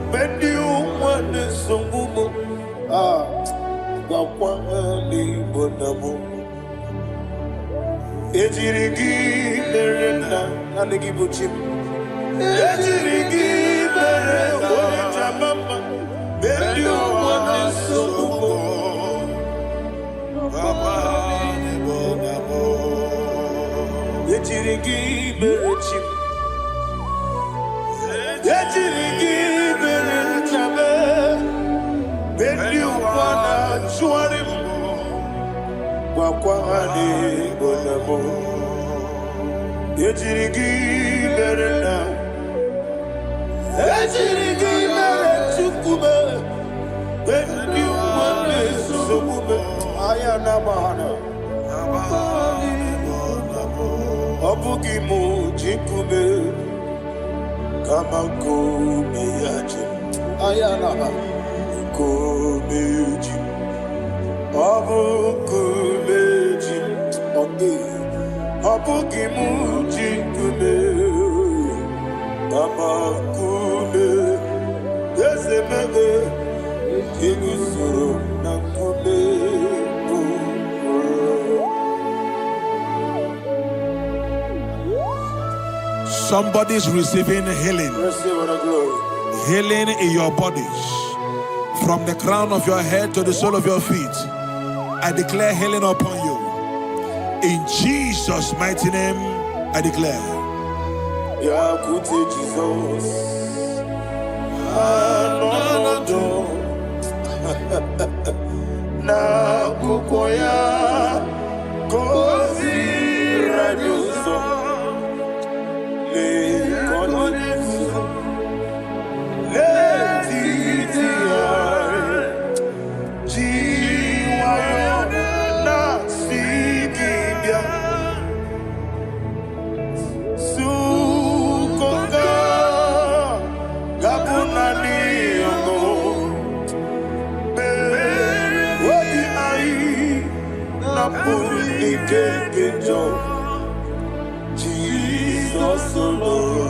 Mgbe ndị ụwa na-esogbu m, ah, gwakwa ha n'Igbo na mụ. Ejiri gị mere nna, naanị gị bụ chi m. Ejiri gị mere onye jama mma. Mgbe ndị ụwa na-esogbu m, ejiri gị mere chi m. Ejiri gị mere nna m. Mgbe ndị ụwa na-achụgharị m, gwakwa ha n'Igbo na mụ. Ejiri gị mere nna. Ejiri gị mere Chukwu m. Mgbe ndị ụwa na-esogbu m, anya na-agba ha. Ọ bụghị m ji nkume, kama nkume ya ji m. Anya na nkume ji m. Ọ bụ nkume ji m. Ọ dịghị. Ọ bụghị m ji nkume, kama nkume eze mebe eguzoro na nkume bụ. Somebody's receiving healing. Receive the glory. Healing in your bodies. From the crown of your head to the sole of your feet. I declare healing upon you. In Jesus' mighty name, I declare. Bịakwute Jizọs anọnọdụ n'akwụkwọ ya ka o ziri anyị ụzọ. Lee ka ọ na-eguzo n'etiti anyị, ji nwayọọ na-asị gị bịa Sukoka ga-abụ naanị ọṅụ obi anyị napụrụ ike nke njọ. Jizọs lụrụ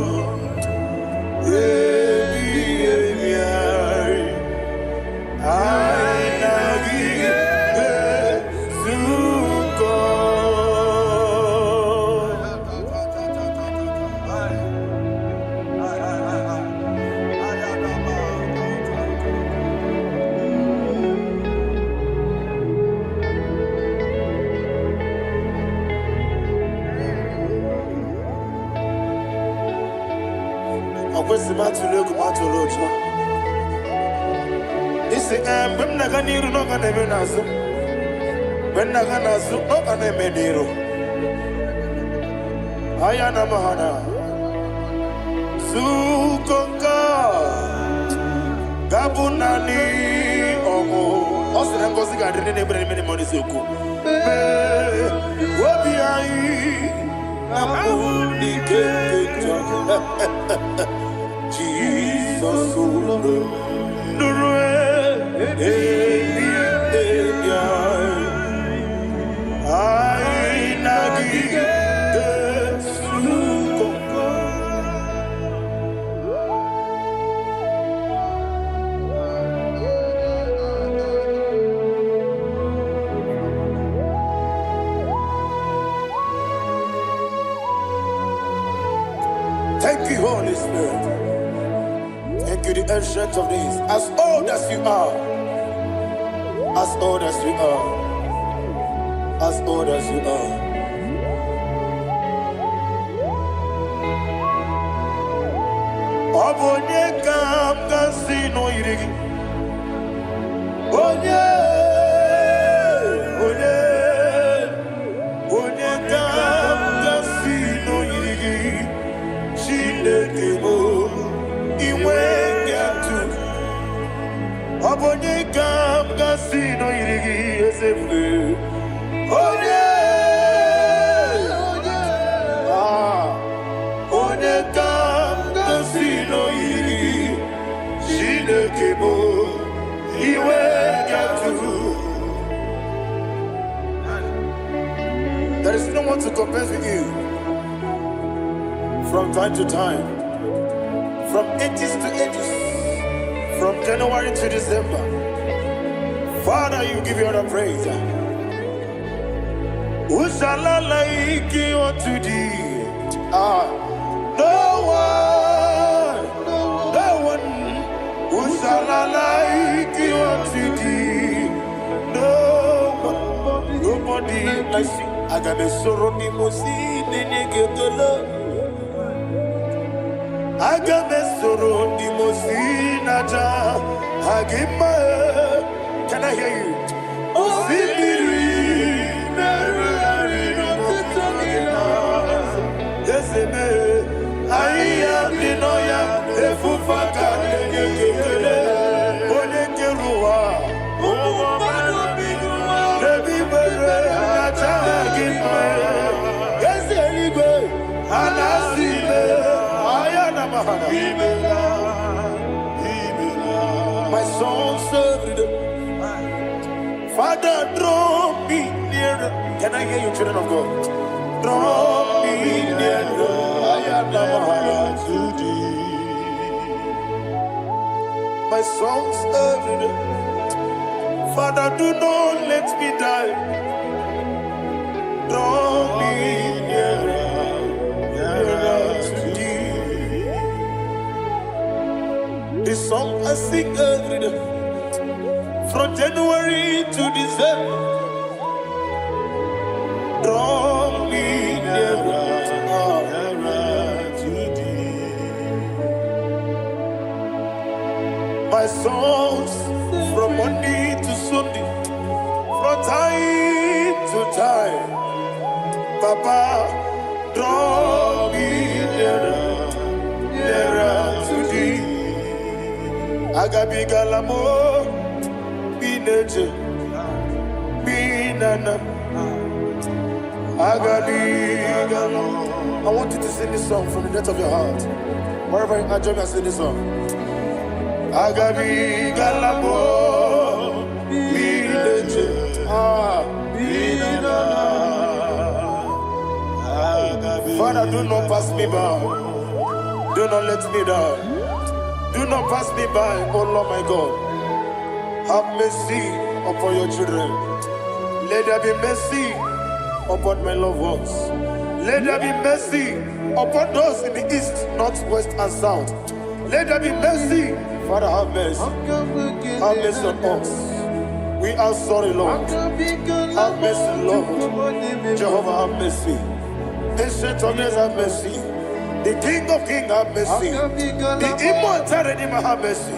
ebighị ebi anyị, anyị na gị ezukọ. Ọ kwesịrị m atụrụ egwu, m atụrụ ụjọ. Isi ee, mgbe m na-aga n'iru na ọ ga na-eme n'azụ, mgbe m na-aga n'azụ ọ ga na-eme n'iru. Ayana mahana. Sukonka. Gabunani ọmụ. Ọ sị na ngọzi ga-adị ndị na-ebere n'ime n'ime n'eziokwu. Mee obi anyị na mpụ n'ike nke njọ. Jizọs ụlọ nụrụ ebi ebi anyị. Anyị na gị ga-ezukọ. Thank you, Holy Spirit. Thank you, the Ancient of Days. As old as you are, as old as you are, as old as you are. Ọ bụ onye ka m ga-asị na o yiri gị? Onye, onye, onye ka m ga-asị na o yiri gị? Chineke bụ inwe atụ. Ọ bụ onye ka m ga-asị na o yiri gị, eze ebube? Onye, ah, onye ka m ga-asị na o yiri gị? Chineke bụ iwe atụ. There is no one to compare with you. From time to time, from ages to ages, from January to December, Father, you give you all the praise. Who shall I like you unto thee? Ah, no one, no one. Who shall I like you unto thee? No one, nobody like you. Aga m esoro ndị mmụọ ozi na-enye gị ekele. Aga m esoro ndị mmụọ ozi na-aja gị mma. Can I hear you? Osimiri na-erugharị n'ọtụtụ gị na eze mee ahịhịa dị n'ọhịa efufe aka na-enye gị ekele. Onye kere ụwa n'ebe ikpere na-aja gị mma. Eze eluigwe a na-asị ime ahịa na mahana. My songs every day. Father, draw me nearer. Can I hear you, children of God? Draw me nearer. Ayana mahana. To thee. My songs every day. Father, do not let me die. Draw me nearer, nearer to thee. The song I sing every day, from January to December. Draw me nearer, Nearer to thee. My songs from Monday to Sunday, from time to time. Papa, draw me nearer, nearer to thee. Agabigala m bineje binana. Agabigala. I want you to sing this song from the depth of your heart. Wherever you are, join me and sing this song. Agabigala m bineje. Ah, Binana. Father, do not pass me by. Do not let me down. Do not pass me by, oh Lord my God. Have mercy upon your children. Let there be mercy upon my loved ones. Let there be mercy upon those in the east, north, west, and south. Let there be mercy. Father, have mercy. Have mercy on us. We are sorry, Lord. Have mercy, Lord. Jehovah, have mercy. Ancient of Days, have mercy. The King of Kings, have mercy. The Immortal Redeemer, have mercy.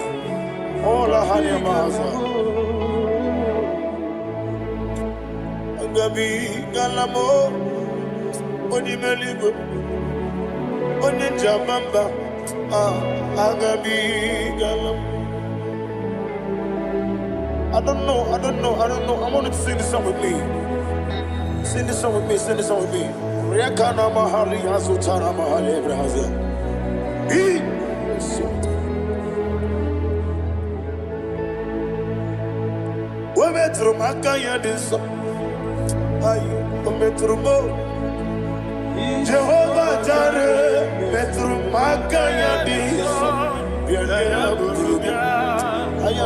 All our Agabigala m onye eluigwe. Onye nji ama mba, ah, agabigala m. I don't know, I don't know, I don't know. I want you to sing this song with me. Sing this song with me, sing this song with me. Rekana mahali azutana mahali ebrahazia. I O metụrụ m aka ya dị nsọ. Ayi, o metụrụ m o. Jehova Jare metụrụ m aka ya dị nsọ. Bịa ya bụrụ bịa. Aya,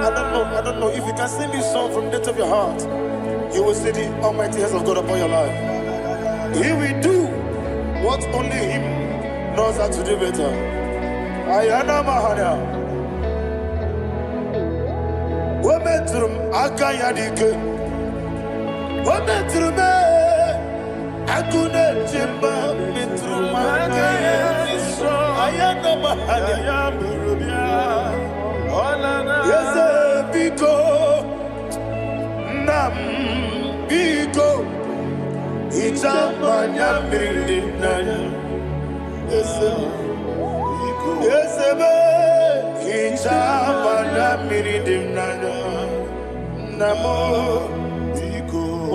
I don't know, I don't know. If you can sing this song from the depth of your heart, you will see the almighty hands of God upon your life. He will do what only Him knows how to do better. Ayana Mahana. O metụrụ m aka ya dị ike. O metụrụ m ee, agụ na-eche mba metụrụ m aka ya dị nsọ. Ayana Mahana. Eze biko, nna m biko, hichaa m anya mmiri dị n'anya. Eze m, eze m, hichaa m anya mmiri dị n'anya. Nna m,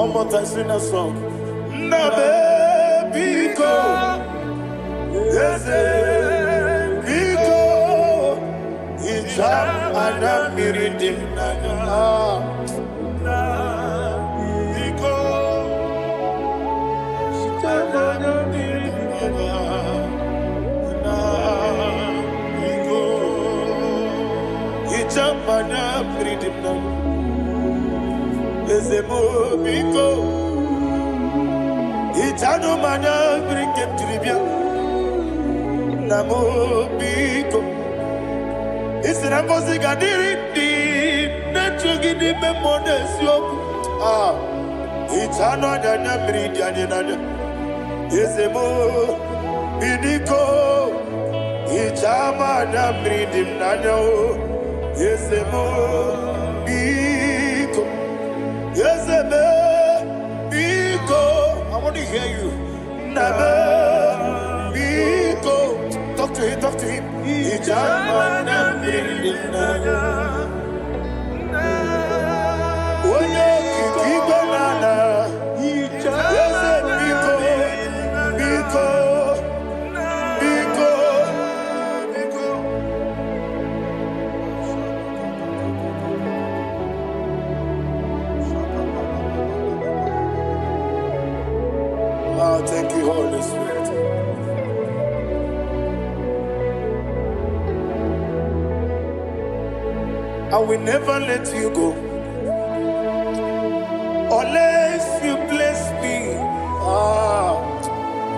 one more time, sing that song. Nna m, biko, eze biko, hichaa m anya mmiri dị m n'anya. Ah. Biko, hichaa m anya mmiri dị m n'anya. Na, biko, hichaa m anya mmiri dị m n'anya. Eze m, biko, hichanụ m anya mmiri nke m jiri bịa. Nna m, biko, ị sị na ngọzi ga-adịrị ndị na-echu gị n'ime mmụọ na eziokwu. Ah, hichanụ anya anya mmiri dị anyị n'anya. Eze m, biko, hichaa m anya mmiri dị m n'anya o. Eze m, biko, eze m, biko. I want to hear you. Nna m, biko. Talk to him, talk to him. Hichaa m anya mmiri dị m n'anya. Onye okike igwe na ala. Eze biko, biko, biko, biko. Oh, thank you, Holy Spirit. I will never let you go unless you bless me. Ah,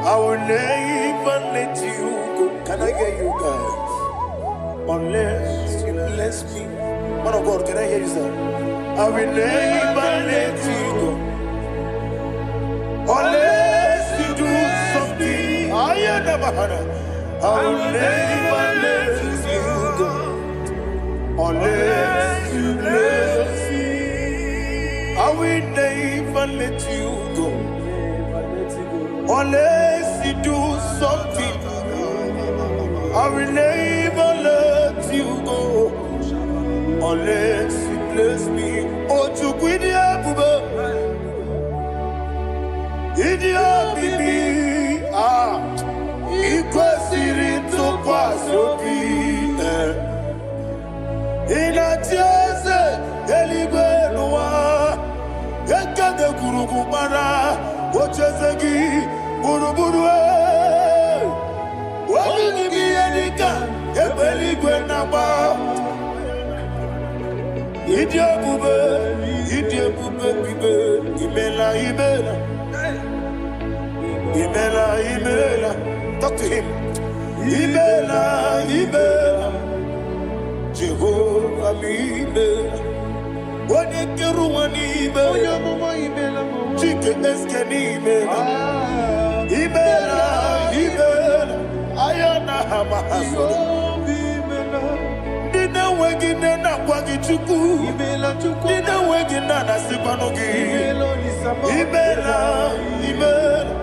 I will never let you go. Can I hear you guys? Unless you bless me. Man of God, can I hear you, sir? I will never let you go unless you do something. I never had. I will never let you go unless you bless me. I will never let you go unless you do something. I will never let you go unless you bless me. Oh, Chukwu ịdị ebube, ịdị omimi, ah, ị kwesịrị ntụkwasị obi. Eh. Ị na-achị eze eluigwe n'ụwa, ekede gburugburu gbara ocheeze gị gburugburu. Eh. Obi gị bụ ihe dịka egbe eluigwe na-agba. Ịdị ebube, ịdị ebube bibe, imela, imela, imela, imela. Talk to him. Imela, imela, Jehova m imela. Onye kere ụwa n'ime, Chike eske n'imela. Imela, imela, aya na ha ma ha soro. Ndị na-enweghị nne na-akwa gị Chukwu. Ndị na-enweghị nna na-asịkwanụ gị. Imela, imela.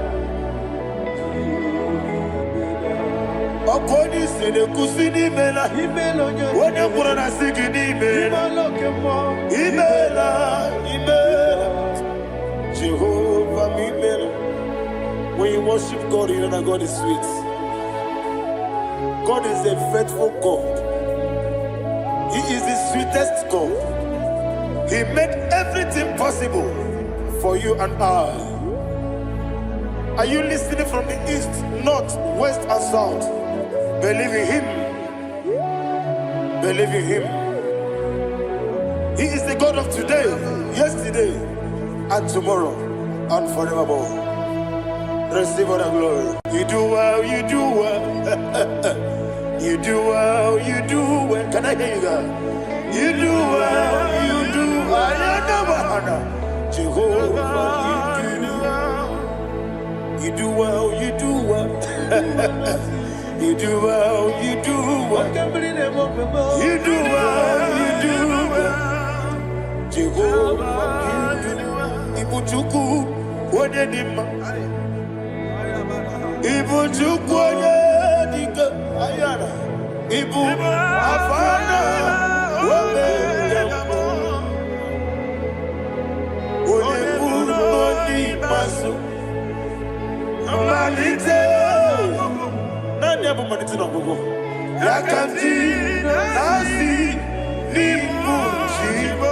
Ọkụ onye isi na-ekwusi n'imela. Imela onye Onye kwuru na sị gị n'imela. Imela oke mmụọ. Imela, imela. Jehovah m imela. When you worship God, you know that God is sweet. God is a faithful God. He is the sweetest God. He made everything possible for you and I. Are you listening from the east, north, west, and south? Believe in Him. Believe in Him. He is the God of today, yesterday, and tomorrow, and forevermore. Receive all the glory. You do well, you do well. You do well, you do well. Can I hear you guys? You do well, you do well. Jehovah, you do well. You do well, you do well. You do well, you do well. Oke mmiri na-eme ofe m. You do well, you do well. Jehovah, you do well. Ibu Chukwu, onye dị mma. Ibu Chukwu onye dị ike. Ayara. Ibu Alfa na Omega. Onye mbụ na onye ikpeazụ. Mmalite. Naanị ya bụ mmalite na ọgwụgwụ. Ya ka m ji na-asị n'ịbụ chi m.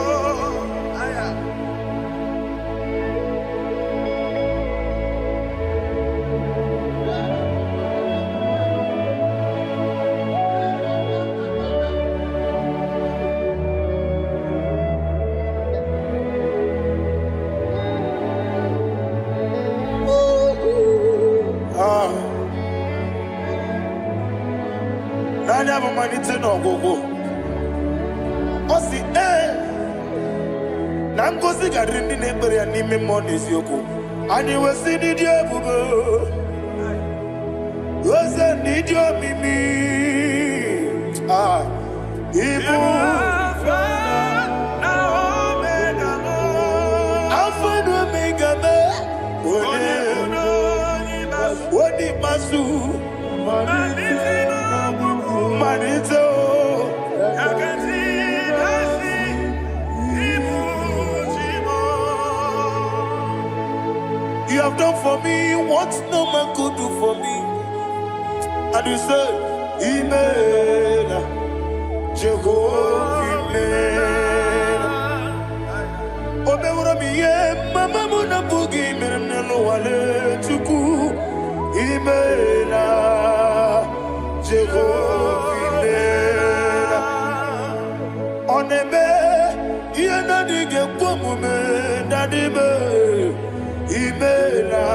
Ah. Naanị ya bụ mmalite na ọgwụgwụ. Ọ sị ee na ngozi ga-adịrị ndị na-ekpere ya n'ime mmụọ na eziokwu. Anyị wesị n'ịdị ebube, oze n'ịdị omimi. Ah, ịbụ Alfa na Omega mee onye onye ikpeazụ, mmalite o. You have done for me what no man could do for me. And you say, Imela, Jehovah Imela. O meworo m ihe mama m na-abụghị mere m n'ụwa Chukwu. Imela, Jehovah Imela. Ọ na-eme ihe na-adịghị ekwe omume na-adịbe. Imela,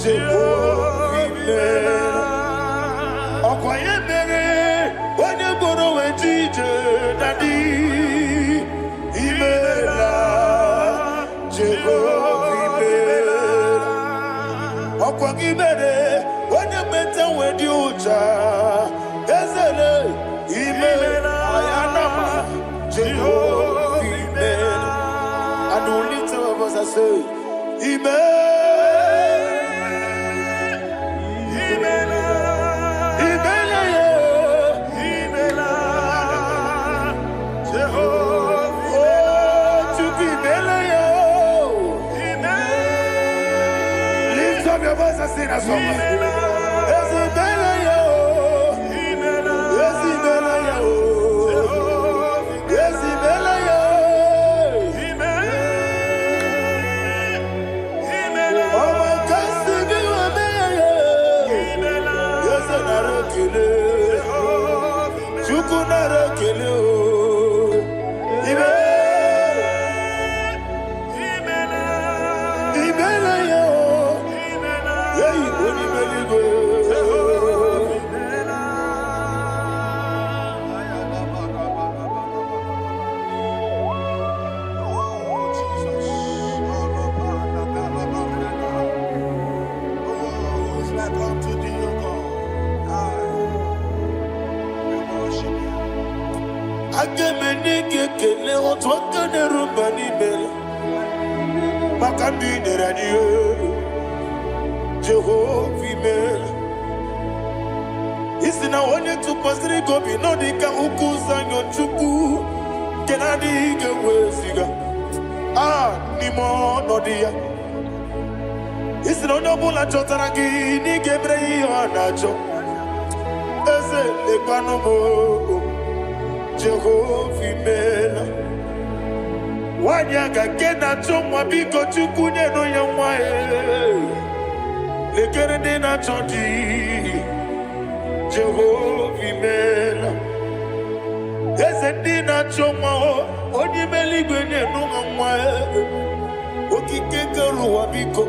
Jehovah Imela. Ọkwa ya mere onye gboro wee ji ije, Daddy. Imela, Jehova imela. Ọkwa gị mere onye meta wee dị ụcha ezele. Imela ayanama, Jehova imela. And we lift our voice and say, Imela, Imela, yeah. Oh, Chukwu imela ya. Lift up your voice and sing that song. Eze imela ya. Eze imela ya. Eze imela ya. Ọmọ kasi bí wọ́n mẹ́yẹ. Eze nara ekele. Chukwu nara ekele o. Ime. Imela ya o. Eyi onye eluigwe. Oh, Jesus. Oh, who is like unto thee, O God? I we worship you. Aga m enye gị ekele otu aka na-eru mba n'ime maka ndị i nyere anyị. Jehova imela. Isi na onye tụkwasịrị gị obi nọ dị ka ukwu Zayọn Chukwu nke na-adịghị ga-eweziga a n'ime ọnọdụ ya. Isi na onye ọbụla chọtara gị na ị ga-emere ya ihe ọ na-achọ. Eze lekwanụ m o, Jehova imeela. Nwanyị aga nke na-achọ nwa, biko Chukwu nyenụ ya nwa ya. Lekere ndị na-achọ di, Jehova imeela. Eze ndị na-achọ nwa o, onye ime eluigwe nyenụ ha nwa ya. Okike kere ụwa biko,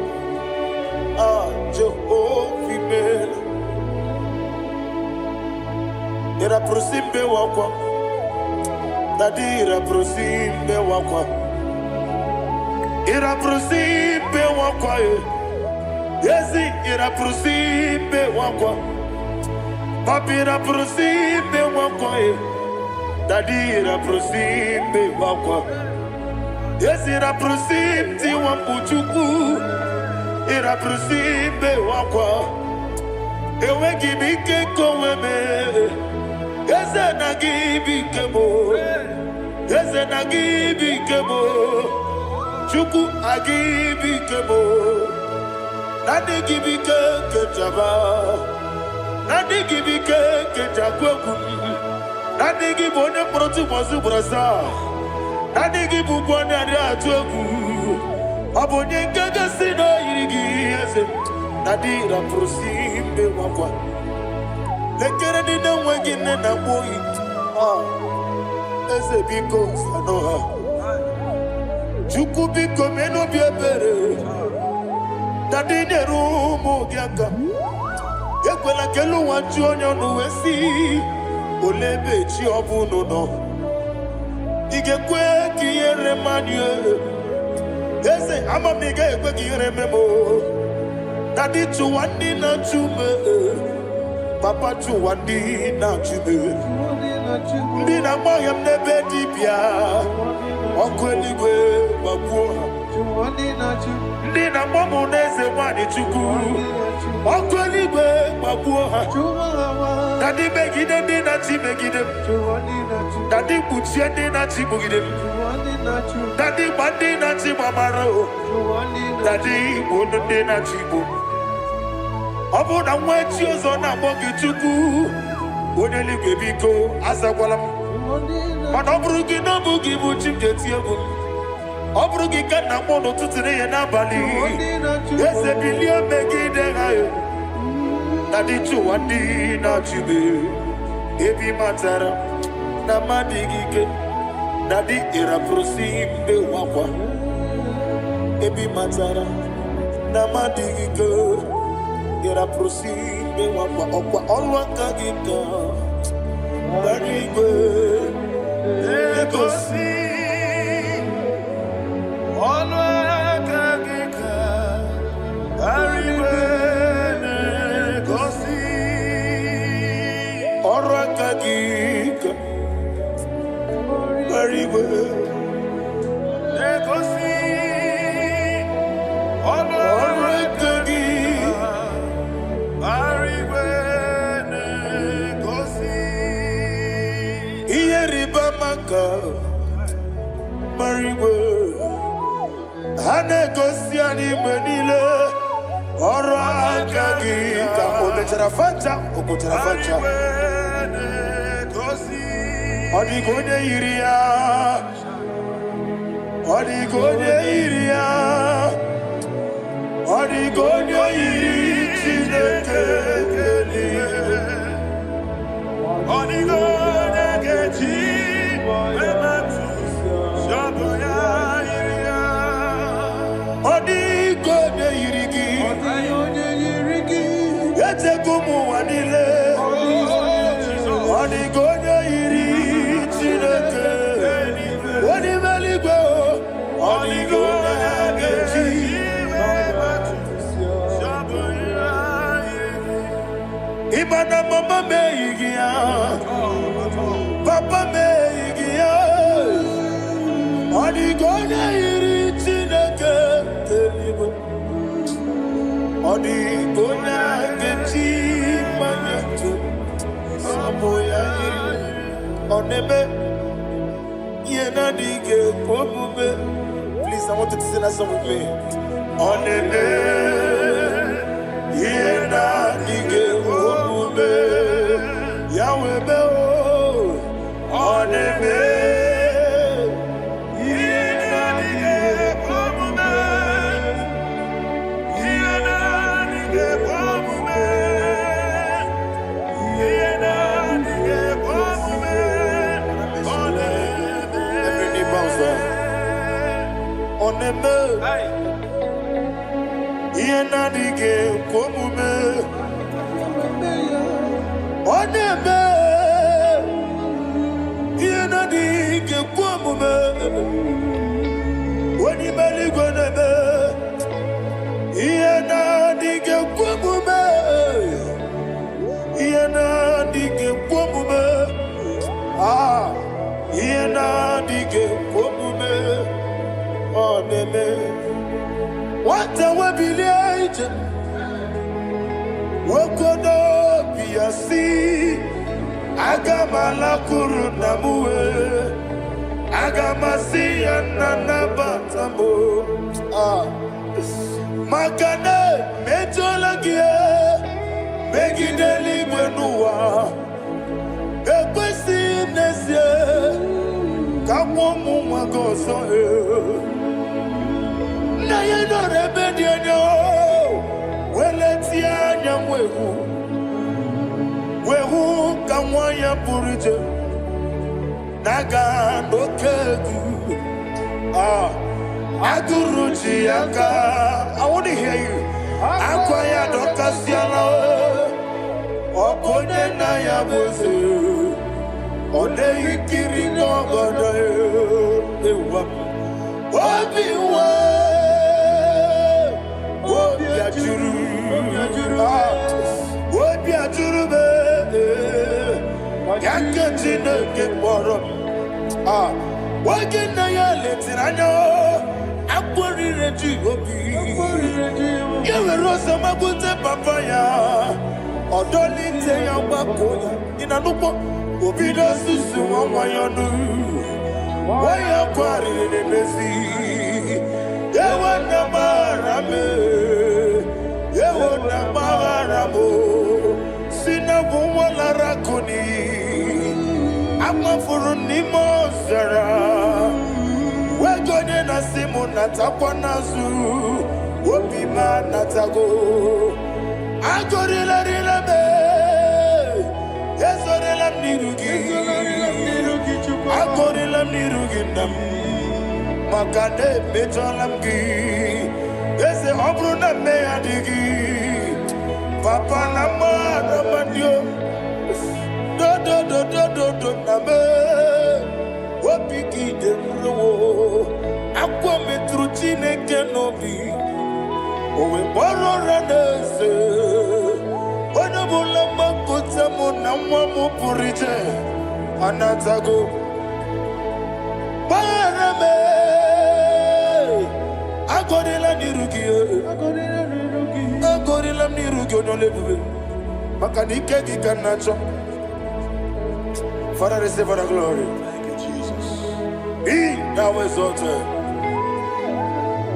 Jehova imeela. Ịrapụrụ mbe wakwa, dadi ịrapụrụ mbe wakwa. Ịrapụrụ mbe wakwa e. Ezi ịrapụrụ mbe wakwa. Papi ịrapụrụ mbe wakwa e. Dadi ịrapụrụ mbe wakwa. Ezi ịrapụrụ tiwa mkpu Chukwu. Ịrapụrụ mbe wakwa. Enweghị m ike nke onwe m. Eze na gị bụ ike m. Eze na gị bụ ike m. Chukwu agị bụ ike m. Naanị gị bụ ike nke njaba. Naanị gị bụ ike nke njakwu egwu m. Naanị gị bụ onye mkpọrọ tụbọsị ugboro asaa. Naanị gị bụ ụgwọ na-adị atụ egwu. Ọ bụ onye nke gosi na o yiri gị eze. Na dị rapụrụ si mbe wakwa. Lekere ndị na-enweghị nne na nwa oyi. Eze biko sanụ ha. Chukwu biko mee n'obi ebere. Na ndị nyere ụmụ gị aka. Ekwela ka elu ụwa jụọ onye ọnụ wee sị, olee ebe chi ọ bụ unu nọ? Ị ga-ekwe ka ihere mmadụ Eze, ama m na ị gaghị ekwe ka ihere mee m o. Dadi chụwa ndị na-achụ m. Papa chụwa ndị na-achụ m. Ndị na-agba ọhịa m n'ebe dibịa. Ọkụ eluigwe gbagbuo ha. Ndị na-agba m n'eze nwanyị Chukwu. Ọkụ eluigwe gbagbuo ha. Dadi megide ndị na-achị megide m. Dadi kpuchie ndị na-achị kpugide m. Dadi gba ndị na-achị gbamara o. Dadi gbuo ndị na-achị gbu. Ọ bụrụ na nwa echi ọzọ na-akpọ gị Chukwu, onye eluigwe biko azakwala m. Mana ọ bụrụ gị na ọ bụ gị bụ chi m ga-eti egwu m. Ọ bụrụ gị ka nna m n'ụtụtụ n'ehihie n'abalị. Eze bilie megide ha. Dadi chụwa ndị na-achụ m. Ebi matara na m adịghị ike. Dadi ịrapụrụ si mbe wakwa. Ebi matara na m adịghị ike. Ịrapụrụ si mbe wakwa. Ọkwa ọrụ aka gị ka gbara igwe na-egosi ọnụ aka gị ka igwe na-egosi. Ọrụ aka gị ka gbara igwe na-egosi ọnụ ọrụ aka gị igwe na-egosi. Ihe rịba ama ka gbara igwe ha na-egosi anyị mgbe niile. Ọrụ aka gị ka o mechara facha, o kpochara facha. Igwe na-egosi. Ọ dịghị onye yiri ya. Ọ dịghị onye yiri ya. Ọ dịghị onye yiri Chineke eluigwe. Ọ dịghị onye ga-eji emetụ sọbụ ya yiri ya. Ọ dịghị onye yiri gị. Ọ dịghị onye yiri gị. Echego m ụwa niile. Ọ dịghị onye yiri Chineke. Onye ime eluigwe o. Ọ dịghị onye ga-eji Sọbụ ya yiri gị. Ịma na mama m eyighị ya, papa m eyighị ya. Ọ dịghị onye yiri Chineke eluigwe. Ọ dịghị onye ga-eji mmanya tụ. ya yiri. Ọ na-eme ihe na-adịghị ekwe omume. Please, I want you to sing that song with me. Ọ na-eme ihe na-adịghị ekwe omume. Ya wee mee o. Ọ na-eme Ihe na-adịghị ekwe omume. Ihe na-adịghị ekwe omume. Ihe na-adịghị ekwe omume. Ọ na-eme. Every knee bows down. Ọ na-eme ihe na-adịghị ekwe omume. Ọ na-eme ihe na-adịghị ekwe omume. Onye ime eluigwe na-eme ihe na-adịghị ekwe omume. Ihe na-adịghị ekwe omume. Ah, ihe na-adịghị ekwe omume. Ọ na-eme. Nwata webilie ije, nwoke n'obi ya si, aga m alakwuru nna m wee, aga m asị ya, nna, nabata m o. Ah. Maka na emejọla gị megide eluigwe n'ụwa, ekwesịghị m n'ezie ka nwa ụmụ nwa gị ọzọ. Ee. Nna ya nọrọ ebe dị anya weletie anya wee hụ ka nwa ya pụrụ iche na-aga n'oke egwu. Ah, agụrụ ji ya aka. I want to hear you. Akwa ya dọkasịala. Ọ bụ onye nna ya bụ eze, ọ na-eyi nkiri n'ọgọdọ ewa. Obi nwe obi ajụrụ. Ah, obi ajụrụ m ya nke Chineke kpọrọ m. Ah, oge nna ya letiri anya akpọrire ji obi ya, were ọsọ magbute papa ya, ọdọlite ya, gbakọ ya. Ị na nnukwu obido susu nwa nwa ya ọnụ, nwa ya kwarịrị n'emezi. Ewo, nna, gbaghara m. Ewo, nna, gbaghara m. Si na bụ nwa lara akụ n'iyi, amafuru n'ime ọzara, wego onye na-asị m natakwa n'azụ, obi m anatago. Agọrịlarịla m, ezorela m n'iru gị. Agọrịla m n'iru gị, nna m, maka na emejọla m gị. Eze, ọ bụrụ na mmehie adịghị, papa, na mmadụ amadị dodododododo na m, obi gị dị nrowo. Akwa metụrụ Chineke n'obi, o wee kpọrọ ụra n'eze. Onye ọbụla mgbakọta mụ na nwa m pụrụ iche anatago. Gbaghara m. Agọrịla n'iru gị, agọrịla m n'iru gị, onye ọla ebube, maka na ike gị ka m na-achọ. Father, receive the glory. Thank you, Jesus. Be thou exalted.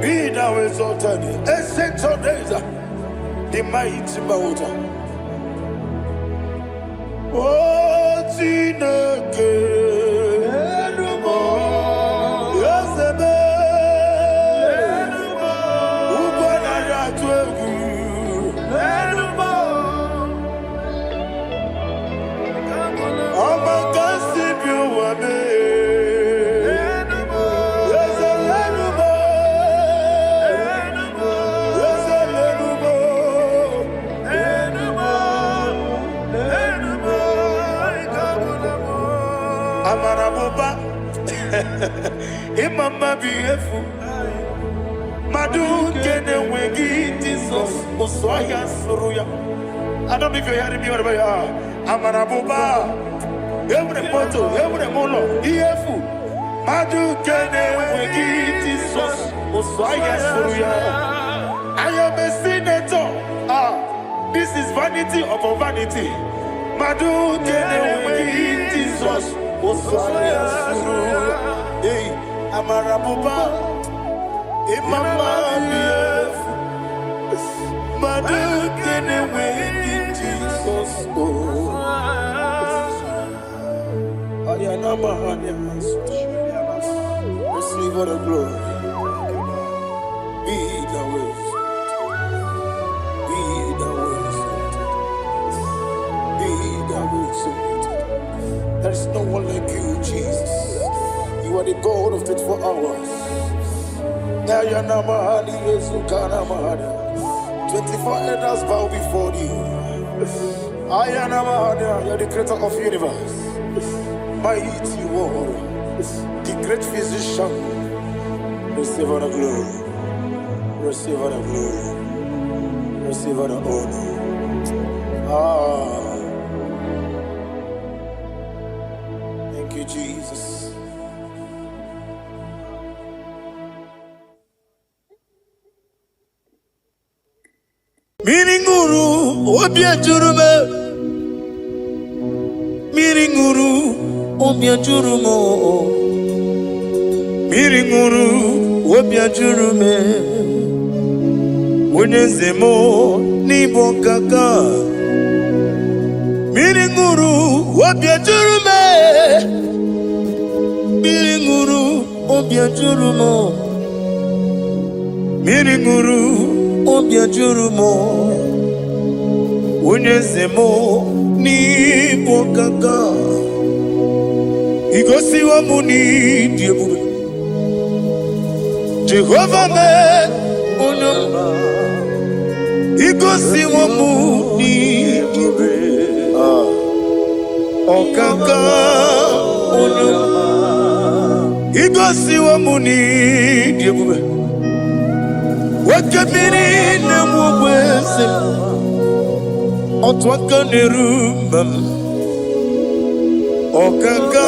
Be thou exalted. Ancient of days, the mighty water. Oh, Chineke, Eze m, ugwu anaghị atụ egwu. Ọma ka si bi ụwa mee. Eze lenu m, Eze lenu m. Amara m ụba, ịma mma bụ ihe efu. Mmadụ nke na-enweghị Jizọs, ụsụ ọhịa sụrụ ya. I don't know if you're hearing me wherever you are. Amara m ụba, enwere m moto, enwere m ụlọ, ihe efu. Mmadụ nke na-enweghị Jizọs, ụsụ ọhịa sụrụ ya. I am a senator. Ah, this is vanity upon vanity. Mmadụ nke na-enweghị Osaya suru ya. Ei, amara bụba, ịma mma dị efu. Mmadụ nke na-enweghị Jizọs o. Ayana mahanya. Receive all the glory. Be thou exalted. Be thou exalted. Be thou exalted. There is no one like you, Jesus. You are the God of 24 hours. Ayana mahali Yezukana mahana. 24 elders bow before you. Ayana mahana, you are the creator of universe. Mighty warrior, the great physician. Receive all the glory. Receive all the glory. Receive all the honor. Ah, thank you, Jesus. Mmiri ṅụrụ obi ejuru m, mmiri ṅụrụ obi ejuru m, mmiri ṅụrụ obi ejuru m. Onye eze m n'ịbụ ọkaka. Mmiri ṅụrụ obi ejuru m, mmiri ṅụrụ obi ejuru m, mmiri ṅụrụ obi ejuru m. Onye eze m n'ịbụ ọkaka. Igosiwo m n'ịdị ebube. Jehova mee onye ọma. Igosiwo m n'ịdị ebube. Ah, ọkaka onye ọma. Igosiwo m n'ịdị ebube. Oke mmiri na-enwe ogbe eze m. Otu aka na-eru mba m. Ọkaka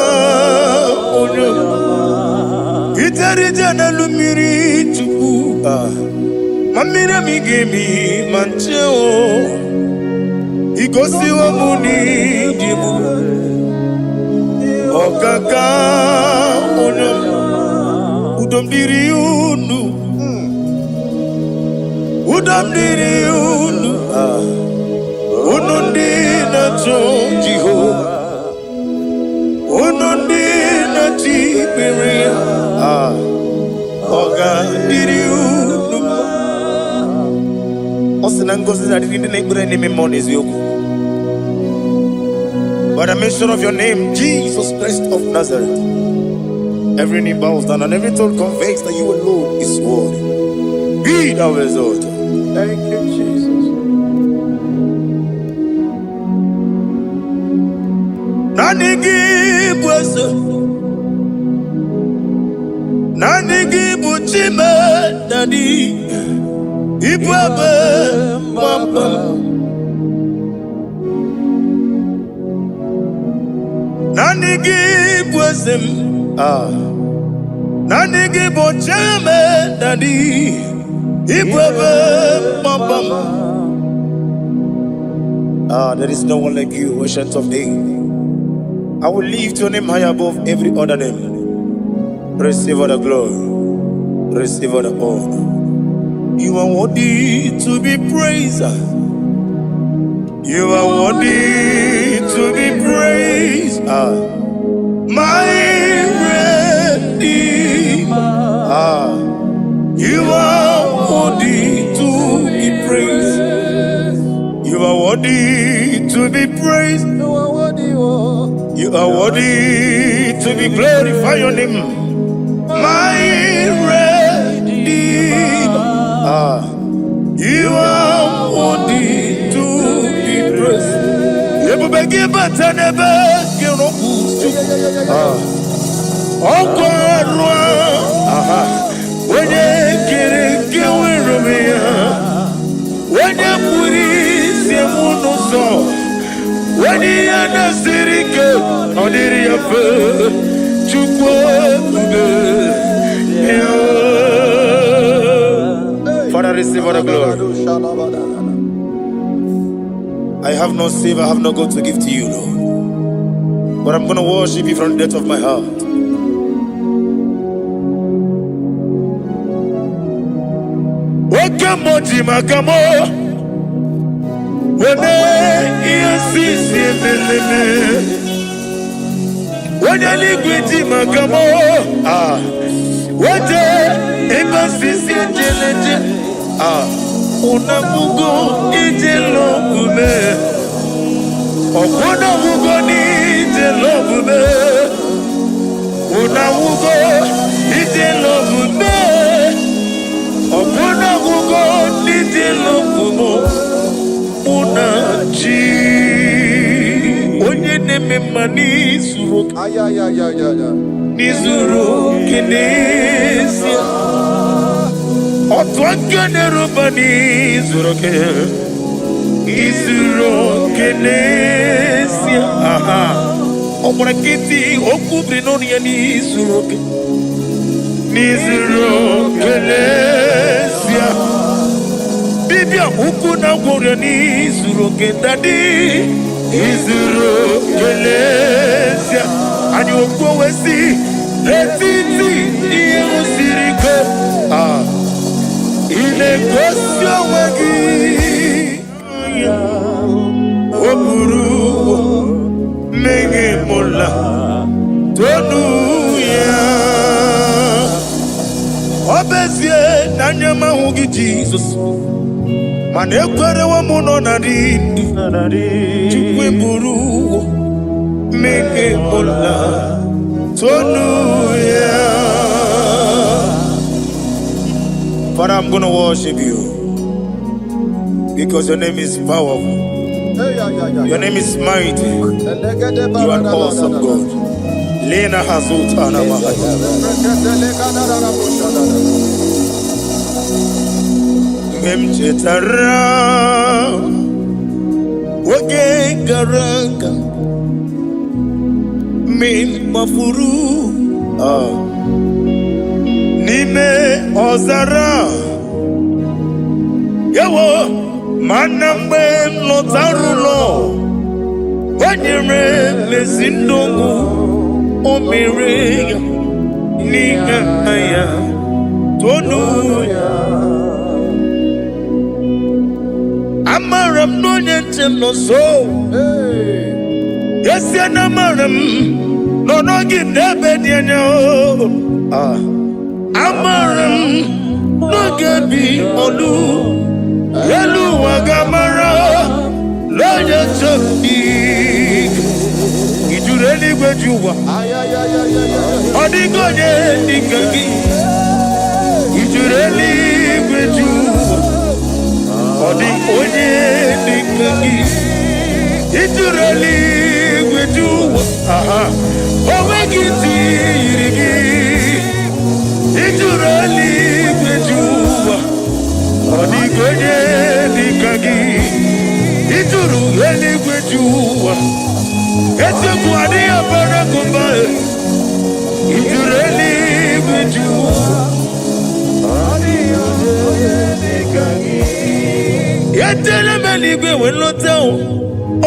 onye ọma. Ijere ije n'elu mmiri Chukwu. Ah, ma mmiri emi ga-emi ma nche o. Igosiwo m n'ịdị ebube. Ọkaka onye ọma. Udo m dịrị unu. Udo m dịrị unu. Ah, unu ndị na-achọ Jehova. Unu ndị na-achọ ikpere ya. Ah, ọ ga-adịrị unu mma. Ọ sị na ngọzi na-adịrị ndị na-ekpere n'ime mmụọ na eziokwu. By the mention of your name, Jesus Christ of Nazareth, every knee bows down and every tongue confesses that you alone is worthy. Be thou exalted. Thank you, Jesus. Naanị gị bụ eze, naanị gị bụ Chime Daddy, ịbụ ebe mgbaba m. Naanị gị bụ eze m. Ah. Naanị gị bụ Chime Daddy, ịbụ ebe mgbaba m. Ah, there is no one like you, Ancient of Days. I will lift your name high above every other name. Receive all the glory. Receive all the honor. You are worthy to be praised. You are worthy to be praised. Ah, my Redeemer. Ah, you are worthy to be praised. You are worthy to be praised. You are worthy, oh. You are worthy to be glorified. Your name, my Redeemer. Ah, you are worthy to be praised. Ebube gị bata n'ebe gị rọpụ. Ah, ọkwa arụ aha onye kere nke nwere onwe ya, onye kpụrụ isi m n'ụzọ, onye ihe na-esiri ike ọ dịrị ya mfe. Chukwu ebube ya. Father, receive all the glory. I have no silver, I have no gold to give to you, Lord. But I'm going to worship you from the depth of my heart. Oke mmụọ ji maka mụ weme ihe sisi emeleme. Onye eluigwe ji maka mụ ah wete ebe sisi ejeleje ah unabugo ije lọgbume ọkwụnabugo n'ije lọgbume unabugo ije lọgbume ọkwụnabugo n'ije lọgbume mụ na chi onye na-eme mma n'izuru oke Ayayayayaya. N'izuru oke n'ezie otu aka na-eruba n'izuru oke izuru oke n'ezie aha ọ gbara nkịtị okwu biri n'ọnụ ya n'izuru oke n'izuru oke n'ezie dibịa ukwu na gwọrọ n'izuru oke daddy izuru oke n'ezie anyị okwu wee si n'etiti ihe siri ike ah ị na-egosi onwe gị o buru mmehie mụla tonu ya ọ bụ ezie na anya m ahụ gị Jizọs mana ekwerewo m nọ na dị ndụ Chukwu eburu mmehie mụla tonu ya. Father, I'm going to worship you because your name is powerful. Your name is mighty. You are an awesome God. Lena Hazutana Mahaya. Mgbe m chetara oge gara aga mgbe m gbafuru n'ime ọzara ewo mana mgbe m lọtara ụlọ o nyere m ezi ndụ o mere ya n'ihe ya tonu ya amara m na onye nche m nọ nso esie na amara m nọ n'oge n'ebe dị anya o. Ah. Amara m n'oge bi olu elu ụwa ga-amara n'onye nche m dị ijuru eluigwe ji ụwa ọ dịghị onye dịka gị ijuru eluigwe ji ụwa ọ dị onye dịka gị ijuru eluigwe ji ụwa aha o nweghị ntị yiri gị ijuru eluigwe ji ụwa ọ dịghị onye dịka gị ijuru eluigwe ji ụwa eziokwu adịghị abara gụmba ijuru eluigwe ji ụwa etela m eluigwe wee lọta o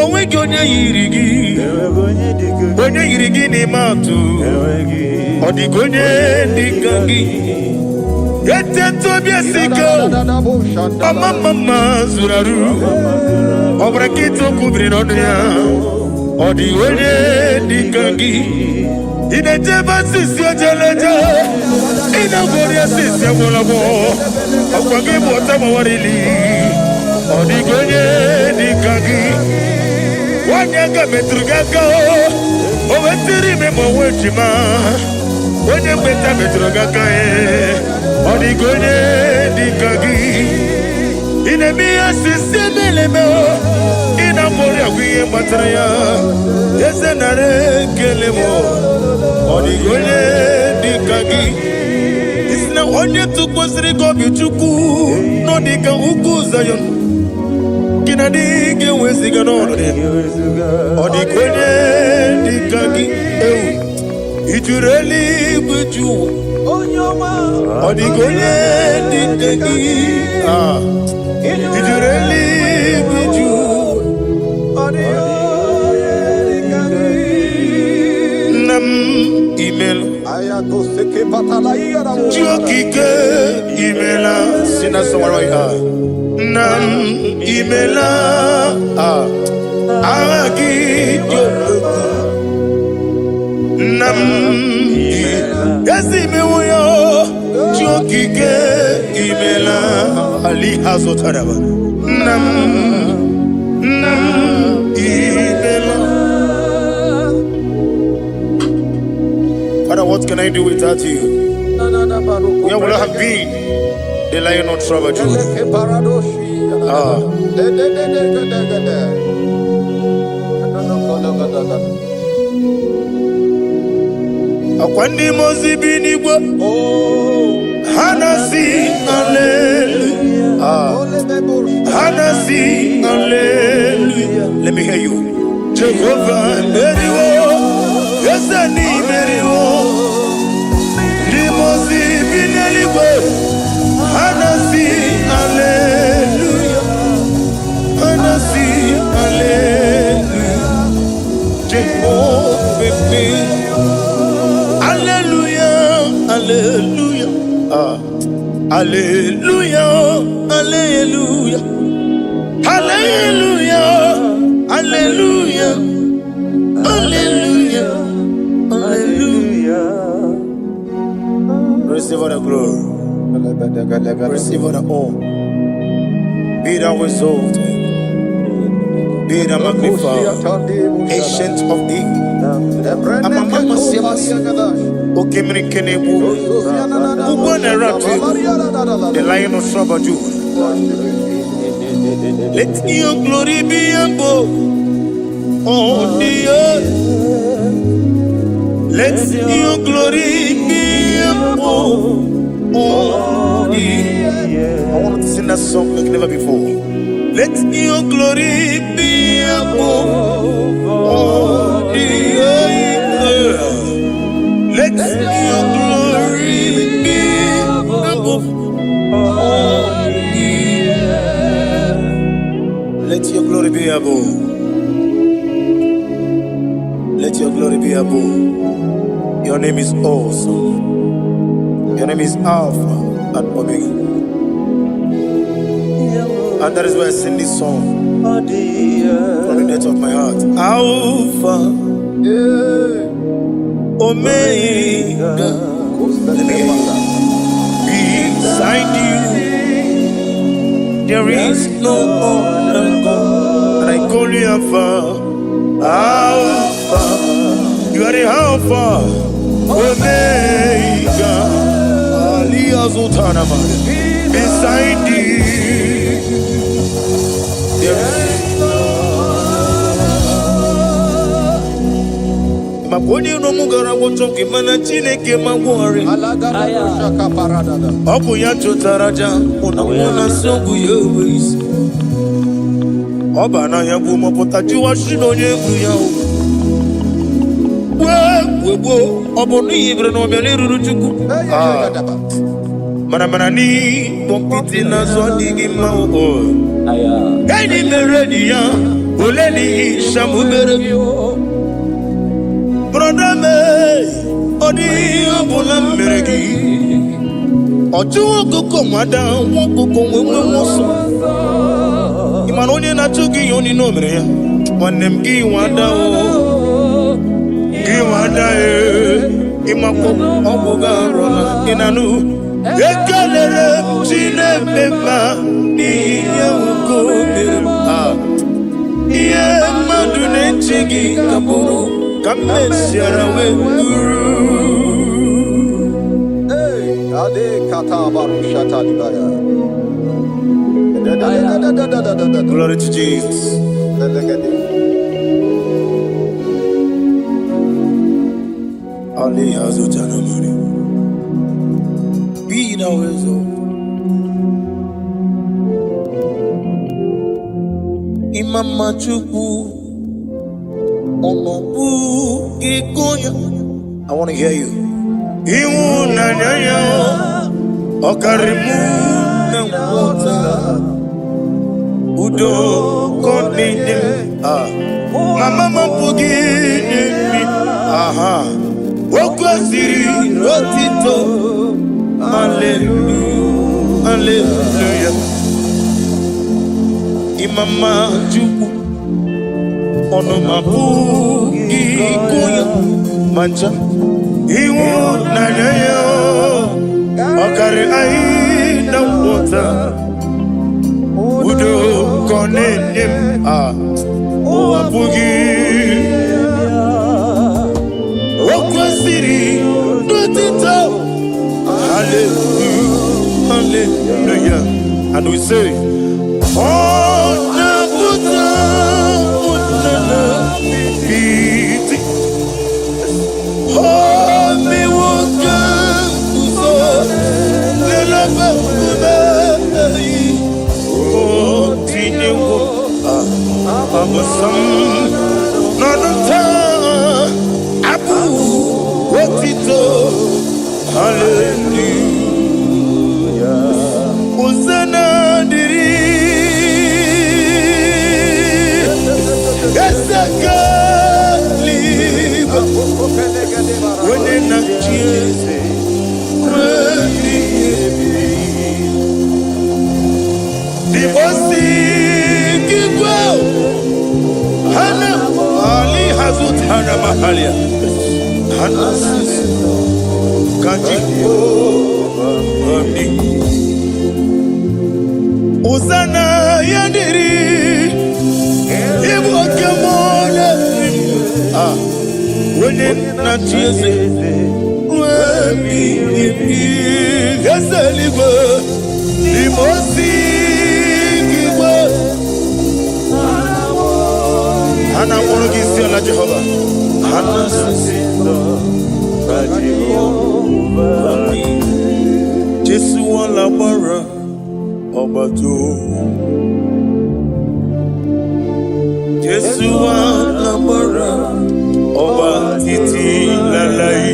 onweghị onye yiri gị onye yiri gị n'ime atụ ọ dịghị onye dịka gị eteta obi esi ike ọma mma mma zuru arụ ọ bụrụ nkịta okwu biri n'ọnụ ya ọ dịghị onye dịka gị ị na-eje ebe asịsị ojeleje ị na-agwọrị asịsị agwọrọgwọ ọkwa gị bụ ọta gbawarili ọ dịghị onye dịka gị nwanyị aka metụrụ gị aka o wetiri ime ma onwe ejima onye mgbeta metụrụ gị aka ọ dịghị onye dịka gị ị na-eme ihe asịsị emeleme ị na-agwọrị agwụ ihe gbatara ya eze nara ekele m ọ dịghị onye dịka gị isi na onye tụkwasịrị gị obi Chukwu nọ dịka ugwu Zayọn gị na dị ga-eweziga n'ọnọdụ ya ọ dịka onye dịka gị ewu ijuru eluigwe ju ụwa ọ dịka onye dịka gị ah ijuru eluigwe ju ụwa. Chi okike, imela. Sing that song right now. Nna m, imela. Ah. Aha gị dị omimi. Nna m, ezi mewo ya. Chi okike, imela. Ali azụtaraba. Nna m, nna m, imela. Father, what can I do without you? Where would I have been? The Lion of tribe of Judah. Ah. Akwa ndị mmụọ ozi bi n'igwe ha na-asị hallelujah. Ah. Ha na-asị hallelujah. Let me hear you. Jehovah meriwo, eze n'imeriwo. Ndị mmụọ ozi bi n'eluigwe ha na-asị hallelujah. Ha na-asị hallelujah. Jehovah meriwo. Hallelujah, hallelujah. Ah. Hallelujah, hallelujah. Hallelujah, hallelujah, hallelujah, hallelujah. Receive all the glory, receive all the honor. Be thou exalted, be thou magnified, Ancient of Days. Okemiri Kenebu, the Lion of tribe of Judah. Let your glory be above on the earth. Let your glory be above on the earth. I want to sing that song like never before. Let your glory be above on the earth. Let your glory be above on the earth. Let your glory be above. Let your glory be above. Your name is awesome. Your name is Alpha and Omega. And that is why I sing this song from the depth of my heart. Alpha, Omega. Let me hear you. Beside you, there is no other God. And I call you Alpha, Alpha. You are the Alpha, Omega. Ali Azutanama. Beside you, there is. Maka onye iro m gara gwọchọ gị, mana Chineke ma gwọrị. Ọ bụ ya chụtara aja mụ na mụ na nsị ọgwụ ya enwe isi. Ọ ba n'ahịa bụ mọpụta jụwa shi na onye egwu ya o. Wee wee gbuo ọ bụ n'ihi bere na ọbịa n'eruru Chukwu. Ah, mana mana n'ịkpọ nkịtị n'azụ adịghị mma o. Enyi mere enyi ya ole n'ihi shamubere gị. Brother me, ọ dịghị ihe ọbụla m mere gị. Ọ chụwa ọkụkọ nwada nwa ọkụkọ nwee nwe ọsọ. Ị ma na onye na-achụ gị ihe onye o mere ya. Nwanne m, gị nwada o, gị nwada e, ịmakwa ọgwụ gị arụla ị na-anụ. Ekelere m Chineke mma n'ihi ihe nwoke o mere m. Ah. Ihe mmadụ na-eche gị ka bụrụ ka m mesiara wee bụrụ. Hey, Ade kata barusha talibaya. Da da da da da da da da da. Glory to Jesus. Delegede. Ali Azutanamani. Be thou exalted. Imama Chukwu, ọnọbụ gị gonya. I want to hear you. Ịhụnanya ya ọ karịrị mụ na nghọta. Udo ka ọ na-enye m. Ah. Mama m apụghị inye m. Aha. Okwu Kwesịrị otito. Hallelujah, hallelujah. Ịmama Chukwu, ọnụ m apụghị ịkụ ya ma ncha. Ịhụnanya ya ọ karị anyị na nghọta. Udo ka ọ na-enye m a ụwa apụghị. O kwesịrị n'otito. Hallelujah, hallelujah. And we say, ọ na-apụta na iti o mewo ka nguzo n'elebe nkume o tinyewo abụsam n'ọnụ taa abụ otito. Hallelujah. Hosanna dịrị eze eluigwe, onye na-achị eze ruo ebighị ebi. Dibosi igwe hana ali hazutana mahalia hana sisi kaji ami. Hosanna ya dịrị ịbụ oke mmụọ na-eri. Onye na-achị eze ruo ebighị ebi, eze eluigwe, n'ime osi igwe ha na-akpọrọ gị isi ala. Jehova, ha na-asị Jehova dị. Jesu alágbára, ọba tó. Jésù alágbára, ọba títí láláì.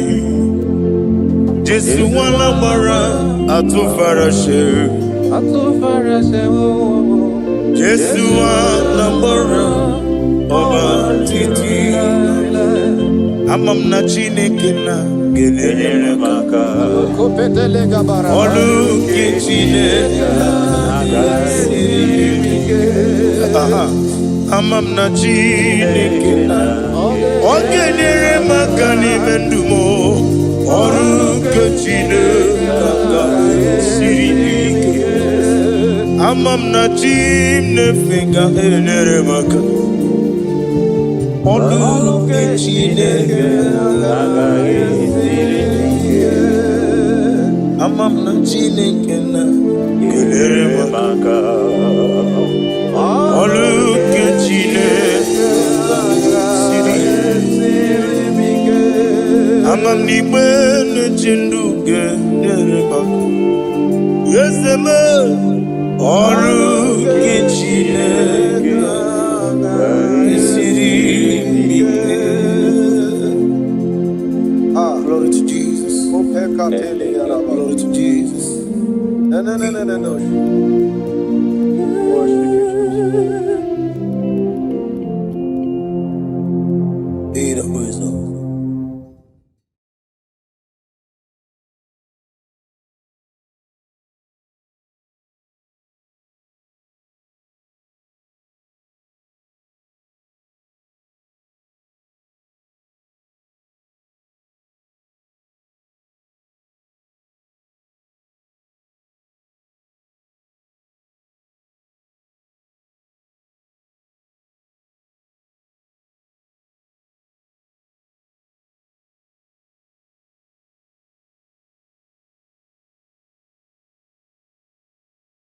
Jésù alágbára, àtúnfaraṣe. Jésù alágbára, ọba títí. Ama m na Chineke na ga-enyere m aka. Ọlụ nke Chineke siri ike. Aha. Ama m na Chineke na ọ ga-enyere m aka n'ime ndụ m. Ọrụ nke Chineke siri ike. Ama m na chi m na-efe ga-enyere m aka. Ọrụ nke Chineke siri ike. Ama m na Chineke na ga-enyere m aka. Ọrụ nke Chineke siri ike. Ama m n'igbe na-eche ndụ ga-enyere m aka. Eze m, ọrụ nke Chineke siri ike. Glory to Jesus. Glory to Jesus. No, no, no, no, no, no.